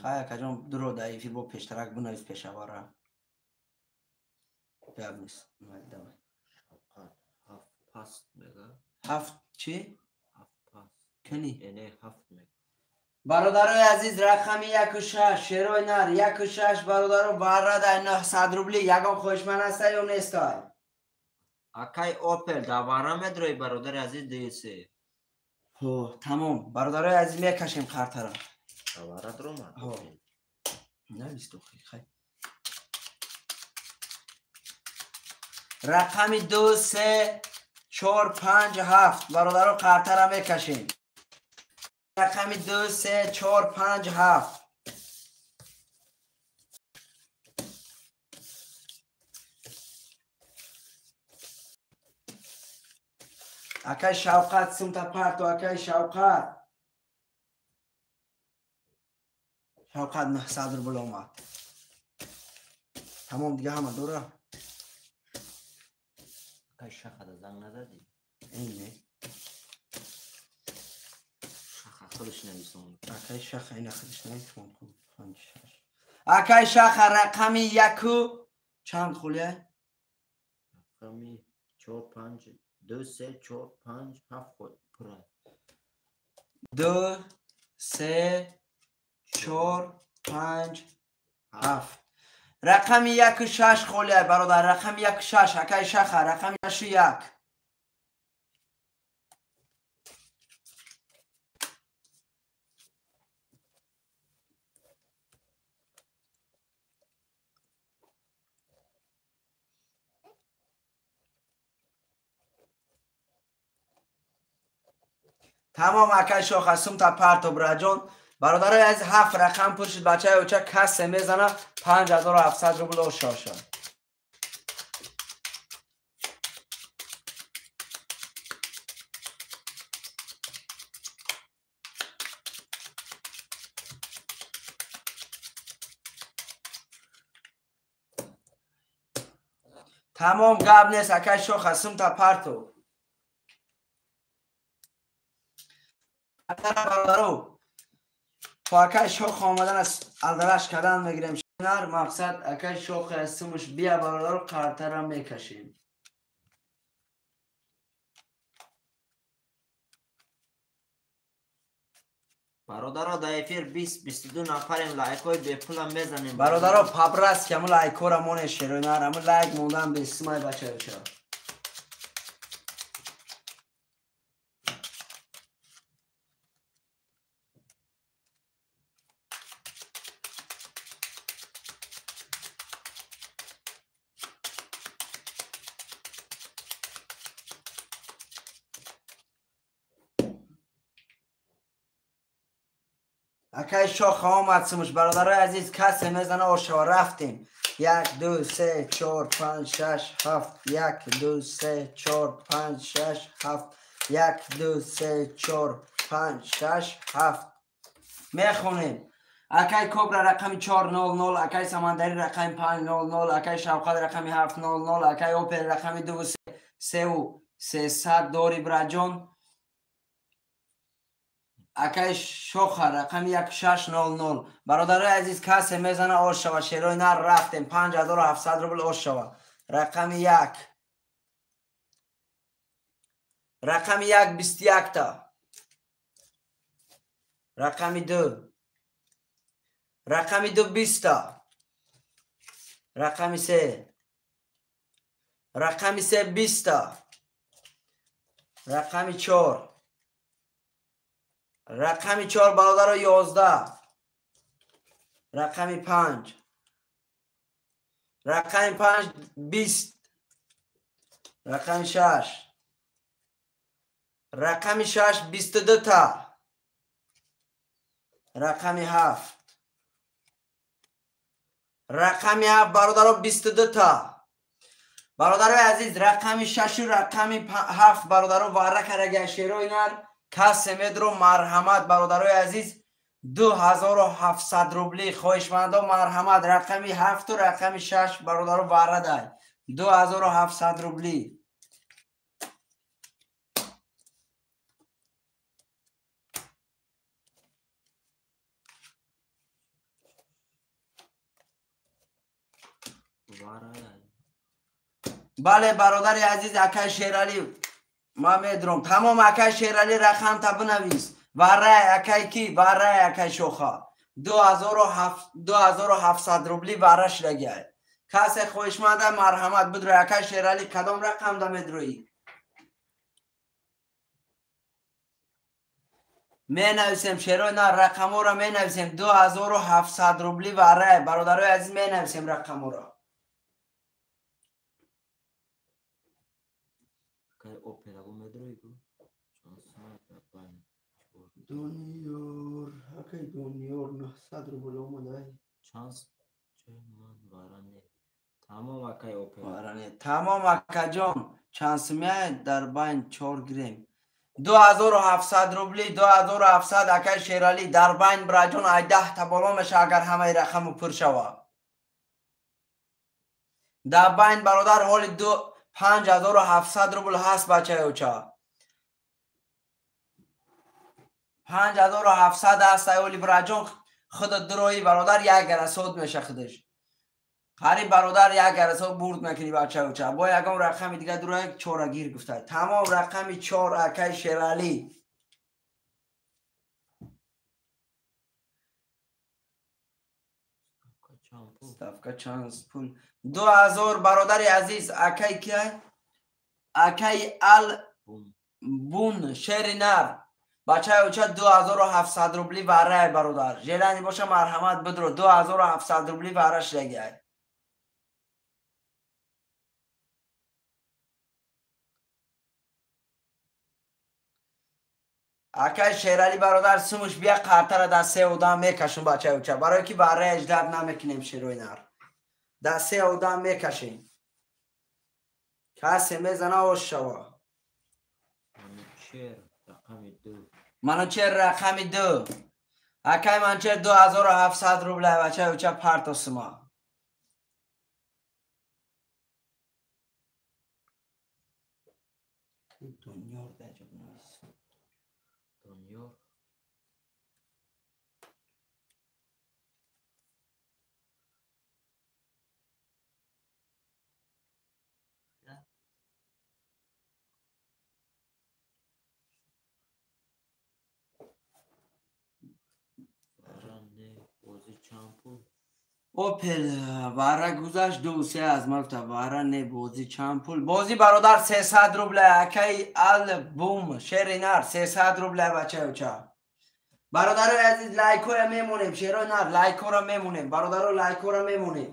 Хай, акаҷон, дуро дар эфир бо пештарак бинавис пешавара. Гап нест, давай. Паст мега. Ҳафт чӣ? Ҳафт паст. Кани? Эне ҳафт мега. Бародарои азиз, рақами 1 6, шерои нар, 1 6, бародаро, варрадай 900 рубли. Ягон хоҳишманд ҳаста ё нестай? Акай Опел давара медрои, бародари азиз, дисе. Ҳо, тамом, бародарои азиз, мекашем қартара. Давара дромад. Ҳо. Навистохи, хай. Рақами ду, се, чор, панҷ, ҳафт, бародаро, қартара мекашем. Рақами ду, се, чор, панҷ, ҳафт. Акай Шавқат, сумта парто, акай Шавқат. Шавқат 900 рубл омад. Тамом, дига ҳама дора. Акай Шахада занг назадӣ? Ин не. Шаха худаш нависон. Акай Шаха ина худаш нависон. Панҷ, шаш. Акай Шаха, рақами яку чанд хулия? Рақами чор, панҷ, ду, се, чор, панҷ, ҳафт пура. Ду, се, чор, панҷ, ҳафт. Рақами яку шаш холия, бародар, рақами яку шаш, акай Шаха, рақами шашу як. Тамом, акай Шоха, сумта парто, браҷон. Бародарои аз, ҳафт рақам пур шуд, бачаи оча, касе мезана 5700 рубл ошоша. Тамом, гап нест, акай Шоха, сумта парто. Бародаро, то акай Шох омадан аз алдараш кардан мегирем. Нар мақсад, акай Шох аз сумуш бия, бародаро, қартара мекашем. Бародаро, дар эфир 20-22 нафарем, лайкҳои бепулам мезанем. Бародаро, пабраст ки ҳамун лайкҳоро монед, шерои нар, ҳамун лайк мондан бесумай, бачаоча. Акай Шох омад сумуш, бародарои азиз, касе мезана ошава. Рафтем. Як, ду, се, чор, панҷ, шаш, ҳафт. Як, ду, се, чор, панҷ, шаш, ҳафт. Як, ду, се, чор, панҷ, шаш, ҳафт. Мехонем. Акай Кобра рақами 400, акай Самандари рақами 500, акай Шавқат рақами 700, акай Опер рақами дуву севу сесад дори, браҷон. Акай Шоха рақами 1600. Бародарои азиз, касе мезана ош шава, шерои нар. Рафтем, 5700 рубл ош шава. Рақами як, рақами як 21-та. Рақами ду, рақами ду 20-та. Рақами се, рақами се 20-та. Рақами чор, рақами чор, бародаро, 11. Рақами панҷ, рақами панҷ 20. Рақами шаш, рақами шаш 22-та. Рақами ҳафт, рақами ҳафт, бародаро, 22-та. Бародарои азиз, рақами шашу рақами ҳафт, бародаро, варра карага, шерои нар. Касе медро, марҳамат, бародарои азиз, 2700 рубли. Хоҳишмандо, марҳамат, рақами ҳафту рақами шаш, бародаро, варрадай 2700 рубли. Варрадай. Бале, бародари азиз, акай Шералӣ. Ман медурам. Тамом акай Шералӣ рақамта бинавис. Варай акай ки? Варай акай Шоха. 2700 рубли вара шидагиай. Касе хоҳишманда марҳамат бидурой. Акай Шералӣ кадом рақамда медуроӣ? Менависем шерои на рақамҳоро менависем. 2700 рубли варай. Бародарои азиз менависем рақамҳоро. Дониёр, акай Дониёр 900 рубл омадай. Тамом акай опера. Вара не. Тамом акаҷон, чанд сумия дар байн 4 гирем. 2700 рубли, 2700 акай Шералӣ дар байн браҷон ай 10 та боло меша агар ҳамаи рақаму пур шава. Дар байн бародар ҳоли 5700 рубл ҳаст бачаёча. 5700 аст ай ҳоли браҷон худат дурои бародар як гарасод меша худаш. Қариб бародар як гарасод бурд мекунӣ бачаёча. Бо ягон рақами дига дурои чора гир гуфта. Тамом рақами 4 акай Шералӣ. Ставка чанд пул? 2000 бародари азиз акай киай? Акай Ал Бун шери нар. Бачаёча 2700 рубли варай бародар. Желани боша марҳамат бидро 2700 рубли вара шидагиай. Акай Шералӣ бародар сумуш бия қартара дар се одам мекашум бачаёча. Барое ки варай аждад намекунем шерои нар. Дар се одам мекашем. Касе мезана ош шава. Манучер рақами 2. Акай Манучер 2700 рубля бачаёча парто сума. Дунёр даҷоб навис. Дунёр. Опел вара гузашт 2-3 аз ма гуфта вара не бозӣ чанд пул? Бозӣ бародар 300 рубля акай Ал Бум шери нар 300 рубля бачаёча. Бародарои азиз лайкҳоя мемонем шерои нар лайкҳоро мемонем бародаро лайкҳоро мемонем.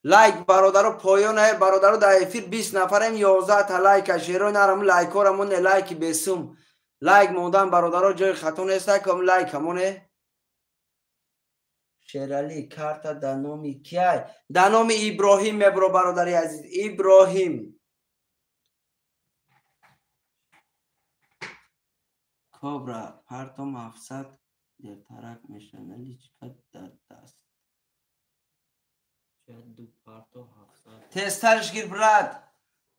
Лайк бародаро поён бародаро дар эфир 20 нафарем 11 та лайка шерои нарам лайкҳоро моне лайки бесум. Лайк мондан бародаро ҷои хато нест кам лайк ҳамоне. Шералӣ карта дар номи киай? Дар номи Иброҳим мебро бародари азиз. Иброҳим. Кобра партом 700 дертарак меша наличка дар даст. Тезтарш гир брат.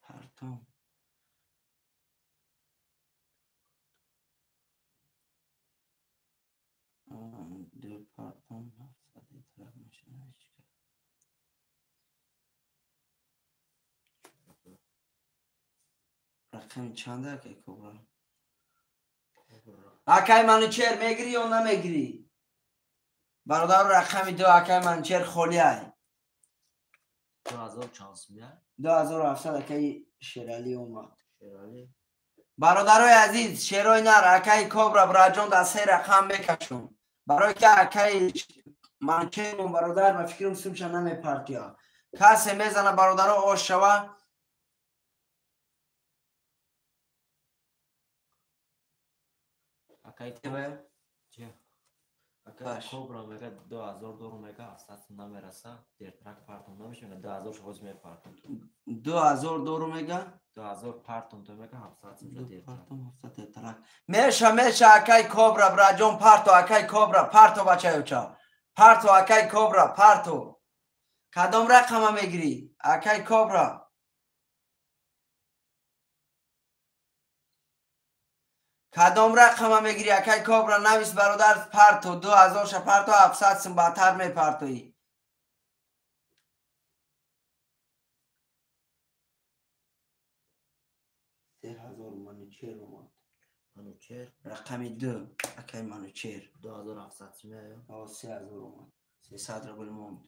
Партом. Партом 700 дертарак меша наличка. Рақами чанда акай Кобра? Акай Манучер мегирӣ ё намегирӣ? Бародару рақами 2 акай Манучер холӣ ай. 2000 чанд сумия? 2700 акай Шералӣ омад. Бародарои азиз шерои нар акай Кобра браҷон дар се рақам мекашум. Барое ки акай Манучермон бародар ба фикрам сумша намепартия. Касе мезана бародаро ош шава. Акай Кобра мега 2000 дору мега 700 намераса дертарак партом намеша мега 2000 шоз мепартом. 2000 дору мега 2000 партом то мега 700 меша дертарак. Партом 700 дертарак. Меша меша акай Кобра браҷон парто акай Кобра парто бачаёча. Парто акай Кобра парто. Кадом рақама мегирӣ? Акай Кобра. Кадом рақама мегирӣ акай Кобра? Навис бародар парто 2000 ша парто 700 сум баъдтар мепартоӣ. Манучер. Рақами 2 акай Манучер. 2700 меояд. 3000 омад. 300 рубл монд.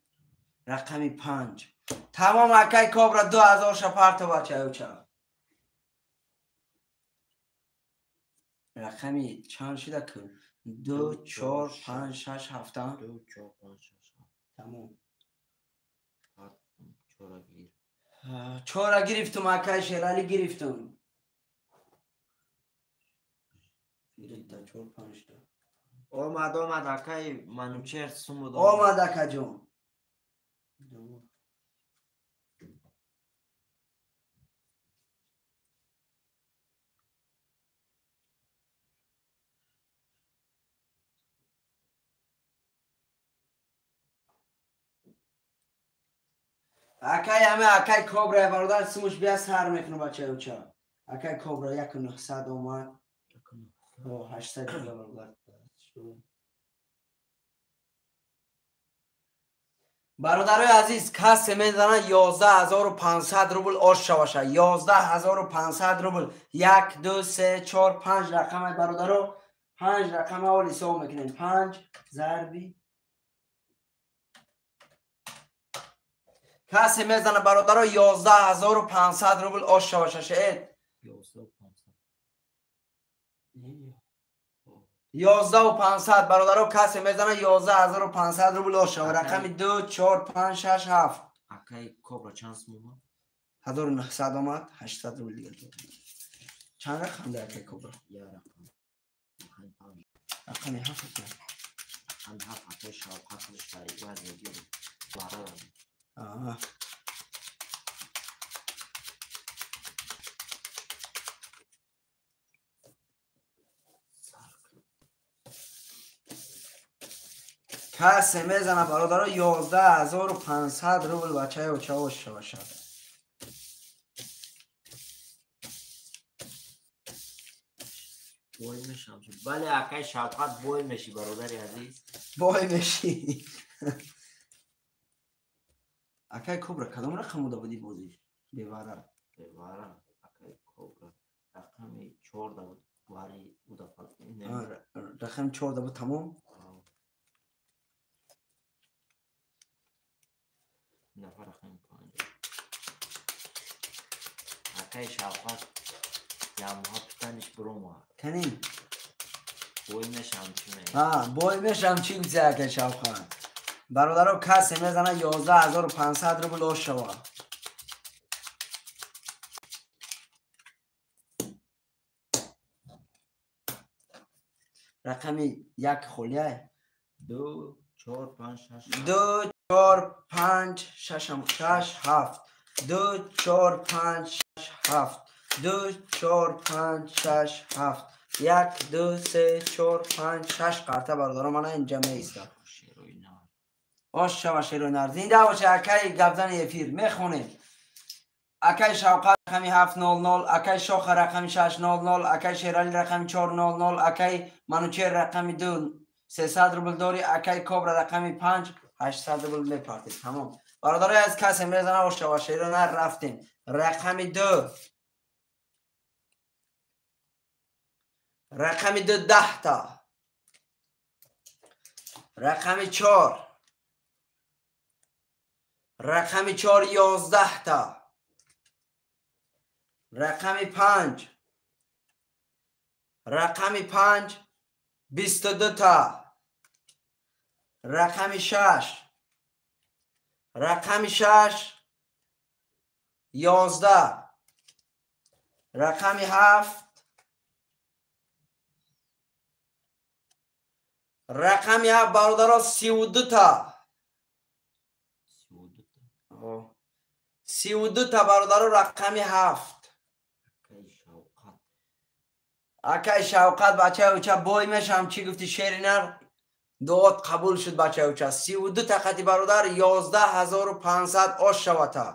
Рақами 5. Тамом акай Кобра 2000 ша парто бачаюча. Рақами чанд шида ку? 2 4 5 6 7. 2 4 5 6 7. Тамом. Чора гир. Чора гирифтум акай Шерали гирифтум. 2 4 5 та. Омад омад акай Манучер суму дод. Омад акаҷон. Акай ҳаме акай Кобра бародар сумуш бия сар мекунам бачаюча. Акай Кобра 1900 омад. 800 дига бародар. Бародарои азиз, касе мезанад 11500 рубл ош шаваша. 11500 рубл. 1 2 3 4 5 рақами бародаро. 5 рақам аввал ҳисоб мекунем. 5 зарби касе мезанад бародаро 11500 рубл ош шаваша. Шеэд 11500 бародаро касе мезанад 11500 рубл ош шава. Рақами 2 4 5 6 7. Акай Кобра чанд сум омад? 1900 омад, 800 рубл дигар. Чанд рақам дар акай Кобра? Я рақам. Рақами 7. Рақами 7 акай Шавқат худаш дар иваз мегирад. Бародарам. Касе мезанад бародаро 11500 рубл бачаи оча ош шавашад. Бой мешам. Бале акай Шавқат бой меши бародари азиз. Бой меши. Акай Кобра кадом рақам буда буди бозиш? Бевара. Бевара. Акай Кобра рақами 4 да буд. Вари уда фал. Рақами 4 да буд тамом? Нафар рақами 5. Акай Шавқат ямҳо питаниш биромад. Канин? Бой мешам чӣ мегӯ? Бой мешам чӣ гуфти акай Шавқат? Бародаро касе мезанад 11500 рубл ош шава. Рақами 1 холияй? 2 4 5 6 2 4 5 6 6 7 2 4 5 6 7 2 4 5 6 7 1 2 3 4 5 6 қарта бародаро мана инҷа меистад. Ош шава шерои нар. Зинда боша акай гапзани эфир. Мехонем. Акай Шавқат рақами 700, акай Шоха рақами 600, акай Шерали рақами 400, акай Манучер рақами 2 300 рубл дори, акай Кобра рақами 5 800 рубл мепартед. Тамом. Бародарои аз касе мезанад ош шава шерои нар рафтем. Рақами 2. Рақами 2 10 та. Рақами 4. Рақами 4 11 та. Рақами 5. Рақами 5 22 та. Рақами 6. Рақами 6 11. Рақами 7. Рақами 7 бародаро 32 та. 32 та бародаро рақами 7. Акай Шавқат бачаи уча бой мешам чӣ гуфти шери нар? Дуот қабул шуд бачаи уча. 32 та қати бародар 11500 ош шавата.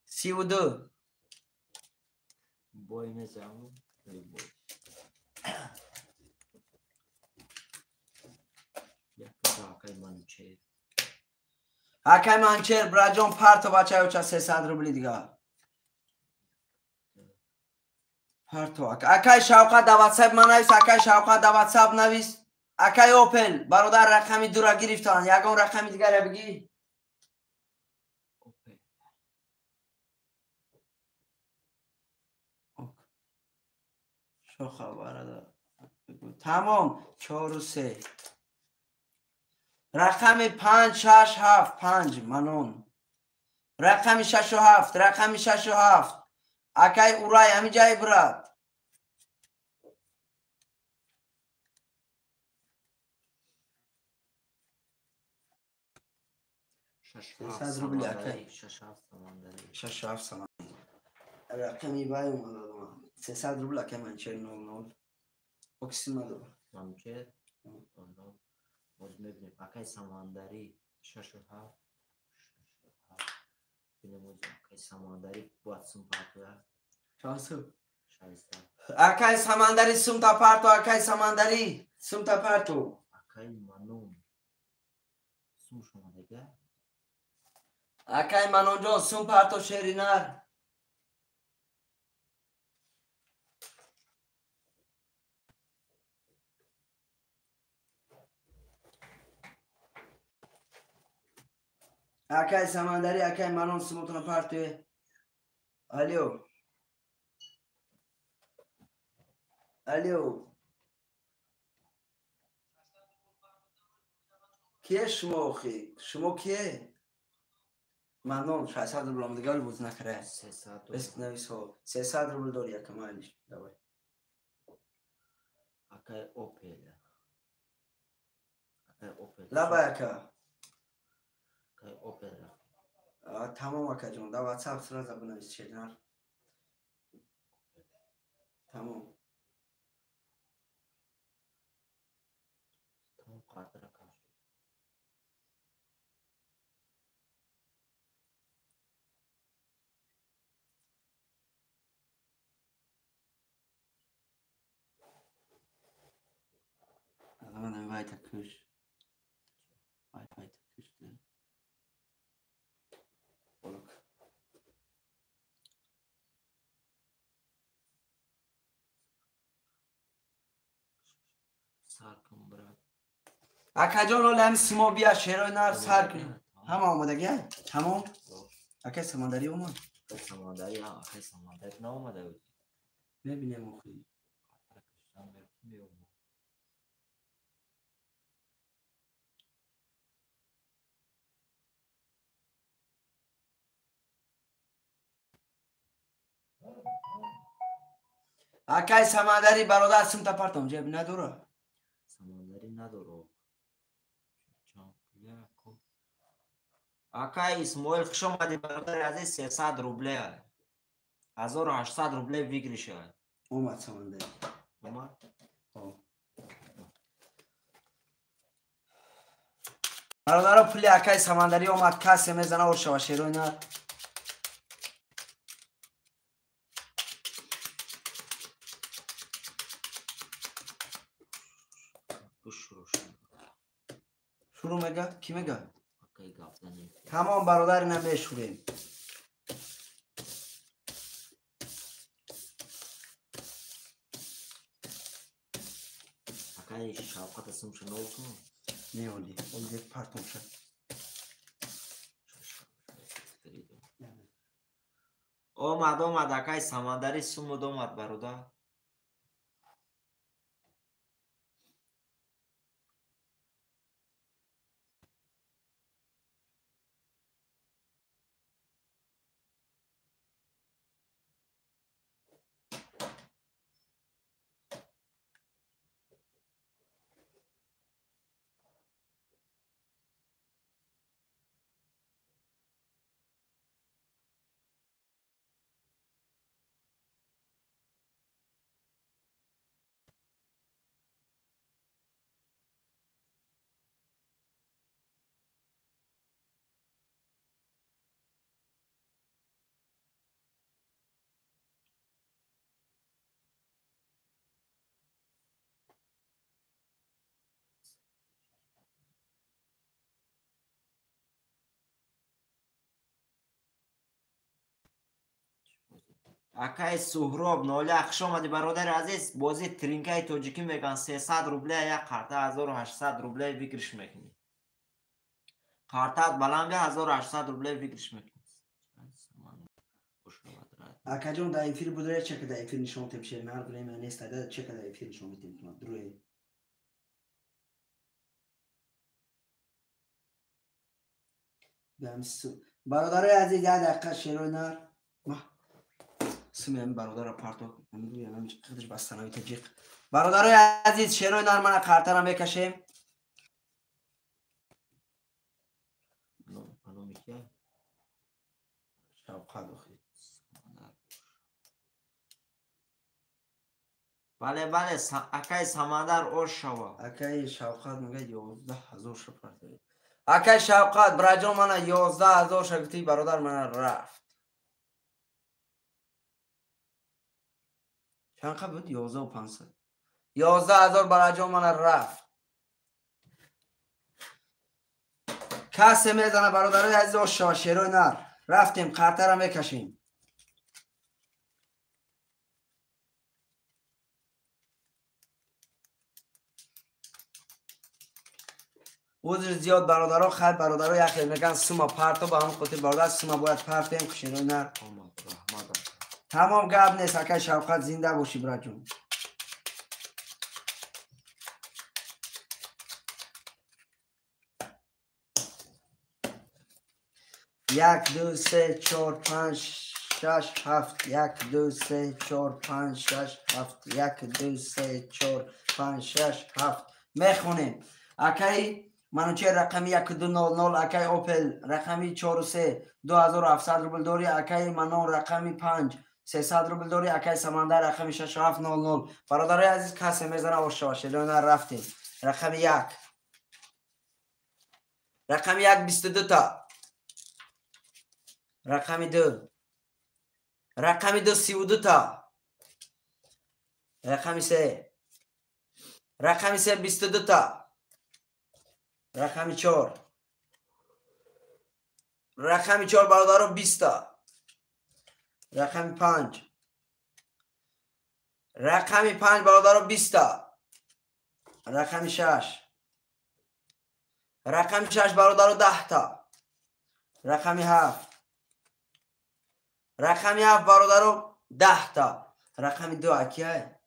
32. Бой мешам. Бой. Акай Манучер. Акай Манучер браҷон парто бачаи уча 300 рубли дига. Парто. Акай Шавқат да WhatsApp ма навис, акай Шавқат да WhatsApp навис. Акай Опел, бародар рақами дура гирифтан. Ягон рақами дигаре бигӣ. Опел. Шоха бародар. Тамом 4 3. Рақами 5 6 7 5 манон. Рақами 6 7, рақами 6 7. Акай Урай ҳами ҷай брат. 300 рубли акай. 6 7 самандари. 6 7 самандари. Рақами бай омада. 300 рубл акай манчер 00. Оксима дора. Манчер 00. Боз мебинем. Акай самандари 6 7 6 7. Бинем боз акай самандари бояд сум партоя. Чанд сум? 600. Акай самандари сумта парто, акай самандари сумта парто. Акай манон. Сум шума дега? Акай Манонҷон сум парто шеринар. Акай Самандари, акай Манон сумотона партуе. Алло. Алло. Кие шумо охи? Шумо кие? Манон 600 рубл омадагали боз накара. 300 Бес нависо. 300 рубл дори ака малиш. Давай. Акай Опел. Акай Опел. Лабай ака. Акай Опел. Тамом акаҷон, да WhatsApp сразу бинавис шернар. Тамом. Тамом қартара каш. Адаман вайта куш. Вайта куш. Олук. Сар кун брат. Акаҷон оли ҳами симо бия шерои нар сар кун. Ҳама омадагия? Тамом? Акай Самандарӣ омад? Акай Самандарӣ, акай Самандарӣ наомада буд. Мебинем охи. Акай Самандарӣ бародар сумта партом ҷеб надора? Самандарӣ надора. Акай Исмоил хуш омадӣ бародари азиз, 300 рубле. 1800 рубле выигрыша. Омад Самандарӣ. Омад? Бародаро пули акай Самандарӣ омад, касе мезана оршава шерои нар. Шурӯъ мега? Кӣ мега? Тамом бародари намешурем. Акай Шавқата сумша нол кун. Не оли, оли партомша. Омад, омад, акай Самандарӣ сумуд омад бародар. Акай Суҳроб Ноля, хуш омадӣ бародари азиз. Бозии тринкаи тоҷикӣ мегӯянд 300 рубля як карта 1800 рубля выигрыш мекунӣ. Картаат баланд 1800 рубля выигрыш мекунӣ. Акаҷон, дар эфир будре чека дар эфир нишон тем шер нар время нест, ада чека дар эфир нишон метем друе. Бародарои азиз, як дақиқа шерои нар. Сумем бародара парто. Намедонам қадр бастанави таҷиқ. Бародарои азиз, шерои нар мана картара мекашем. Шавқат охи. Бале, бале, акай Самандар ош шава. Акай Шавқат мегӯяд 11 000 ша партоед. Акай Шавқат, браҷон, мана 11 000 ша гуфтӣ, бародар, мана рафт. Чанд қа буд? 11 500. 11 000 бараҷон, мана рафт. Касе мезана, бародарои азиз, ош шава шерои нар. Рафтем, қартара мекашем. Узр зиёд бародаро, хайр бародаро, яхе меган сума парто, ба ҳам хотир бародар сума бояд партем, шерои нар. Тамом, гап нест, акай Шавқат, зинда бошӣ, браҷон. Як, ду, се, чор, панҷ, шаш, ҳафт. Як, ду, се, чор, панҷ, шаш, ҳафт. Як, ду, се, чор, панҷ, шаш, ҳафт. Мехонем. Акай Манучер рақами 1200, акай Опел рақами 43 2700 рубл дорӣ, акай Манон рақами 5 300 рубл дорӣ, акай Самандар рақами 6700. Бародарои азиз, касе мезана ошава шелона рафтем. Рақами 1. Рақами 1 22 та. Рақами 2. Рақами 2 32 та. Рақами 3. Рақами 3 22 та. Рақами 4. Рақами 4 бародаро 20 та. Рақами 5. Рақами 5 бародаро 20 та. Рақами 6. Рақами 6 бародаро 10 та. Рақами 7. Рақами 7 бародаро 10 та. Рақами 2 акияй?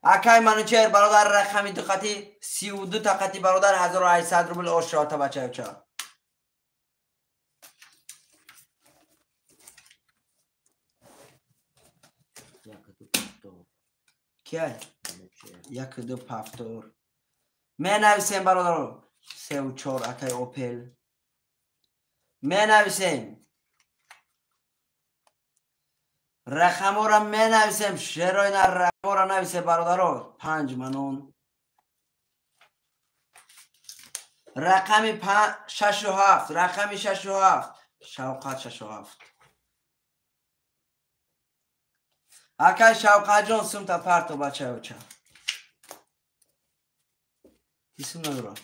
Акай Манучер бародар рақами 2 қати 32 та қати бародар 1800 рубл ошрота бачаюча. Кияй? Як ду пафтор. Менависем бародаро. 3 4 акай Опел. Менависем. Рақамора менависем. Шерои нар рақамора нависе бародаро. 5 манон. Рақами 6 7. Рақами 6 7. Шавқат 6 7. Акай Шавқатҷон, сумта парто бачаюча. Исм надорам.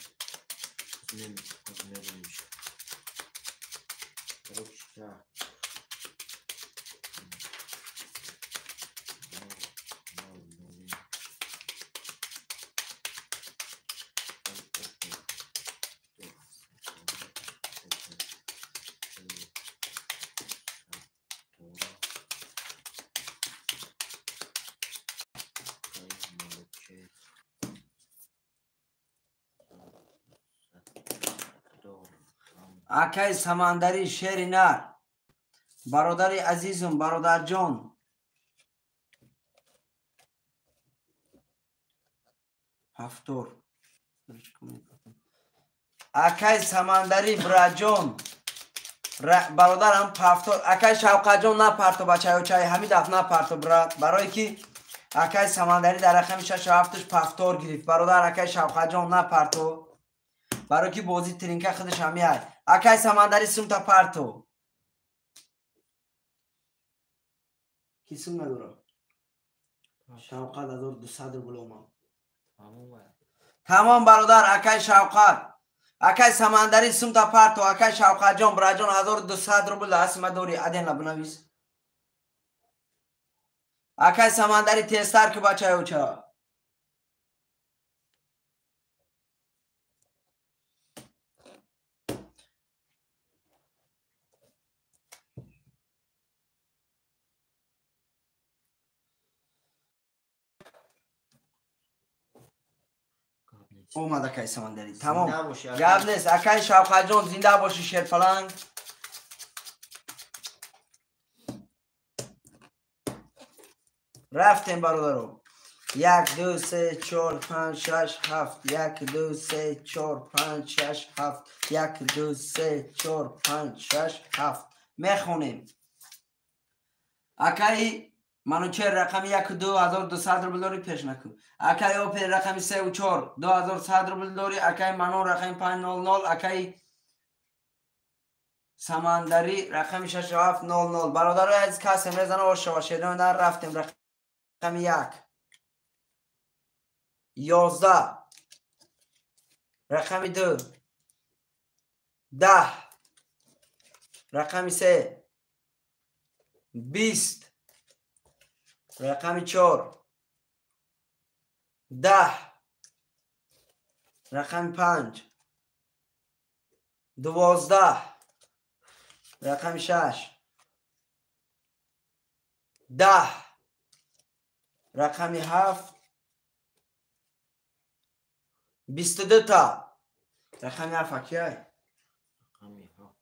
Акай Самандари шери нар, бародари азизум, бародарҷон, ҳафтор. Акай Самандари браҷон, бародарам пафтор. Акай Шавқатҷон, напарто бачаючай, ҳамин даф напарто брат, барое ки акай Самандари дар рақами 6 7 пафтор гирифт. Бародар, акай Шавқатҷон, напарто, барое ки бозӣ тринка худаш ҳамиай. Акай Самандари, сумта парто. Ки сум надора? Шавқат 1200 рубл омад. Тамом бародар, акай Шавқат. Акай Самандари, сумта парто, акай Шавқатҷон, браҷон, 1200 рубл асма дори, адена бинавис. Акай Самандари тезтар ки бачаи оча. Омад акай Самандари. Тамом. Гап нест. Акай Шавқатҷон зинда бошӣ шерфаланг. Рафтем бародаро. 1 2 3 4 5 6 7 1 2 3 4 5 6 7 1 2 3 4 5 6 7 мехонем. Акай Манучер рақами 1 2200 рубл дорӣ пеш накун. Акай Опер рақами 3 4 2100 рубл дорӣ. Акай Манон рақами 500. Акай Самандари рақами 6700. Бародарои азиз касе мезана ошава шерино рафтем рақами 1 11 рақами 2 10 рақами 3 20 рақами 4 10 рақами 5 12 рақами 6 10 рақами 7 22 та рақами 7 акай рақами 7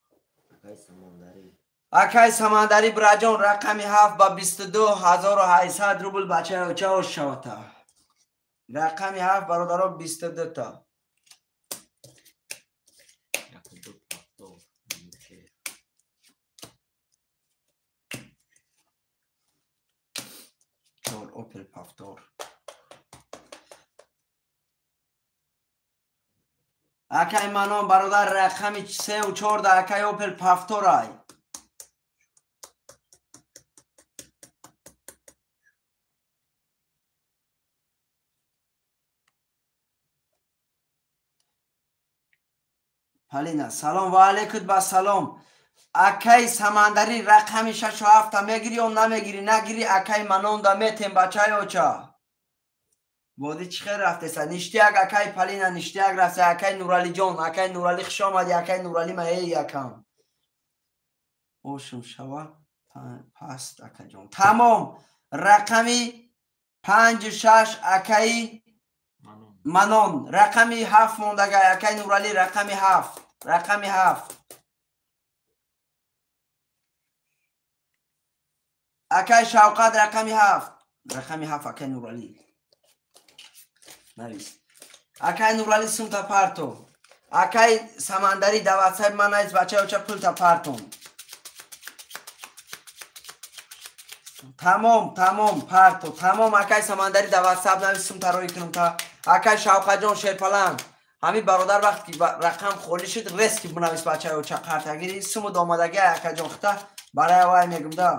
акай Самандари. Акай Самандари браҷон рақами 7 ба 22800 рубл бачаи оча ош шавата. Рақами 7 бародаро 22 та. Опел Павтор. Акай Манон бародар рақами 3 4 да акай Опел Павтор ай. Полина салом ва алейкум ба салом. Акай Самандари рақами 6 7 мегири ё намегири? Нагири акай Манон да метем бачаи оча. Боди чӣ хел рафтеса? Ништяк акай Полина ништяк рафта. Акай Нуралиҷон, акай Нурали хуш омадӣ. Акай Нурали ма эй якам. Ошум шава паст акаҷон. Тамом. Рақами 5 6 акай Манон. Рақами 7 мондагай акай Нурали рақами 7. Рақами 7. Акай Шавқат рақами 7. Рақами 7 акай Нурали. Навис. Акай Нурали сумта парто. Акай Самандари да ватсап ман навис бачаи оча пулта партон. Тамом, тамом, парто. Тамом акай Самандари да ватсап навис сумта рӯй кунам та. Акай Шавқатҷон шерпаланг. Ҳамин бародар вақт ки рақам холӣ шуд резки бинавис бачаи оча қартагири суму омадагӣ акаҷон хита барои вай мегум да.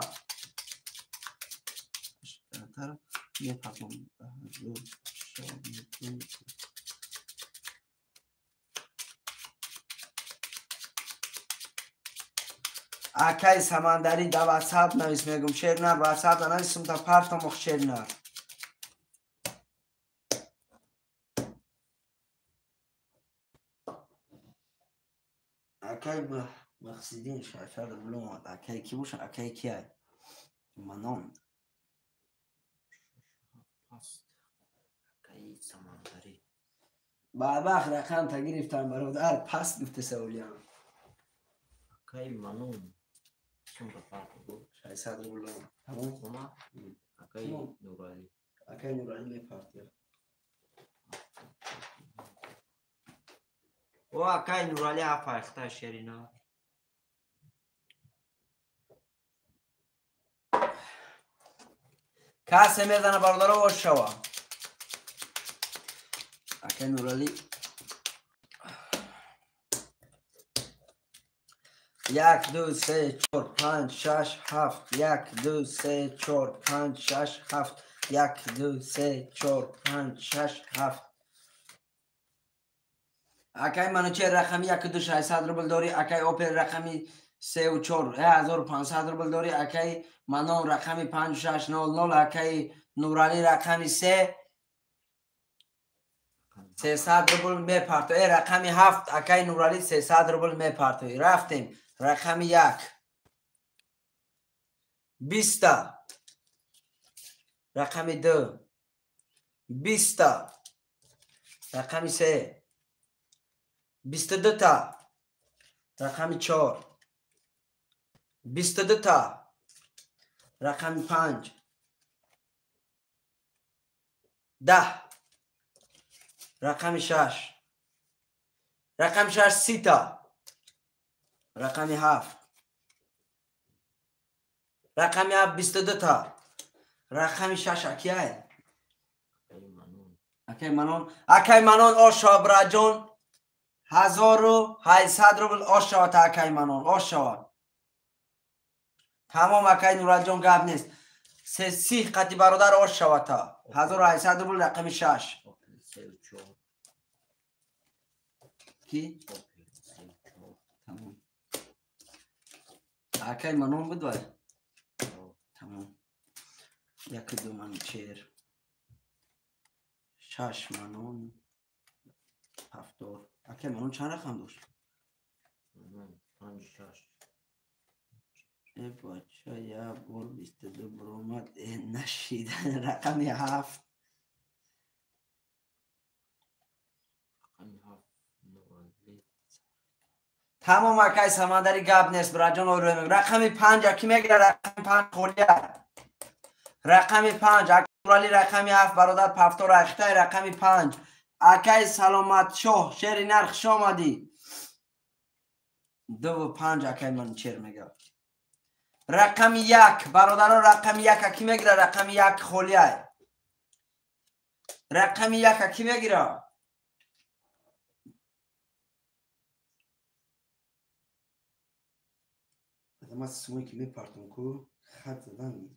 Акай Самандари да ватсап навис мегум шернар ватсап навис сумта партом шернар. Акай Махсидин 600 рубл омад. Акай ки боша? Акай кияй? Манон. Акай Самандари. Бабах рақам та гирифтам бародар паст гуфта саволиам. Акай Манон. Сумта парто. 600 рубл омад. Тамом. Омад. Акай Нурали. Акай Нурали мепартия. О акай Нурали афайхта шерина. Касе мезана бародаро ош шава. Акай Нурали 1 2 3 4 5 6 7 1 2 3 4 5 6 7 1 2 3 4 5 6 7. Акай Манучер рақами 1 2 600 рубл дорӣ. Акай Опер рақами 3 ва 4 1500 рубл дорӣ. Акаи Манон рақами 5600, акаи Нуралӣ рақами 3 300 рубл мепартоӣ. Рақами 7 акаи Нуралӣ 300 рубл мепартоӣ. Рафтем. Рақами 1 20та, рақами 2 20та, рақами 3 22та, рақами 4 22та, рақами 5 10, рақами 6, рақами 6 30та, рақами 7, рақами 7 22та, рақами 6 акияй? Акай Манон, акай Манон ошава браҷон, 1800 рубл ошава та акай Манон, ошава. Тамом акай Нуралҷон, гап нест. Си қати бародар ошава та. 1800 рубл рақами 6. Ки? Тамом. Акай Манон буд вай? Тамом. 1 2 Манучер. 6 Манон. 7. Акай Манон чанд рақам дошт? 5 6. Э бача, як бор 22 буромад, нашид. Рақами 7. Тамом акай Самандари, гап нест, браҷон орӯ. Рақами 5 аки мегира? Рақами 5 холия. Рақами 5 акай Нуралӣ, рақами 7 бародар пафтор ахтай, рақами 5. Акай Саломатшоҳ, шери нар, хуш омадӣ. 2 ва 5 акай Манучер мега. Рақами 1 бародаро, рақами 1 аки мегира? Рақами 1 холия. Рақами 1 аки мегира? Ман сумое ки мепартом ку хат задан гир.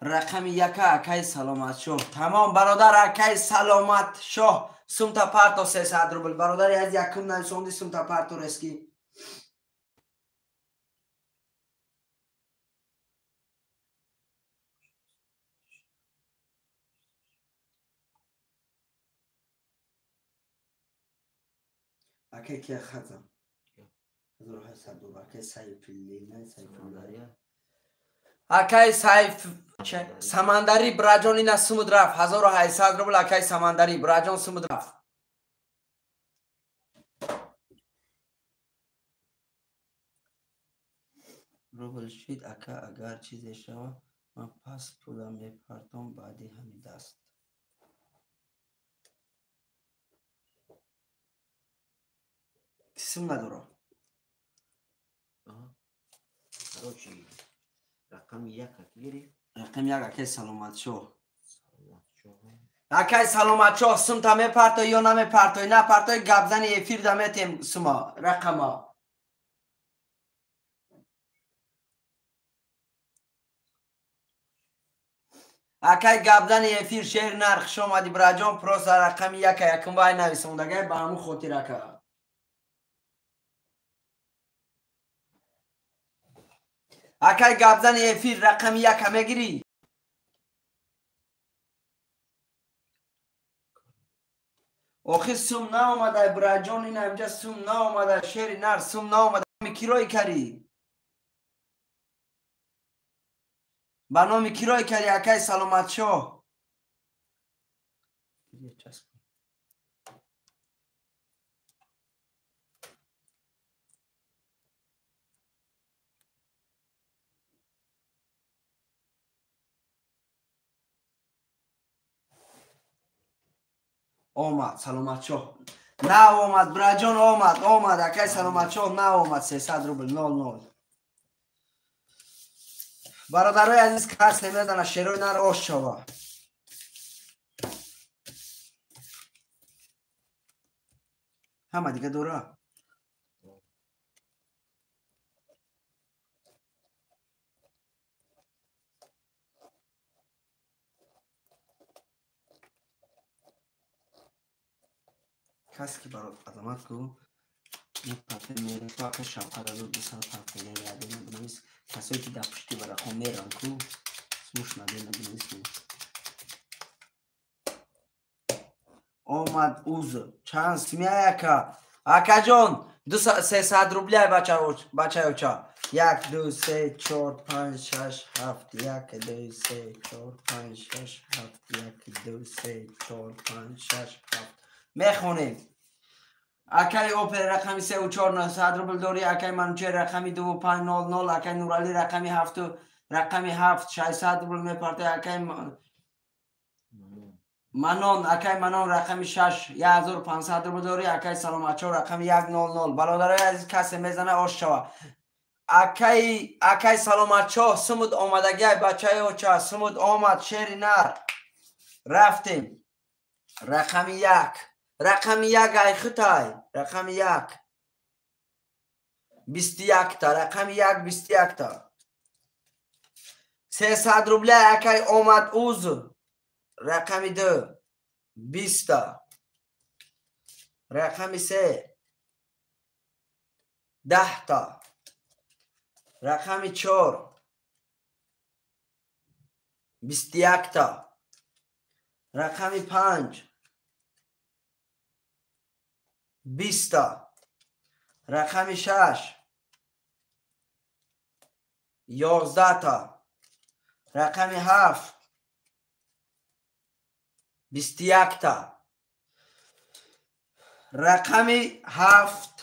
Рақами 1 акай Саломатшоҳ. Тамом бародар, акай Саломатшоҳ сумта парто 300 рубл. Бародари аз якум нависонди сумта парто рески. Акай кия хатам? 1800 доллар. Акай Сайфуллина, Сайфуллария. Акай Сайф Самандари браҷон ина сумуд рафт. 1800 рубл акай Самандари браҷон сумуд рафт. Рубл шид ака, агар чизе шава ман пас пула мепартом баъди ҳамин даст. Сум надора. Короче, рақами 1 аки гирифт. Рақами 1 акай Саломатшоҳ. Акай Саломатшоҳ сумта мепартои ё намепартои? Напартои гапзани эфир да метем сума рақама. Акай гапзани эфир шер нар, хуш омадӣ браҷон, просто рақами 1 якум вай нависондагай ба ҳамун хотир ака. Акай гапзани эфир рақами 1 мегирӣ? Охи сум наомада браҷон, ина инҷа сум наомада, шери нар сум наомада. Кирои карӣ? Ба номи кирои карӣ акай Саломатшоҳ? Омад Саломатшоҳ. Наомад браҷон, омад, омад акай Саломатшоҳ наомад. 300 рубл 00. Бародарои азиз, кас намедана шерои нар ош шава. Ҳама дига дора. Касе ки барот азамат ку мепартем ака Шавқат 1200 партия бинавис. Касое ки дар пушти варақҳо меран ку смуш надена бинавис. Омад уз чанд смяй ака? Акаҷон, 300 рубля бачаёча. 1 2 3 4 5 6 7 1 2 3 4 5 6 7 1 2 3 4 5 6 7. Мехонем. Акаи Опер рақами 3 4 900 рубл дорӣ. Акаи Манучер рақами 2 5 0 0. Акаи Нуралӣ рақами 7 рақами 7 600 рубл мепартай. Акаи Манон, акаи Манон рақами 6 1500 рубл дорӣ. Акаи Саломатчо рақами 1 0 0. Бародарои азиз, касе мезана ош шава. Акаи Саломатчо сумуд омадагиай бачаи оча сумуд омад шери нар. Рафтем. Рақами 1. Рақами 1 ай хутай. Рақами 1. 21 та. Рақами 1 21 та. 300 рубля акаи омад уз. Рақами 2 20 та. Рақами 3 10 та. Рақами 4 21 та. Рақами 5 20 та. Рақами 6 11 та. Рақами 7 21 та. Рақами 7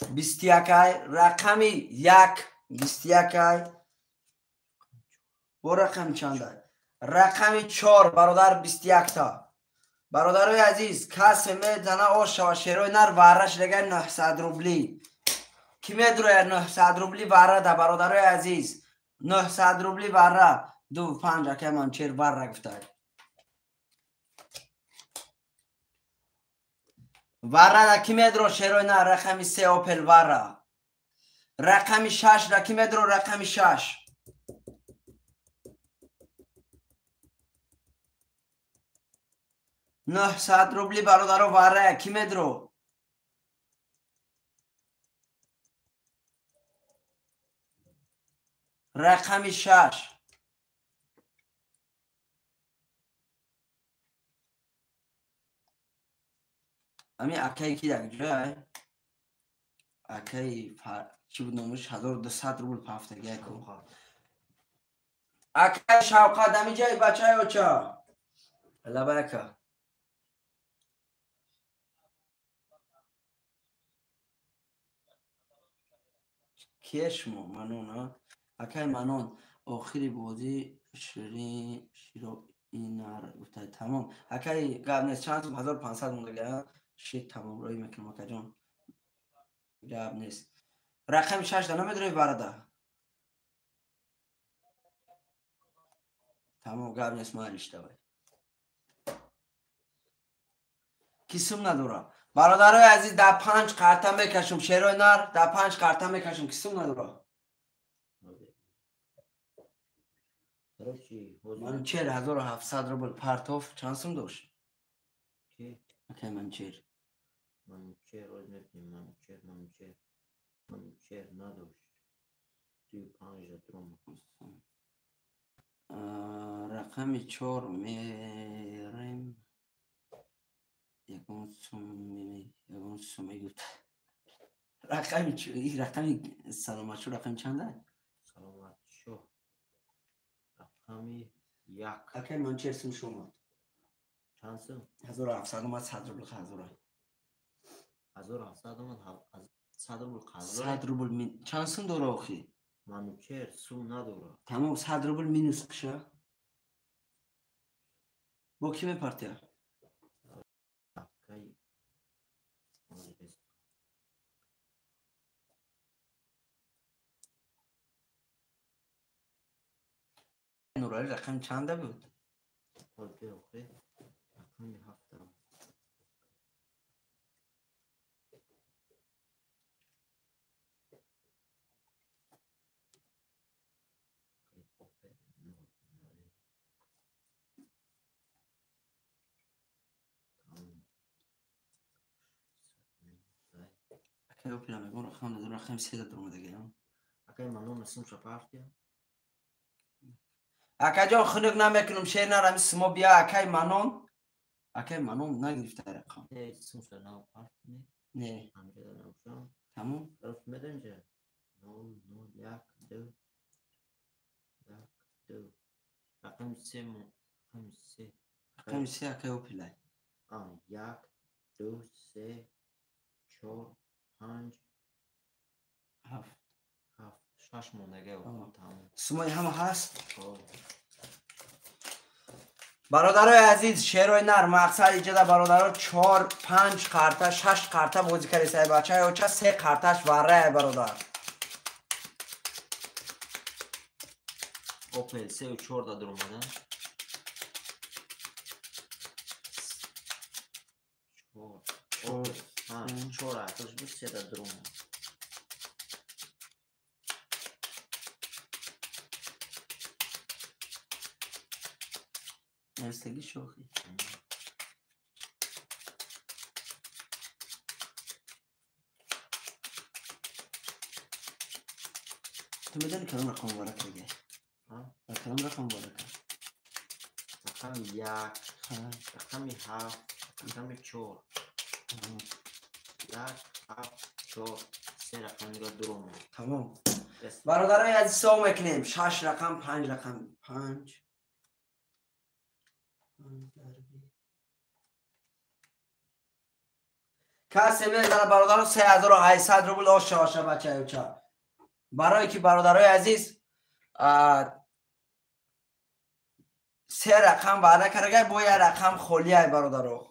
21. Рақами 1 21. Бо рақами чанда? Рақами 4 бародар 21 та. Бародарои азиз, касе мезана ош шава. Шерои нар варра шидагай 900 рубли. Ки медурояд 900 рубли варра да бародарои азиз? 900 рубли варра. 2 5 акай Манчер варра гуфтай. Варра да ки медро шерои нар? Рақами 3 Опел варра. Рақами 6 да ки медро? Рақами 6. 900 рубли бародаро варра ки медро? Рақами 6. Ами акаи ки дар ҷой? Акаи чӣ буд номаш? 1200 рубл пафтагия ку. Акаи Шавқат ами ҷои бачаи оча. Лаба ака. Кие шумо? Манон, а? Акаи Манон, охири бозӣ широинар гуфтай. Тамом. Акаи гап нест. Чанд сум? 1500 мондага. Шит тамом рӯй мекунам акаҷон. Гап нест. Рақами 6 да намедрои барада? Тамом гап нест, майлиш давай. Ки сум надора? Бародарои азиз, дар 5 қарта мекашум. Шерои нар дар 5 қарта мекашум. Ки сум надора? Манучер 1700 рубл партов чанд сум дошт? Акай Манучер. Манучер, оз мебинем. Манучер, Манучер. Манучер надошт. 2 5 дром. Рақами 4 мерем. Ягон сум мегуфт. Рақами рақами Саломатшо рақами чанда? Саломатшо рақами 1. Акай Манучер сум шомад. Чанд сум? 1700 омад, 100 рубл қазора. 1700 омад, 100 рубл қазора. 100 рубл чанд сум дора охи? Манучер сум надора. Тамом 100 рубл минус киша. Бо ки мепартия? Акаи Нуралӣ рақами чанда буд? Рақами 7. Акай Опел мегӯм рақам надорам, рақами се даромадагиам. Акай Манон сумша партия. Акаҷон хунук намекунам, шер нарами симо бия акай Манон. Акай Манон нагирифта рақам. Не, сумша нав партия. Не. Ҳамҷода набошам. Тамом. Рост медонӣ ча? 0 0 1 2 1 2. Рақами се, рақами се. Рақами се акай Опелай. 1 2 3 4 5 7 7 6 мондага. Тамом. Сумои ҳама ҳаст? Бародарои азиз, шерои нар мақсад иҷода бародаро 4 5 қарта 6 қарта бозӣ кардисай бачаи оча 3 қарташ варрае бародар. Опел 3 4 да даромада. 4 4 аташ буд 3 да даромад. Навистагӣ шохи. Ту медонӣ кадом рақам муборак карда? Кадом рақам муборак кард? Рақами 1, рақами 7, рақами 4. 1, 7, 4. Се рақамиро дуромад. Тамом. Бародарои азиз, ҳисоб мекунем. 6 рақам, 5 рақам, 5 касе мезана бародаро 3800 рубл ош шаваша бачаюча. Барое ки бародарои азиз се рақам ваъда карагай, бо як рақам холиай бародаро.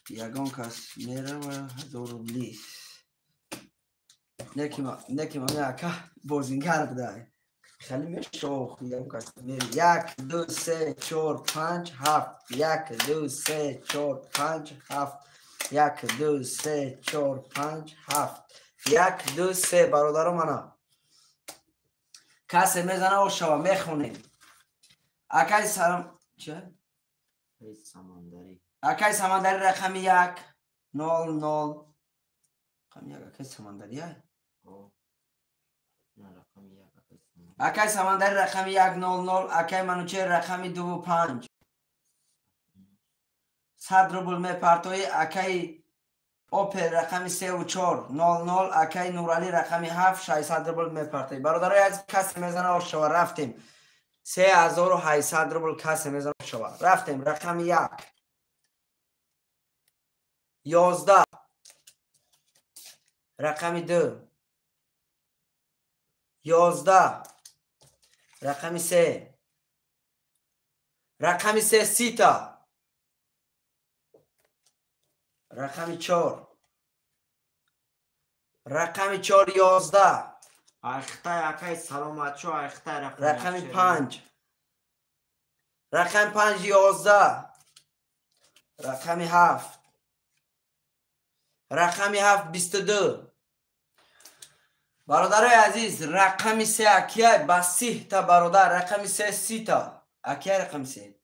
Ягон кас мерава 1000 рубли. Неки мами ака бозингар будай. Хеле мешох, ягон кас мери. 1 2 3 4 5 7 1 2 3 4 5 7 1 2 3 4 5 7 1 2 3 бародаро мана. Касе мезана ошава мехонем. Акай салом че? Самандари. Акай Самандари рақами 1 0 0. Рақами 1 акай Самандари ай? О. На рақами 1 акай Самандари. Акай Самандари рақами 1 0 0, акай Манучер рақами 2 5. 100 рубл мепартои, акай Опел рақами 3 4 0 0, акай Нурали рақами 7 600 рубл мепартои. Бародарои азиз, касе мезана ошава рафтем. 3800 рубл касе мезана ошава. Рафтем рақами 1 11 рақами 2 11 рақами 3 рақами 3 сита рақами 4 рақами 4 11 Айхтай акай саломатшо айхтай рақами 5 рақами 5 11 рақами 7 рақами 7 22. Бародарои азиз, рақами 3 акияй ба 30 та бародар, рақами 3 30 та. Акияй рақами 3.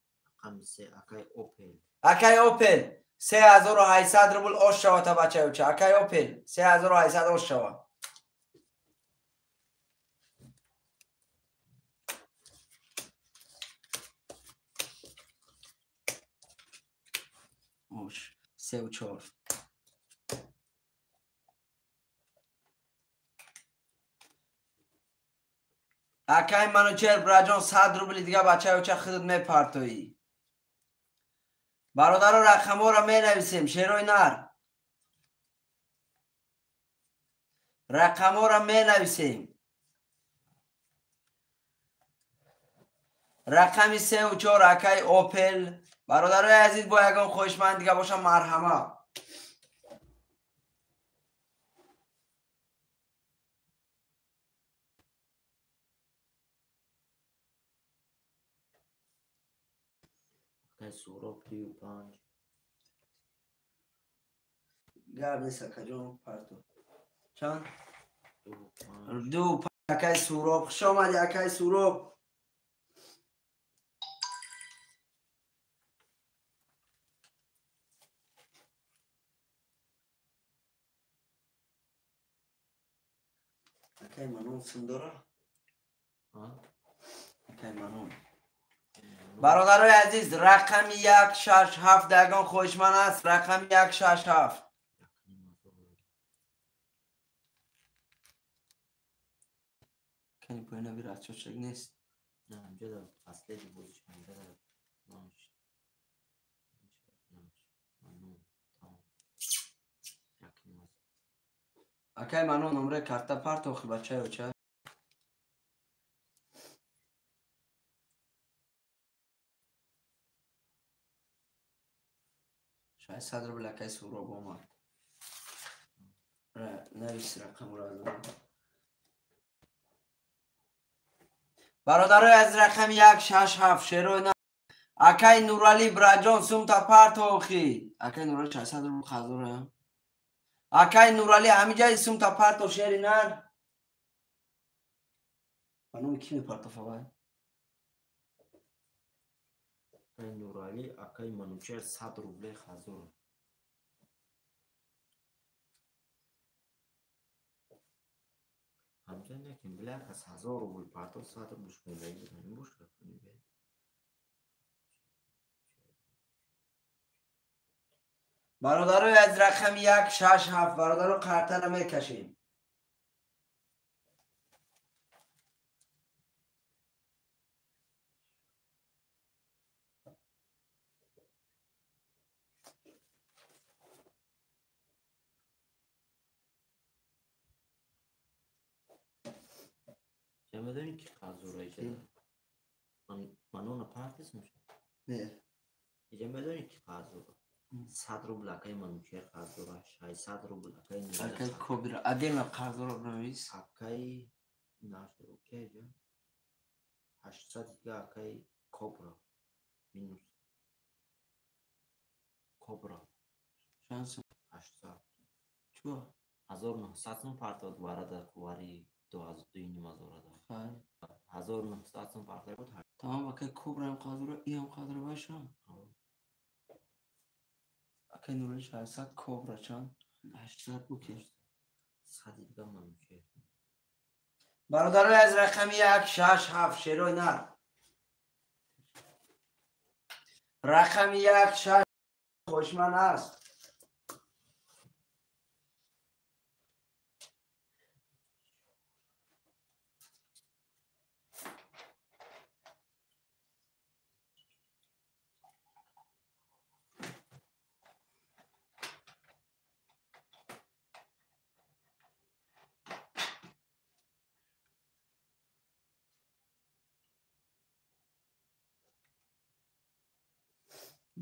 Рақами 3 акай Опел. Акай Опел 3800 рубл ош шава та бачаюча. Акай Опел 3800 ош шава. Ош 3 4. Акай Манучер браҷон 100 рубли дига бачаюча худат мепартоӣ. Бародаро рақамҳоро менависем, шерои нар. Рақамҳоро менависем. Рақами 3 4 акай Опел. Бародарои азиз, бо ягон хоҳишманд дига бошам марҳама. Суроб 2 5. Гап нест акаҷон, парто. Чанд? 2 5. Акай Суроб, хуш омадӣ акай Суроб. Акай Манон сум дора? Акай Манон. Бародарои азиз, рақами 167 ягон хоҳишманд аст? Рақами 167. Кани поина бира чочак нест. На, инҷа последний бозиш инҷа наш. Акай Манон номре карта партохи бачаи оча. 600 рубл акай Суроб омад. Навис рақамро аз ман. Бародарои аз рақами 167 шерои на. Акай Нурали браҷон сумта партохи. Акай Нурали 600 рубл қазора. Акай Нурали ҳамиҷаи сумта парто шери нар. Ба номи ки мепартофа вай? Акай Нурали, акай Манучер 100 рубле хазор. Ҳамҷа некин била кас 1000 рубл парто 100 рубл шумодаги ин бошад. Бародарои аз рақами 167 бародаро қартара мекашем. Медонӣ ки қазора иҷа? Манона партис меша? Не. Иҷа медонӣ ки қазора? 100 рубл акай Манучер қазора, 600 рубл акай Нурали. Акай Кобира, отдельно қазора бинавис. Акай наша, окей иҷа? 800 дига акай Кобра. Минус. Кобра. Чанд сум? 800. Чӯ? 1900 сум партод варада кувари 2,5 ҳазор. Хай. 1900 сум партод буд. Тамом, акай Кобраам қазора, иам қазора башам. Акай Нурали 600, Кобра чанд? 800 окей. 100 дига Манучер. Бародарои аз рақами 167 шерои нар. Рақами 16 хошман аст.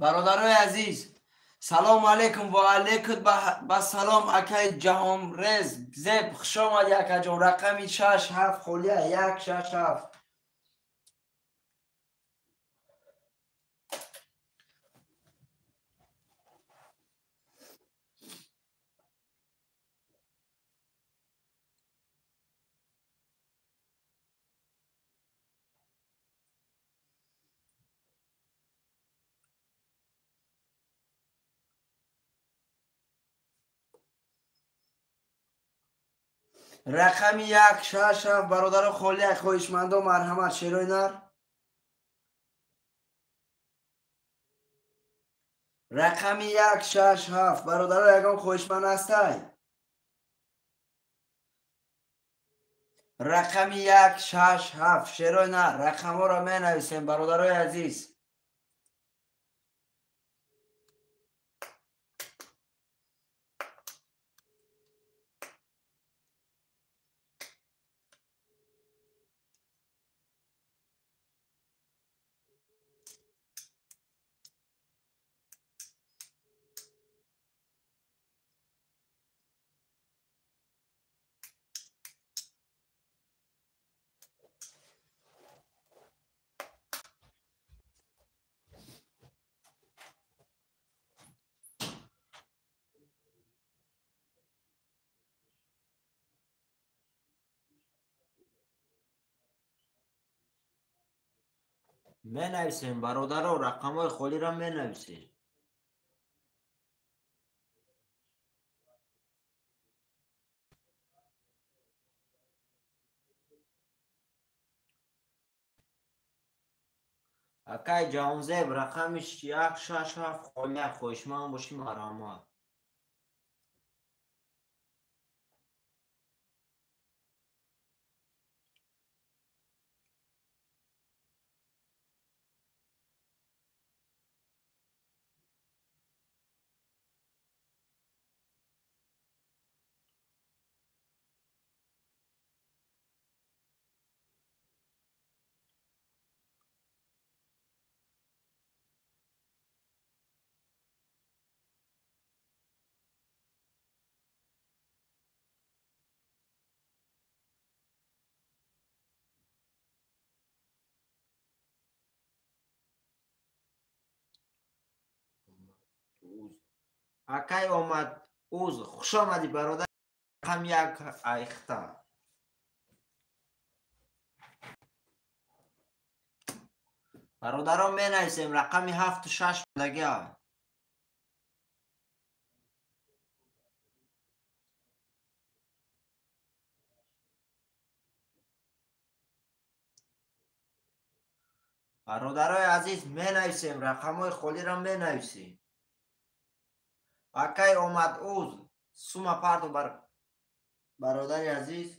Бародарои азиз, салому алейкум ва алейкум ба салом акай Ҷаҳонрез зеб, хуш омадӣ акаҷон. Рақами 67 холия 167. Рақами 167 бародаро холия, хоҳишмандо марҳамат шерои нар. Рақами 167 бародаро ягон хоҳишманд ҳастай? Рақами 167 шерои нар. Рақамҳоро менависем бародарои азиз. Менависем бародаро, рақамҳои холиро менависем. Акай Ҷаҳонзеб рақами 1 6 7 холия, хоҳишманд бошӣ марҳамат. Акай омад уз, хуш омадӣ бародар, рақам 1 айхта. Бародарон менависем рақами 7 6 дага. Бародарои азиз менависем рақамҳои холиро менависем. Акай омад уз, сума пардо бародари азиз.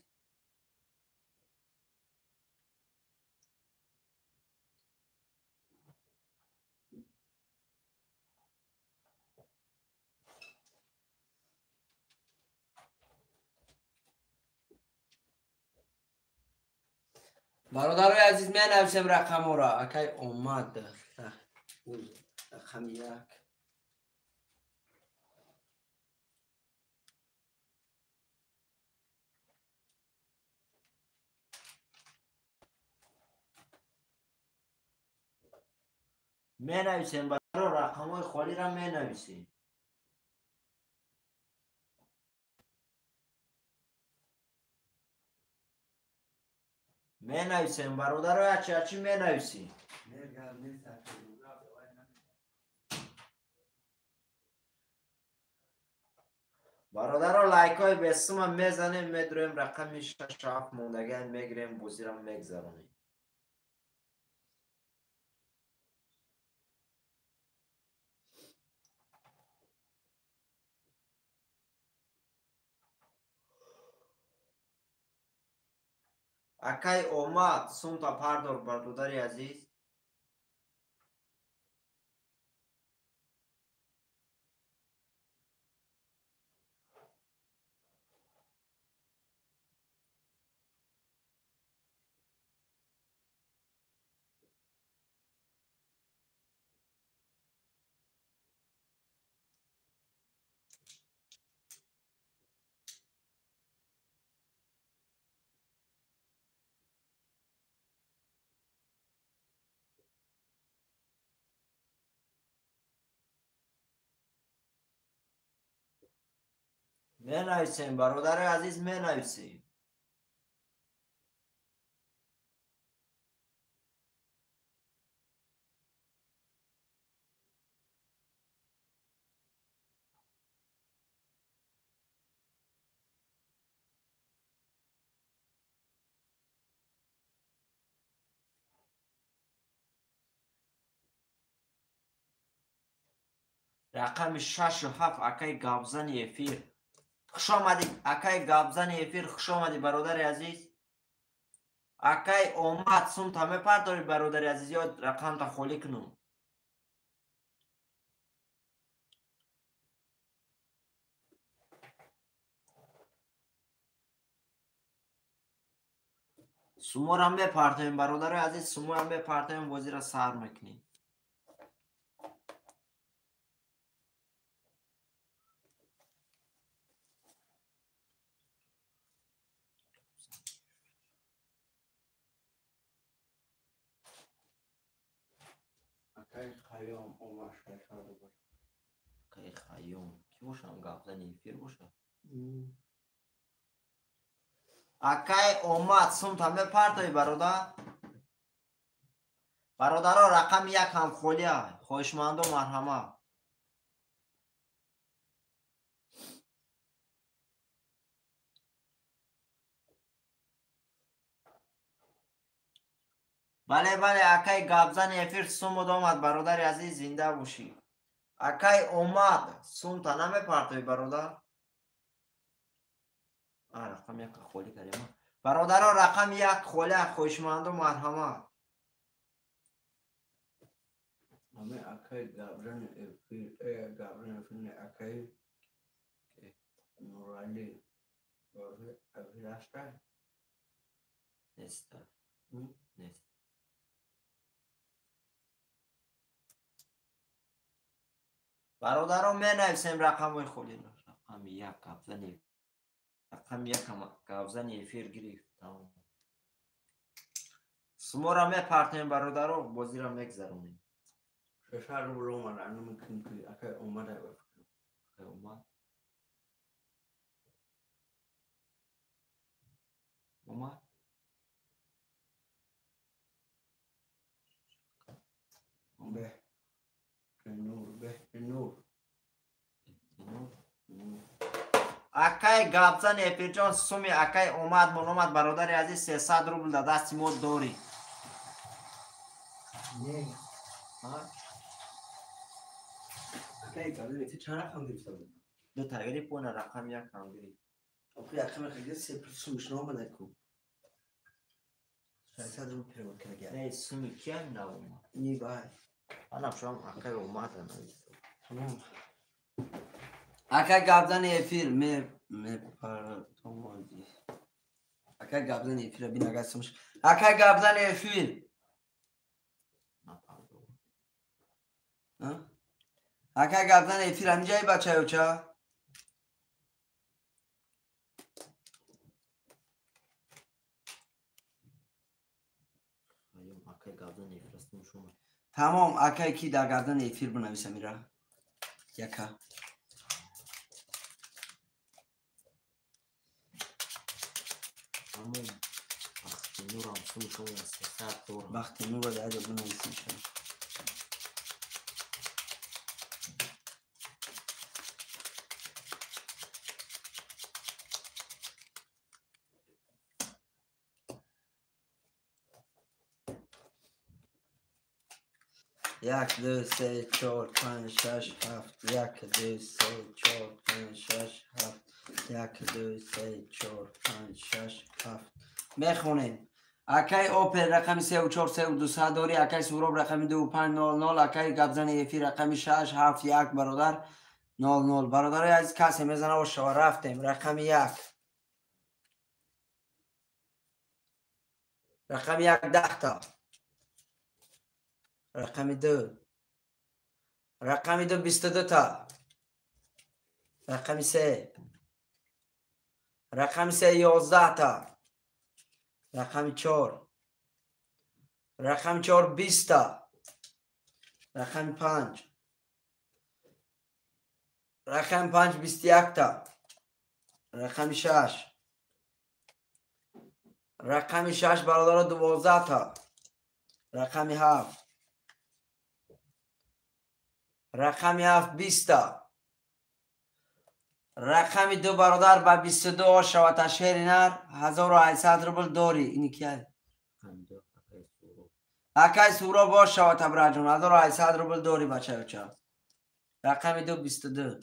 Бародарои азиз менависем рақамҳоро. Акай омад уз рақами 1. Менависем баро рақамҳои холиро менависем. Менависем бародаро, ачи менависем. Бародаро лайкҳои бесума мезанем, медроем рақами 6 7 мондагиа мегирем, бозиро мегзаронем. Акай омад, сумта пардор бародари азиз. Менависем бародари азиз, менависем. Рақами 6 7 акай гапзани эфир. Хуш омадӣ акай гапзани эфир, хуш омадӣ бародари азиз. Акай омад, сумта мепардорӣ бародари азиз, ё рақамта холӣ кунум? Суморо мепартоем бародари азиз, суморо мепартоем, бозиро сар мекунем. Акай Хайём омад 600 рубл. Акай Хайём ки бошам, гапзани эфир боша? Акай омад, сумта мепартоӣ бародар? Бародаро рақами 1 ҳам холия, хоҳишмандо марҳамат. Бале, бале, акай гапзани эфир сумуд омад, бародари азиз, зинда бошӣ. Акай омад, сумта намепартоӣ, бародар? Рақами як холӣ кардем. Бародаро, рақами як холӣ, хоҳишманду марҳамат. Ами акай гапзани эфир, гапзани эфир не, акай Нурали эфир ҳастай? Нест. Нест. Бародаро, менависем рақамҳои холӣ. Рақами як гапзани, рақами як гапзани эфир гирифт. Тамом. Суморо мепартем, бародаро, бозиро мегзаронем. 600 рубл омад, ана мекунем ки акай омада ба фикрам. Акай омад? Омад? Беҳтинур, Беҳтинур. Акай гапзани эфирҷон, суми акай омад, мон омад, бародари азиз, 300 рубл дар дасти мо дорӣ. Не. Акай гапзани эфир чанд рақам гирифта буд? Ду та гирифт, она рақами як ҳам гирифт. Охи рақами гирифт, се сумиш наомада ку. 600 рубл перевод карда. Не, суми киам наомад? Не, бай. Анам шуам акай омада навист. Тамом. Акай гапзани эфир мепартомоди. Акай гапзани эфира бин агар сумиш. Акай гапзани эфир. Акай гапзани эфир ҳамиҷаи бачаёча? Тамом, акай ки дар гардани эфир бинависам ира? Яка. Тамом. Бахтинурам сумиш омад 300 дорам. Бахтинурро дар ҷо бинависем шумо. Як, ду, се, чор, панҷ, шаш, ҳафт. Як, ду, се, чор, панҷ, шаш, ҳафт. Як, ду, се, чор, панҷ, шаш, ҳафт. Мехонем. Акай Опел рақами сеу чор, сеу дусад дорӣ. Акай Суроб рақами ду панҷ нол нол. Акай гапзани эфир рақами шаш, ҳафт, як, бародар нол нол. Бародарои азиз, касе мезана ошава, рафтем. Рақами як. Рақами як 10та. Рақами ду. Рақами ду 22та. Рақами се. Рақами се 11та. Рақами чор. Рақами чор 20та. Рақами панҷ. Рақами панҷ 21та. Рақами шаш. Рақами шаш бародаро 12та. Рақами ҳафт. Рақами ҳафт 20та. Рақами ду бародар ба 22 ошава ташери нар 1800 рубл дорӣ. Ини кия? Акай Суроб ошава табраҷон 1800 рубл дорӣ бачаёча. Рақами ду 22.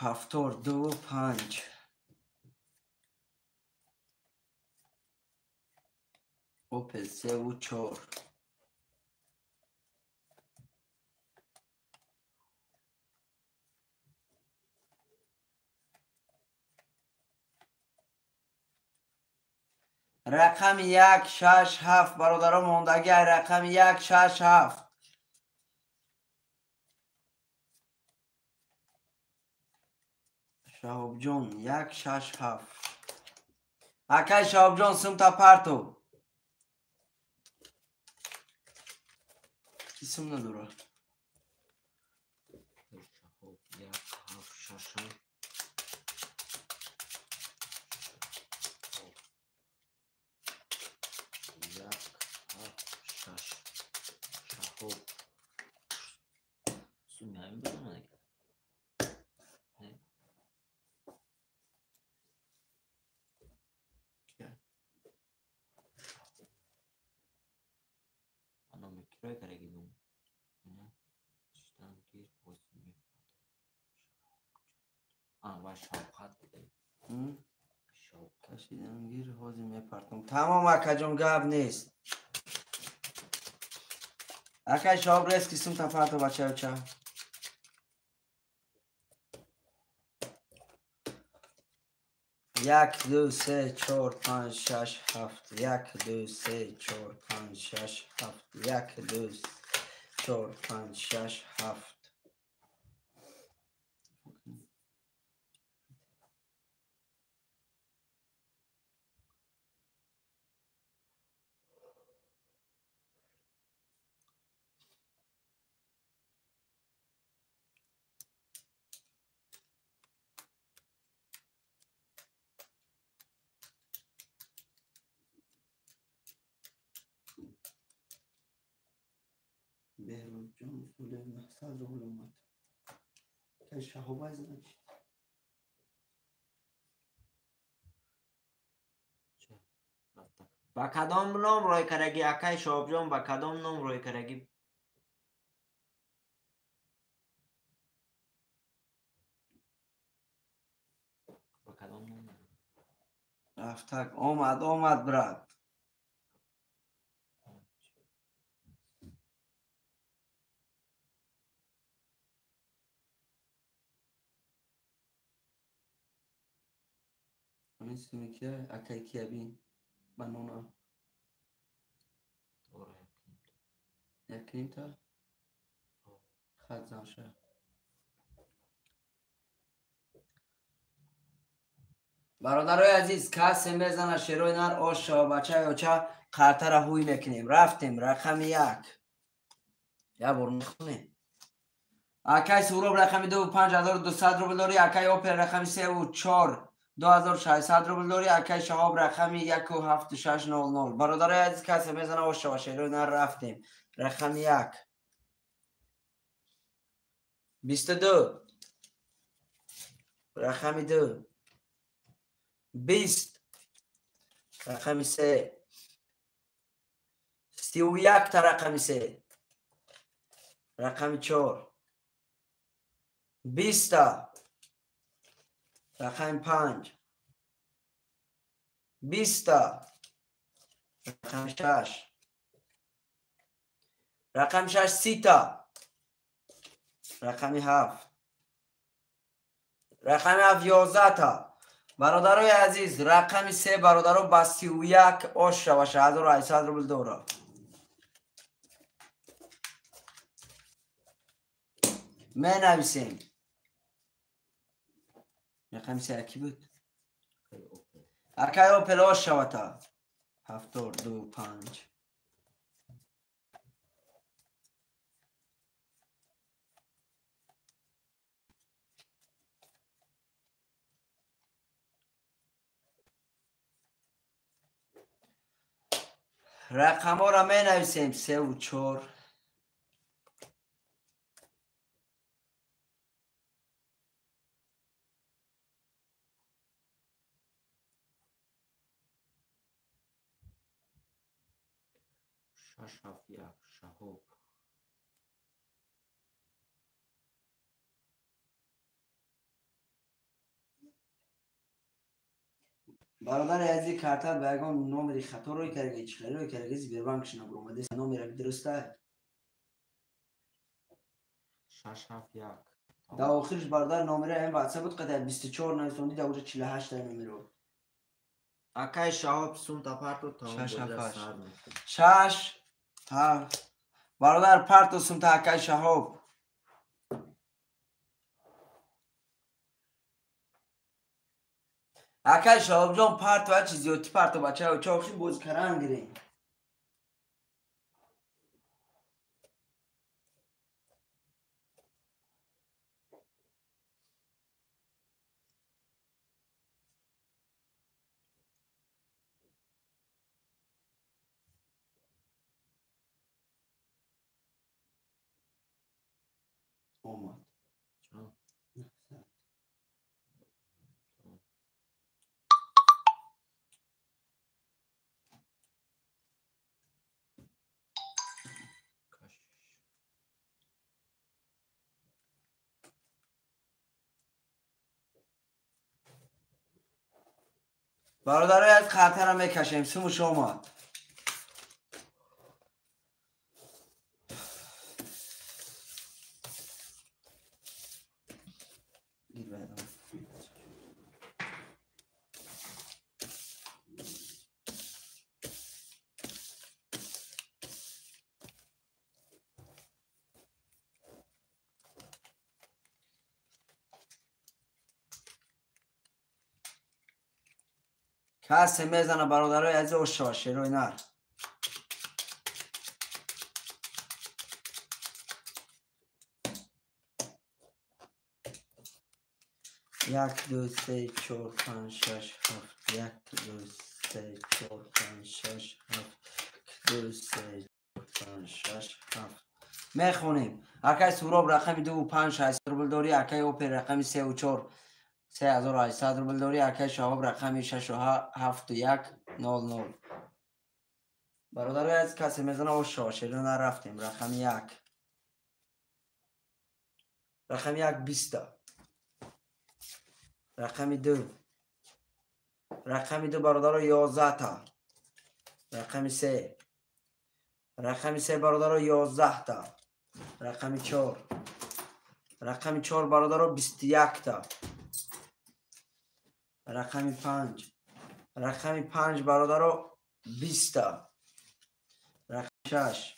Ҳафтор ду панҷ. Опел севу чор. Рақами як, шаш, ҳафт бародаро мондагӣ рақами як, шаш, ҳафт. Шаҳобҷон як, шаш, ҳафт. Акай Шаҳобҷон сумта парту. Ки сум надора? Шаҳоб як, ҳафт, шаш. Як, ҳафт, шаш. Шаҳоб. Суми ҳамин будам? Кироя караги ном. Кашидан гир ҳозир мепартом. Вай Шавқат буда. Кашидан гир ҳозир мепартом. Тамом акаҷон, гап нест. Акай Шаҳоб рез ки сумта парто бачаюча. Як, ду, се, чор, панҷ, шаш, ҳафт. Як, ду, се, чор, панҷ, шаш, ҳафт. Як, ду, чор, панҷ, шаш, ҳафт. Беҳрӯзҷон Сулев 900 рубл омад. Кай Шаҳобай значит. Ба кадом ном рой кардаги акай Шаҳобҷон, ба кадом ном рой кардаги? Ба кадом ном? Рафтак омад, омад брат. Акай кияби ба нона якнимта хат занша. Бародарои азиз, касе мезана шерои нар ош шава бачаи оча, қартара ҳуй мекунем. Рафтем рақами як. Як бор мехонем. Акай Суҳроб рақами ду 5200 рубл дорӣ, акай Опер рақами севу чор 2600 рубл дорӣ, акай Шаҳоб рақами 17600. Бародарои азиз, касе мезана ош шава шерои нар. Рафтем рақами як. 22 рақами ду. 20 рақами се. 31 та рақами се. Рақами чор. 20 та рақами панҷ. 20 та рақами шаш. Рақами шаш 30 та рақами ҳафт. Рақами ҳафт 11 та. Бародарои азиз, рақами се бародаро ба 31 ош шава 1800 рубл дора. Менависем. Рақами се аки буд? Акай Опел ош шавата. 7, 2, 5. Рақамҳоро менависем. Севу чор. Шаш, ҳафт, як. Шаҳоб. Бародари азиз, картат ба ягон номери хато рӯй кардаги, чӣ хеле рӯй кардаги, Сбербанкш набуромади, номера дуруста? Шаш, ҳафт, як. Дар охирш бародар номера ҳам ватсап буд, қадар 24 нависонди, дар уҷа 48 та номеро. Акай Шаҳоб сумта парту тамом. Шаш, ҳафт, ҳашт. Шаш, ҳафт. Бародар парту сумта акай Шаҳоб. Акай Шаҳобҷон парту ҳар чи зиёдтӣ парту бачаё, чоқи боз каран гирем. Омад. Бародарои аз қартара мекашем, сумуш омад. Касе мезана бародарои азиз ош шава шерои нар. Як, ду, се, чор, панҷ, шаш, ҳафт. Як, ду, се, чор, панҷ, шаш, ҳафт. Ду, се, чор, панҷ, шаш, ҳафт. Мехонем. Акай Суроб рақами 2 5 600 рубл дорӣ, акай Опер рақами 3 4 3800 рубл дорӣ, акай Шаҳоб рақами 6 7 1 0 0. Бародарои азиз касе мезана ош шава шеро нарафтем. Рақами 1. Рақами 1 20. Рақами 2. Рақами 2 бародаро 11 та. Рақами 3. Рақами 3 бародаро 11 та. Рақами 4. Рақами 4 бародаро 21 та. Рақами 5. Рақами 5 бародаро 20 та. Рақами 6.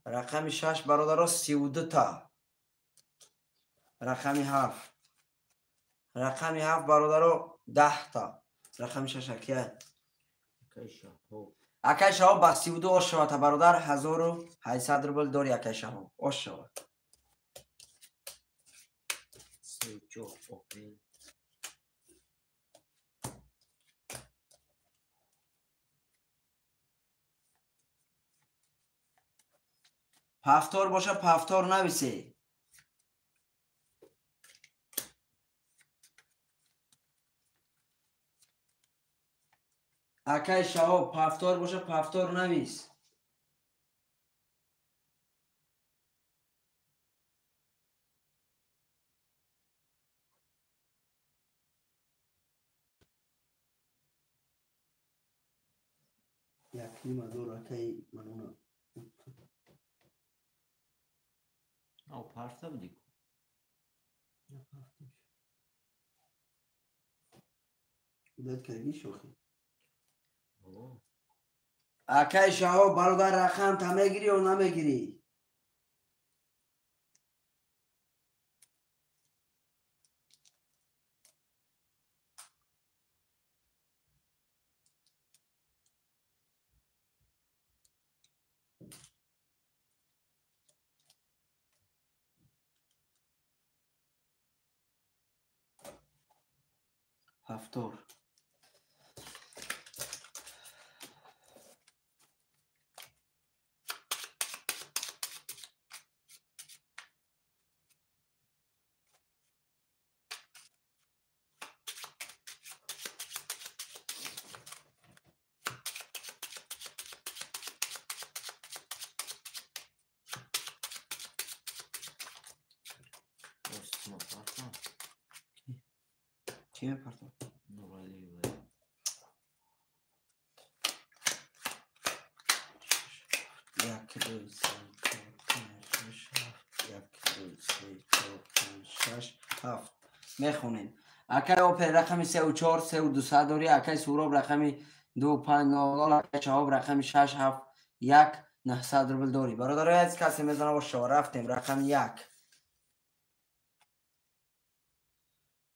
Рақами 6 бародаро 32 та. Рақами 7. Рақами 7 бародаро 10 та. Рақами 6 акия. Акай Шаҳоб ба 32 ош шавад бародар, 1800 рубл дори акай Шаҳоб. Ош шавад. 34 опел. Пафтор боша пафтор нависе. Акай Шаҳоб пафтор боша пафтор навис. Як ним ҳазор акай мануна. Ав парта будӣ? Удат кардӣ шохӣ? Акай Шаҳоб бародар рақам та мегирӣ ё намегирӣ? Ҳафтор. Чӣ мепартам? Як, ду, се, чор, панҷ, шаш, ҳафт. Як, ду, се, чор, панҷ, шаш, ҳафт. Мехонем. Акай Опер рақами 3 4 3 200 дорӣ, акай Суроб рақами 2 5 0 0, акай Шаҳоб рақами 6 7 1 900 рубл дорӣ. Бародарои азиз касе мезана ош шава. Рафтем. Рақами 1.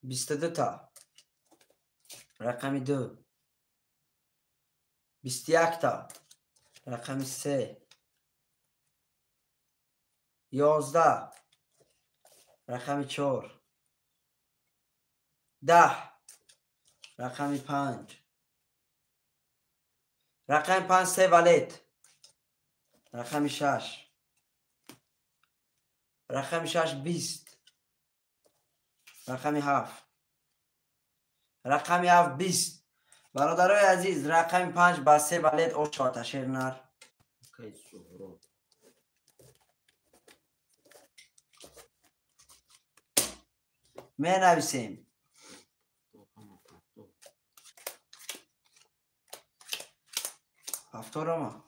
22 та. Рақами 2. 21 та. Рақами 3. 11. Рақами 4. 10. Рақами 5. Рақами 5 се валет. Рақами 6. Рақами 6 20. Рақами 7. Рақами 7 20. Бародарои азиз рақами 5 ба се валет ош шавад шернар. Менависем. Повторама.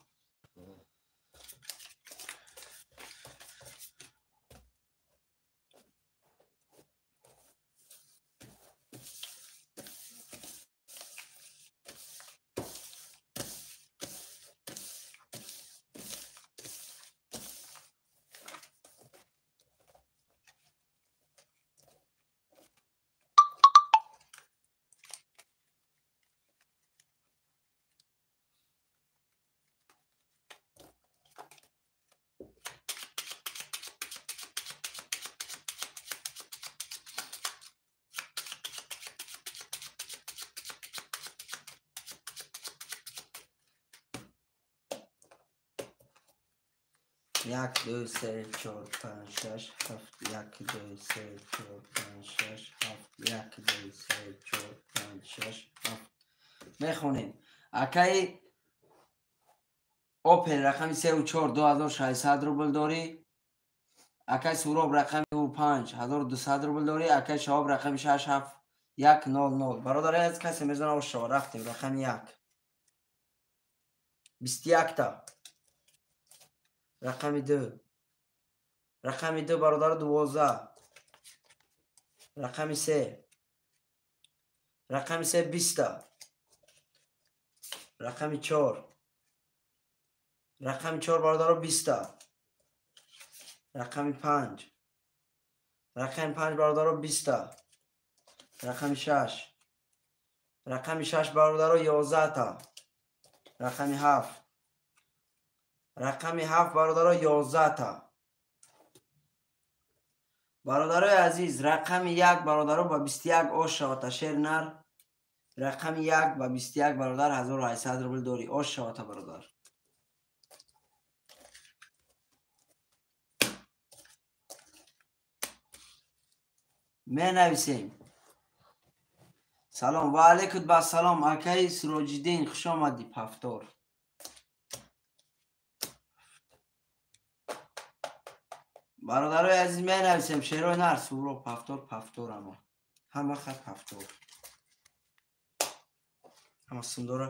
Як, ду, се, чор, панҷ, шаш, ҳафт, як, ду, се, чор, панҷ, шаш, ҳафт, як, ду, се, чор, панҷ, шаш, ҳафт. Мехонем. Акаи Опел рақами 3 4 2600 рубл дорӣ. Акаи Суроб рақами 5 1200 рубл дорӣ. Акаи Шаҳоб рақами 6 7 1 0 0. Бародари аз касе мезана ошава. Рафтем рақами 1. 21 та. Рақами 2. Рақами 2 бародар 12. Рақами 3. Рақами 3 20 та. Рақами 4. Рақами 4 бародаро 20 та. Рақами 5. Рақами 5 бародаро 20 та. Рақами 6. Рақами 6 бародаро 11 та. Рақами 7. Рақами 7 бародаро 11 та. Бародарои азиз, рақами 1 бародаро ба 21 ош шавата шер нар. Рақами 1 ба 21 бародар 1800 рубл дорӣ. Ош шавата бародар. Менависем. Салом ва алайкум ба салом акаи Сироҷиддин, хуш омадӣ пафтор. Бародарои азиз, менависем шерои нар суро пафтор пафтор ама. Ҳама хат пафтор. Ҳама сундора.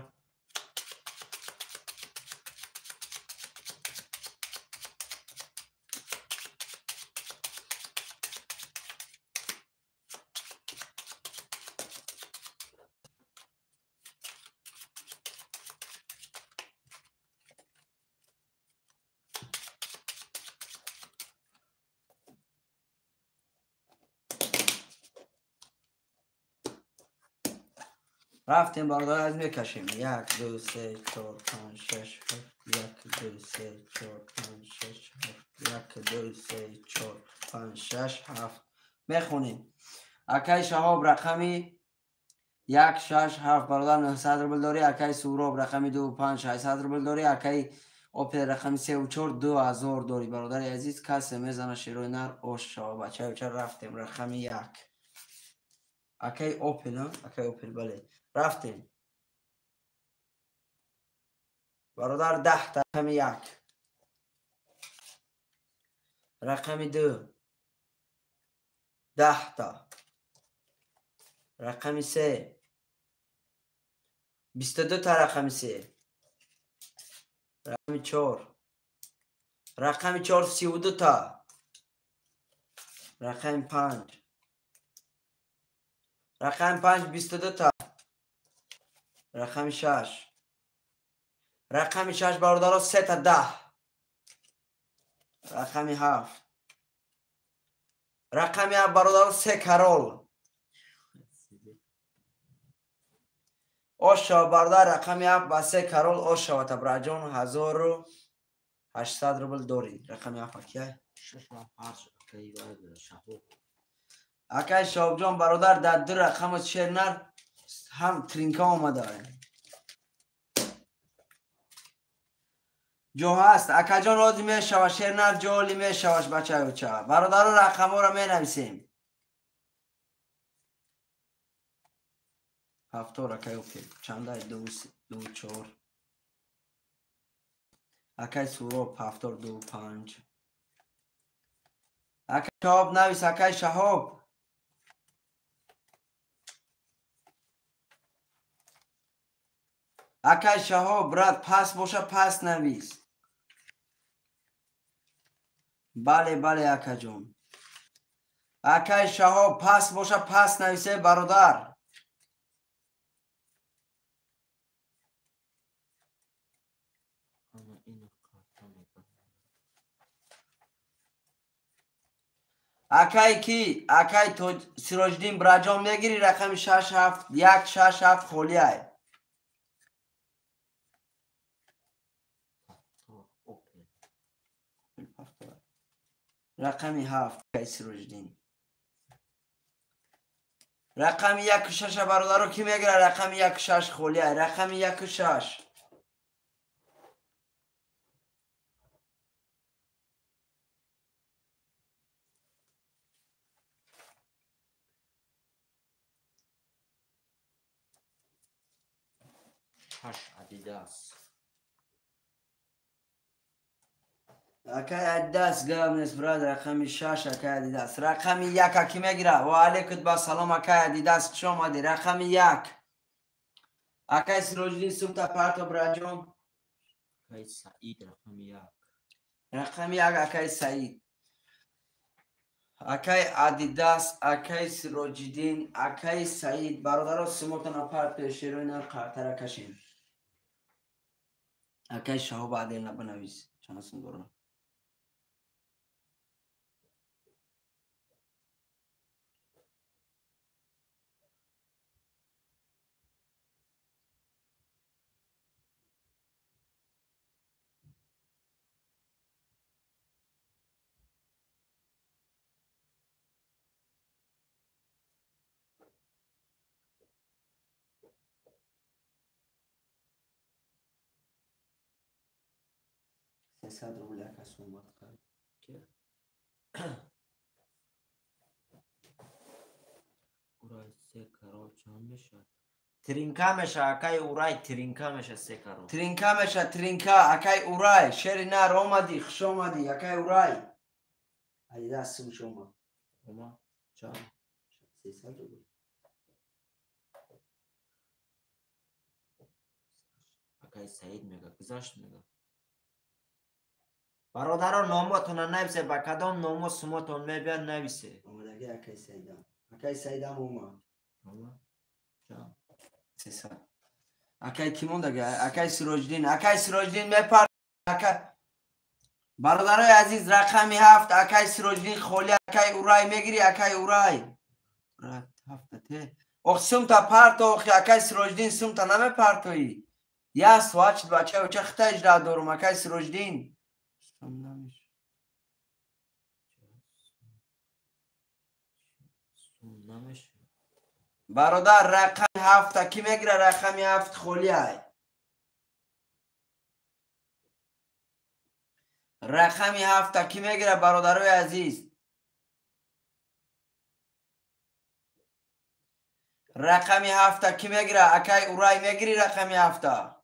Рафтем бародар аз мекашем. Як, ду, се, чор, панҷ, шаш, ҳафт, як, ду, се, чор, панҷ, шаш, ҳафт, як, ду, се, чор, панҷ, шаш, ҳафт. Мехонем. Акаи Шаҳоб рақами як, шаш, ҳафт бародар 900 рубл дорӣ. Акаи Суроб рақами ду, панҷ, 600 рубл дорӣ. Акаи Опел рақами севу чор 2000 дорӣ. Бародари азиз, касе мезана шерои нар ош шава бачаи оча рафтем рақами 1. Акаи Опел, акаи Опел бале. Рафтем. Бародар 10 та рақами 1. Рақами 2. 10 та. Рақами 3. 22 та рақами 3. Рақами 4. Рақами 4 32 та. Рақами 5. Рақами 5 22 та. Рақами 6. Рақами 6 бародаро сета 10. Рақами 7. Рақами 7 бародаро се карол. Ош шава бародар рақами 7 ба се карол ош шава табраҷон 1800 рубл дорӣ. Рақами 7 акия? Акай Шаҳобҷон бародар дар ду рақами шер нар ҳам тринка омада. Ҷо ҳаст акаҷон рози мешава шер нар ҷоли мешаваш бачаюча. Бародаро рақамҳоро менависем. Ҳафтор акай окей. Чандай ду ду чор. Акай Суроб ҳафтор ду панҷ. Акай Шаҳоб навис акай Шаҳоб. Акай Шаҳоб, брат, пас боша, пас навис. Бале, бале, акаҷон. Акай Шаҳоб, пас боша, пас нависе, бародар. Акай ки, акай Сироҷиддин браҷон мегири рақами 6 7 1 6 7 холиай. Рақами 7 акай Сироҷиддин. Рақами 1 6 бародаро ки мегира? Рақами 1 6 холиай. Рақами 1 6. Адидас. Акай Адидас гап нест, брат, рақами 6 акай Адидас. Рақами 1 аки мегира. Ва алейкум ба салом акай Адидас, хуш омадӣ. Рақами 1. Акай Сироҷиддин сумта парто браҷон. Акай Саид рақами 1. Рақами 1 акай Саид. Акай Адидас, акай Сироҷиддин, акай Саид. Бародаро сумотона парто шероина қартара кашем. Акай Шаҳоб адел набинавис. Чанд сум дора? Сесад рубл ака сумбат кард. Урай се каро чанд мешавад? Тринка меша, акай Урай, тринка меша се каро. Тринка меша, тринка, акай Урай, шери нар омадӣ, хуш омадӣ, акай Урай. Адидас сум шумо. Ома, чанд? 300 рубл. Акай Саид мега, гузашт мега. Бародаро номотона нависе, ба кадом номо сумотон мебиёд нависе. Омадаги акай Саидам. Акай Саидам омад. Омад? Чанд? 300. Акай ки мондаги? Акай Сироҷиддин. Акай Сироҷиддин мепар. Акай бародарои азиз, рақами 7 акай Сироҷиддин холи, акай Урай мегири, акай Урай. Ҳафта те. Ох сумта парто, охи акай Сироҷиддин сумта намепартоӣ. Я соат шуд бача, оча хита иҷра дорум, акай Сироҷиддин. Бародар, рақами 7 ки мегира? Рақами 7 холи ай. Рақами 7 ки мегира, бародарои азиз? Рақами 7 ки мегира? Акай Урай мегири рақами 7?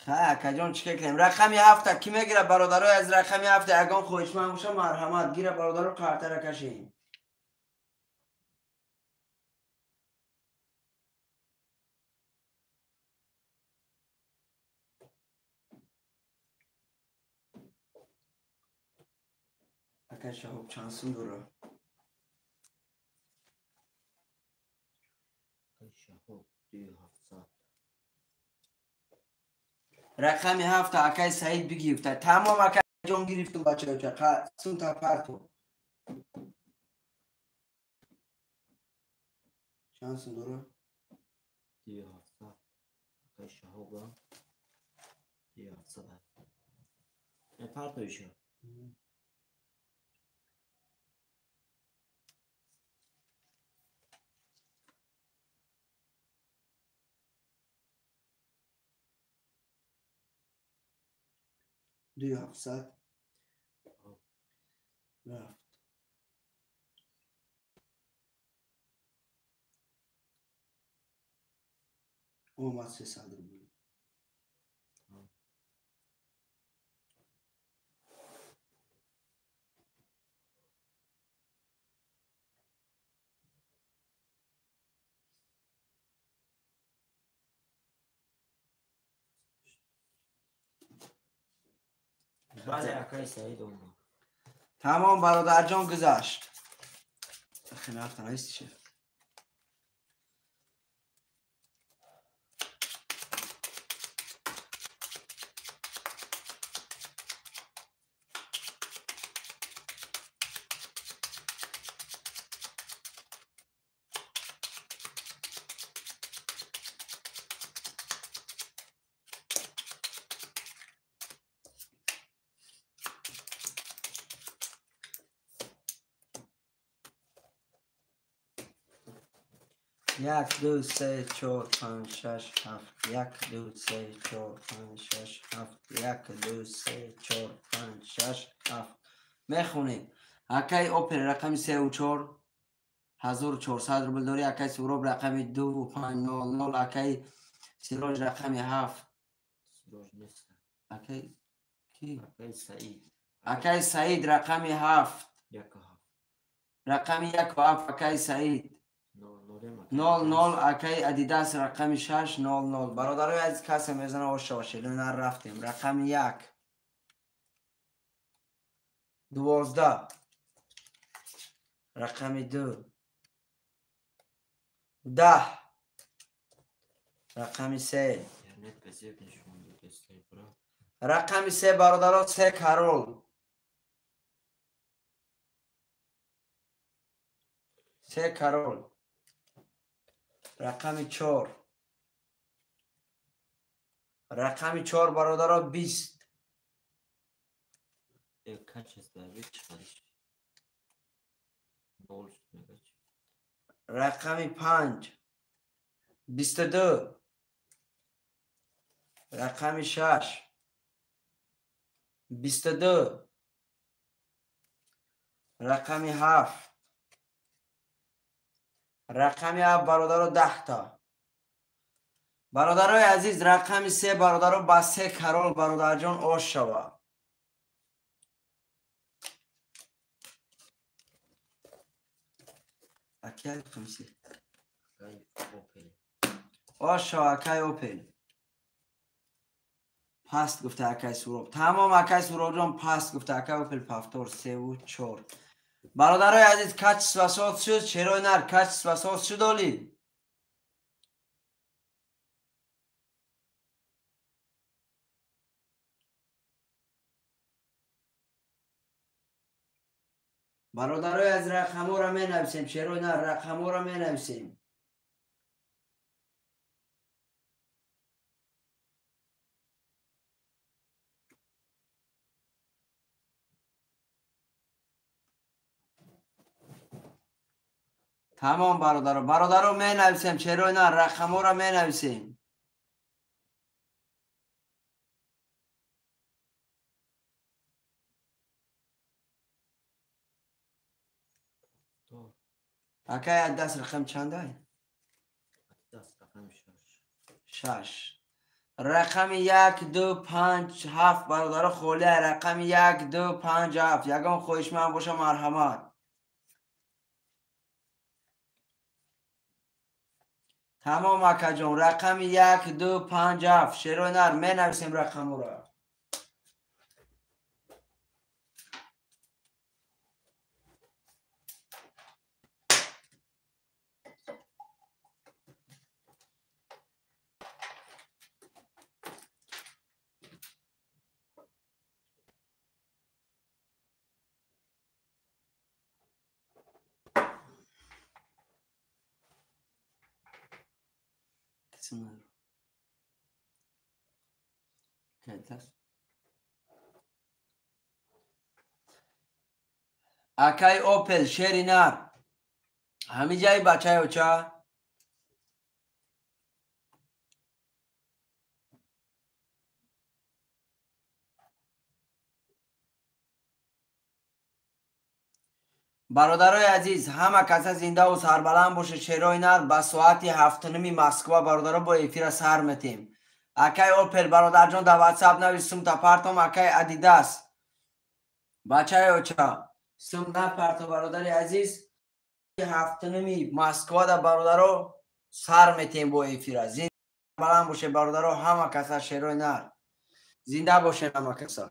Хай акаҷон, чӣ кунем? Рақами 7 ки мегира, бародарои аз рақами 7 ягон хоҳишманд боша, марҳамат гира, бародаро, қартара кашем. Акай Шаҳоб чанд сум дора? Акай Шаҳоб 2700. Рақами 7 акай Саид бигирифта. Тамом акай ҷон гирифтум бачаоча. Сумта парту. Чанд сум дора? 2700. Акай Шаҳоб 2700. Партоиша. 2700 рафт. Омад 300 рубл. Бале, акай Саид омад. Тамом, бародарҷон, гузашт. Хеле наисти. Як, ду, се, чор, панҷ, шаш, ҳафт. Як, ду, се, чор, панҷ, шаш, ҳафт. Як, ду, се, чор, панҷ, шаш, ҳафт. Мехонем. Акай Опел рақами 3 4 1400 рубл дорӣ. Акай Суроб рақами 2 5 0 0. Акай Сироҷ рақами 7. Сироҷ нест. Акай ки? Акай Саид. Акай Саид рақами 7. 1 7. Рақами 1 7, акай Саид. 0 0, акай Адидас рақами 6 0 0. Бародарои азиз, касе мезана, ошава шелунар рафтем. Рақами 1 12, рақами 2 10, рақами 3, рақами 3, бародаро, се король, се король, рақами 4, рақами 4, бародаро, 20. Качество нол. Рақами 5 22, рақами 6 22, рақами 7, рақами 7, бародаро, 10та. Бародарои азиз, рақами 3, бародаро, ба се король, бародарҷон, ош шава. Акай рақами 3 ош шава. Акай Опел паст гуфта, акай Суроб. Тамом, акай Суробҷон, паст гуфта, акай Опел. Повтор 3 4. Бародарои азиз, качество соз шуд, шерои нар, качество соз шуд оли. Бародарои аз рақамҳоро менависем, шерои нар, рақамҳоро менависем. Тамом, бародаро, бародаро, менависем, шерои нар, рақамҳоро менависем. Акай даст рақам чандай? 6. Рақами 1, 2, 5, 7, бародаро, холия. Рақами 1, 2, 5, 7. Ягон хоҳишманд боша, марҳамат. Тамом, акаҷон, рақами 1, 2, 5, 7. Шерои нар, менависем рақамҳоро. Қисмар. Кайтас. Акай Опел, шери нар. Ҳамиҷаи бачаи оча? Бародарои азиз, ҳама каса зиндаву сарбаланд бошед. Шерои нар, ба соати 7:30 Москва, бародаро, бо эфира сар метем. Акай Опел, бародарҷон, дар Ватсап навис, сумта партом. Акай Адидас, бачаи оча, сум напарто, бародари азиз. 7:30 Москвада, бародаро, сар метем бо эфира. Зинда баланд бошед, бародаро, ҳама каса. Шерои нар, зинда бошед ҳама каса.